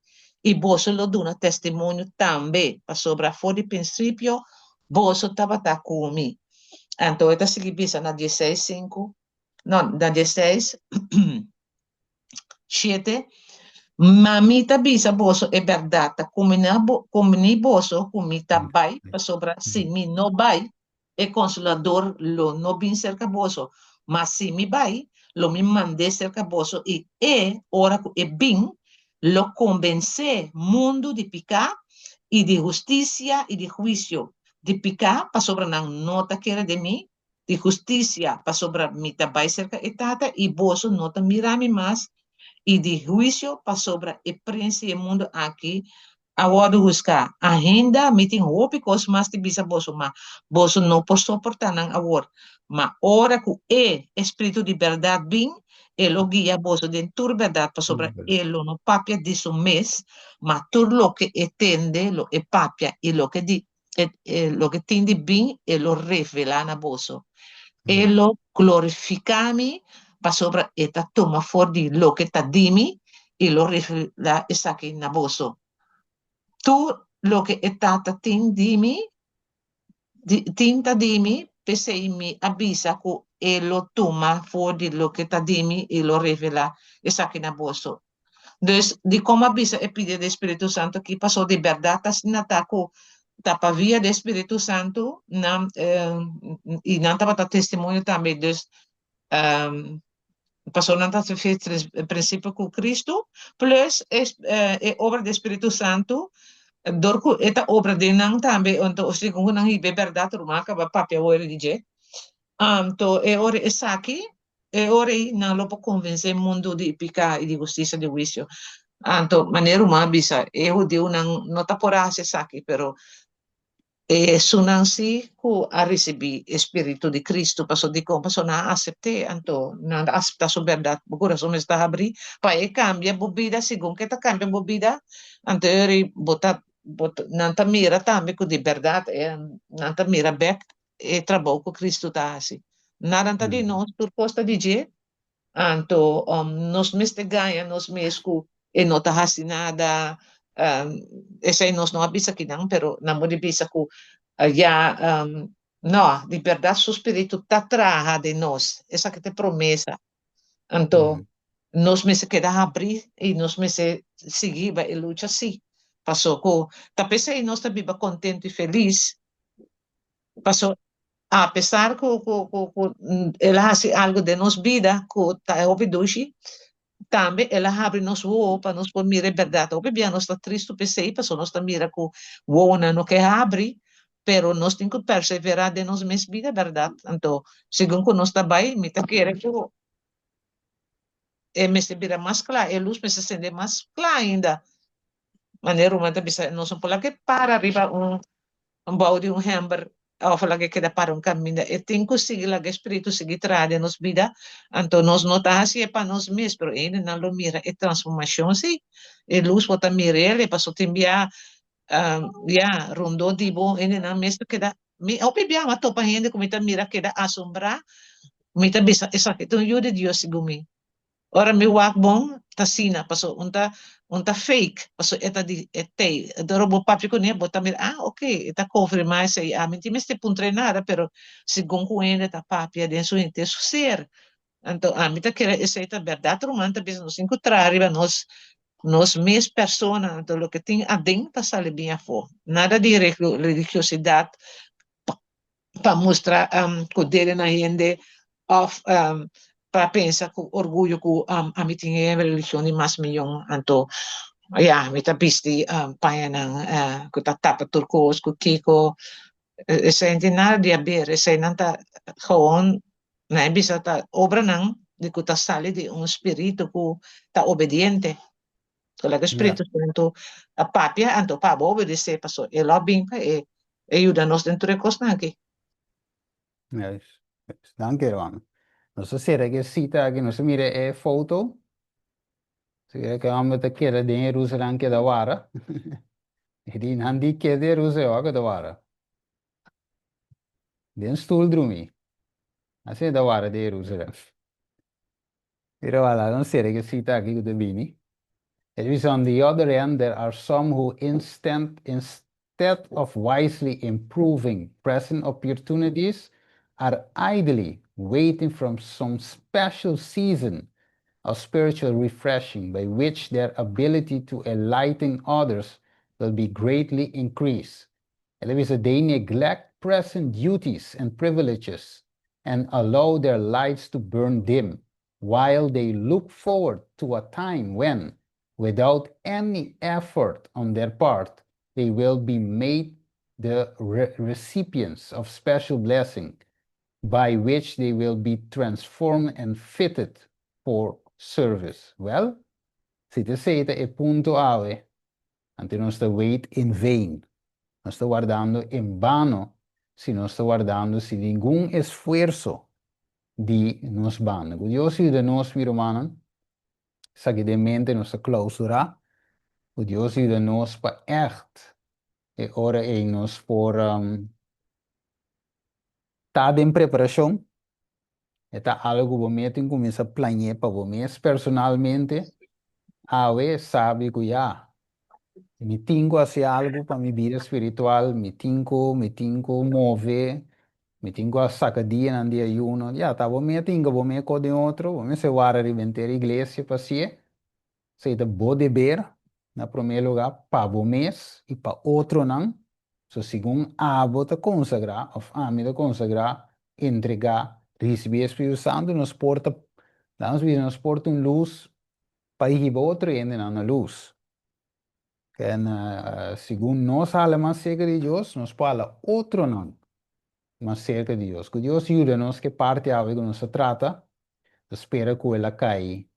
i boso lo duna testimonio tambe, pasobra for di prinsipio boso tabata ku mi. Anto e ta sigui bisa na dieseis sinku, no, na dieseis shete, Ma mi ta bisa boso e bèrdat, ta kumbiní boso ku mi ta bai, pasobra si mi no bai, E Konsolador lo no bin serka boso, ma si mi bai, lo mi mand'é serka boso, i e, ora ku e bin, lo kombensé mundu di piká, i di hustisia, i di huisio, di piká, pasobra nan no ta kere den mi, di hustisia, pasobra mi ta bai serka e Tata, i boso no ta mira mi mas, i di huisio, pasobra e prins di e mundu aki a wòrdu husgá. Ainda mi tin hopi kos mas di bisa boso, ma boso no por soportá nan awor. Ma ora ku e, e Spiritu di bèrdat, bin, e lo guia boso den tur bèrdat, pasobra e lo no papia di su mes, ma tur loke e tende lo e papia, i loke di e loke tin di bin e lo revelá na boso. E lo glorifiká mi, pasobra e ta tuma for di loke ta di mi i lo revelá esaki na boso. Tur loke e Tata tin di mi, tin ta di mi, p'esei mi a bisa ku e lo tuma for di loke ta di mi i lo revelá esaki na boso. Dus, dikon a bisa e pidi di Spiritu Santu aki? Pasobra di bèrdat asina ta ku ta pa via di Spiritu Santu nan i nan tabata testimonio tambe. Dus, Pasobra nan ta hasi prinsipio ku Kristu plus e obra di Spiritu Santu dor ku e ta obra den nan tambe anto segun ku nan hiba e bèrdat ruman a kaba papia awor di dje anto e ora esaki e ora ei nan lo por konvensé mundu di piká i di hustisia di huisio anto manera ruman a bisa e hudiunan no ta por hasi esaki pero Esunnan sí ku a risibí e spiritu di Kristu, pasobra dikon? Pasobra nan a asept'é, anto nan a aseptá su bèrdat. Bo kurason mester ta habrí pa e kambia bo bida segun ku e ta kambia bo bida, anto e ora ei bo ta bo ta nan ta mira tambe ku di bèrdat e nan ta mira bèk e trabou ku Kristu ta hasi. Nada ta di nos, tur kos ta di dje, Anto nos mester gaña nos mes ku e no ta hasi nada, esei nos no a bisa kinan, pero nan por di bisa ku ya no, di bèrdat su spiritu ta traha den nos, esaki ta e promesa. Anto nos mester keda habrí i nos mester sigui riba e lucha sí, paso ku ta p'esei nos ta biba kontentu i felis, paso Apesar ku ku ku ku el a hasi algu den nos bida ku ta hopi dushi, tambe el a habri nos wowo pa nos por mira e bèrdat. Hopi bia nos ta tristu p'esei, pasobra nos ta mira ku wowonan no ke habri, pero nos tin ku perseverá den nos mes bida bèrdat. Anto, segun ku nos ta bai, mi ta kere ku e mester bira mas kla, e lus mester sende mas kla ainda. Manera ruman ta bisa, nos no por laga e para riba un un bou di un hember of laga e keda para un kaminda. E tin ku sigui laga e spiritu sigui traha den nos bida. Anto nos no ta hasi e pa nos mes, pero e hendenan lo mira e transformashon si. E lus bo ta mira el, e paso tin bia ya rondó di bo hendenan mes ta keda mi hopi bia mi a topa hende ku mi ta mira keda asombrá, mi ta bisa esaki ta un yu di Dios segun mi. Ora mi wak bon ta asina paso un ta un ta fake paso e ta di e tei ora bo papia kuné bo ta mira ah ok e ta konfirmá esei ami tin mester puntra e nada pero segun ku hende ta papia den su henter su ser anto ami ta kere esei ta bèrdat ruman ta bisa nos tin ku traha riba nos nos mes persona anto loke tin aden ta sali bin afó nada di religiosidat pa mustra ku dede na hende òf pa pensa ku orguyo ku ami tin e religion di mas miyon anto ya mi ta bisti pañanan ku ta tapa tur kos ku kiko esei no tin nada di haber eseinan ta gewoon nan e bisa ta obranan di ku ta sali di un spiritu ku ta obediente. Ora ku Spiritu Santu a papia, anto pa bo obedesé, pasobra e lo a bin pa e e yuda nos den tur e kosnan aki. Juist, juist. Danki, hermano. Nos a sera ku e sita aki, nos a mira e foto. Si mira ku e hòmber ta keda den Jerusalèm keda wara. E di nan di keda Jerusalèm wak ku ta wara. Den stul drumí. Asina ta wara den Jerusalèm. Mira wala, nos sera ku e sita aki ku ta bini. E ta bisa, On the other hand, there are some who instant instead of wisely improving present opportunities are idly waiting for some special season of spiritual refreshing by which their ability to enlighten others will be greatly increased. E ta bisa, They neglect present duties and privileges and allow their lights to burn dim while they look forward to a time when, without any effort on their part, they will be made the recipients of special blessing by which they will be transformed and fitted for service. Well, si ta esei ta e punto awe, anto nos ta wait in vain. Nos ta wardando en bano si nos ta wardando sin ningun esfuerso di nos banda. Ku Dios yuda nos, mi rumannan, esaki den mente nos ta klausurá. Ku Dios yuda nos pa ègt e ora ei nos por ta den preparashon. E ta algu ku bo mes tin kuminsá plañ'é pa bo mes personalmente. Awe sabi ku ya, mi tin ku hasi algu pa mi bida spiritual, mi tin ku, mi tin ku move, mi tin ku a saka dianan di ayuno. Ya, ta bo mes tin ku bo mes ko den otro, bo mester wara riba henter iglesia pa hasié. Esei ta bo deber na promé lugá pa bo mes i pa otronan. So segun abo ta konsagrá òf ami ta konsagrá, entregá, risibí e Spiritu Santu, nos por ta. Laga nos bisa nos por ta un lus pa hiba otro hendenan na lus. En segun nos hala mas serka di Dios, nos por hala otronan mas serka di Dios. Ku Dios yuda nos ku e parti awe ku nos ta trata, ta spera ku el a kai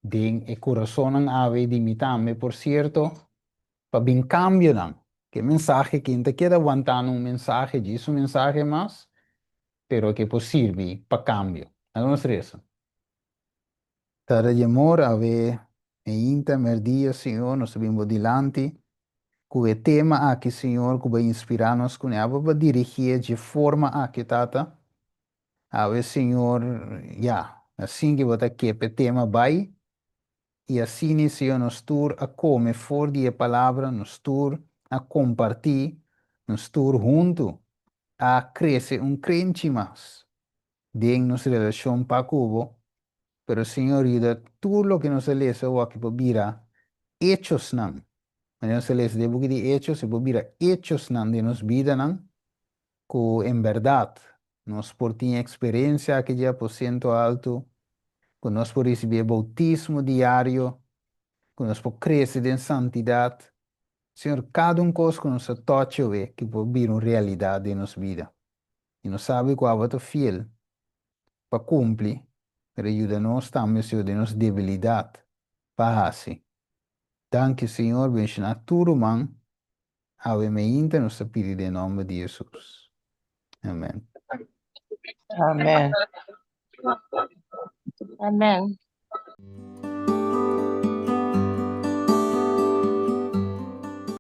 den e kurasonnan awe di mi tambe, por sierto, pa bin kambionan. Ku e mensahe aki no ta keda wantando un mensahe, djis un mensahe mas, pero ke por sirbi pa kambio. Laga nos resa. Tata di amor, awe meinta, merdia, Señor, nos ta bin bo dilanti ku e tema aki, Señor, ku bo a inspirá nos kuné. Abo bo a dirigié dje forma aki, Tata. Awe, Señor, ya, asin ke bo ta ke p'e tema bai. I asina, Señor, nos tur a kome for di e palabra, nos tur a kompartí, nos tur huntu a krese un krenchi mas den nos relashon pa ku bo. Pero, Señor, yuda tur loke nos a lesa awor por bira echosnan. Manera nos a lesa den e buki di Hechos, e por bira echosnan den nos bidanan ku en bèrdat nos por tin eksperensia aki dje aposento altu, ku nos por risibí e boutismo diario, ku nos por krese den santidat. Señor, kada un kos ku nos a tòchi awe ki por bira un realidat den nos bida. I nos sabi ku abo ta fiel pa kumpli, pero yuda nos tambe, Señor, den nos debilidat pa hasi. Danki, Señor, benshoná tur ruman Awe meinta nos ta pidi den nomber di Jesus. Amen. Amen. Amen.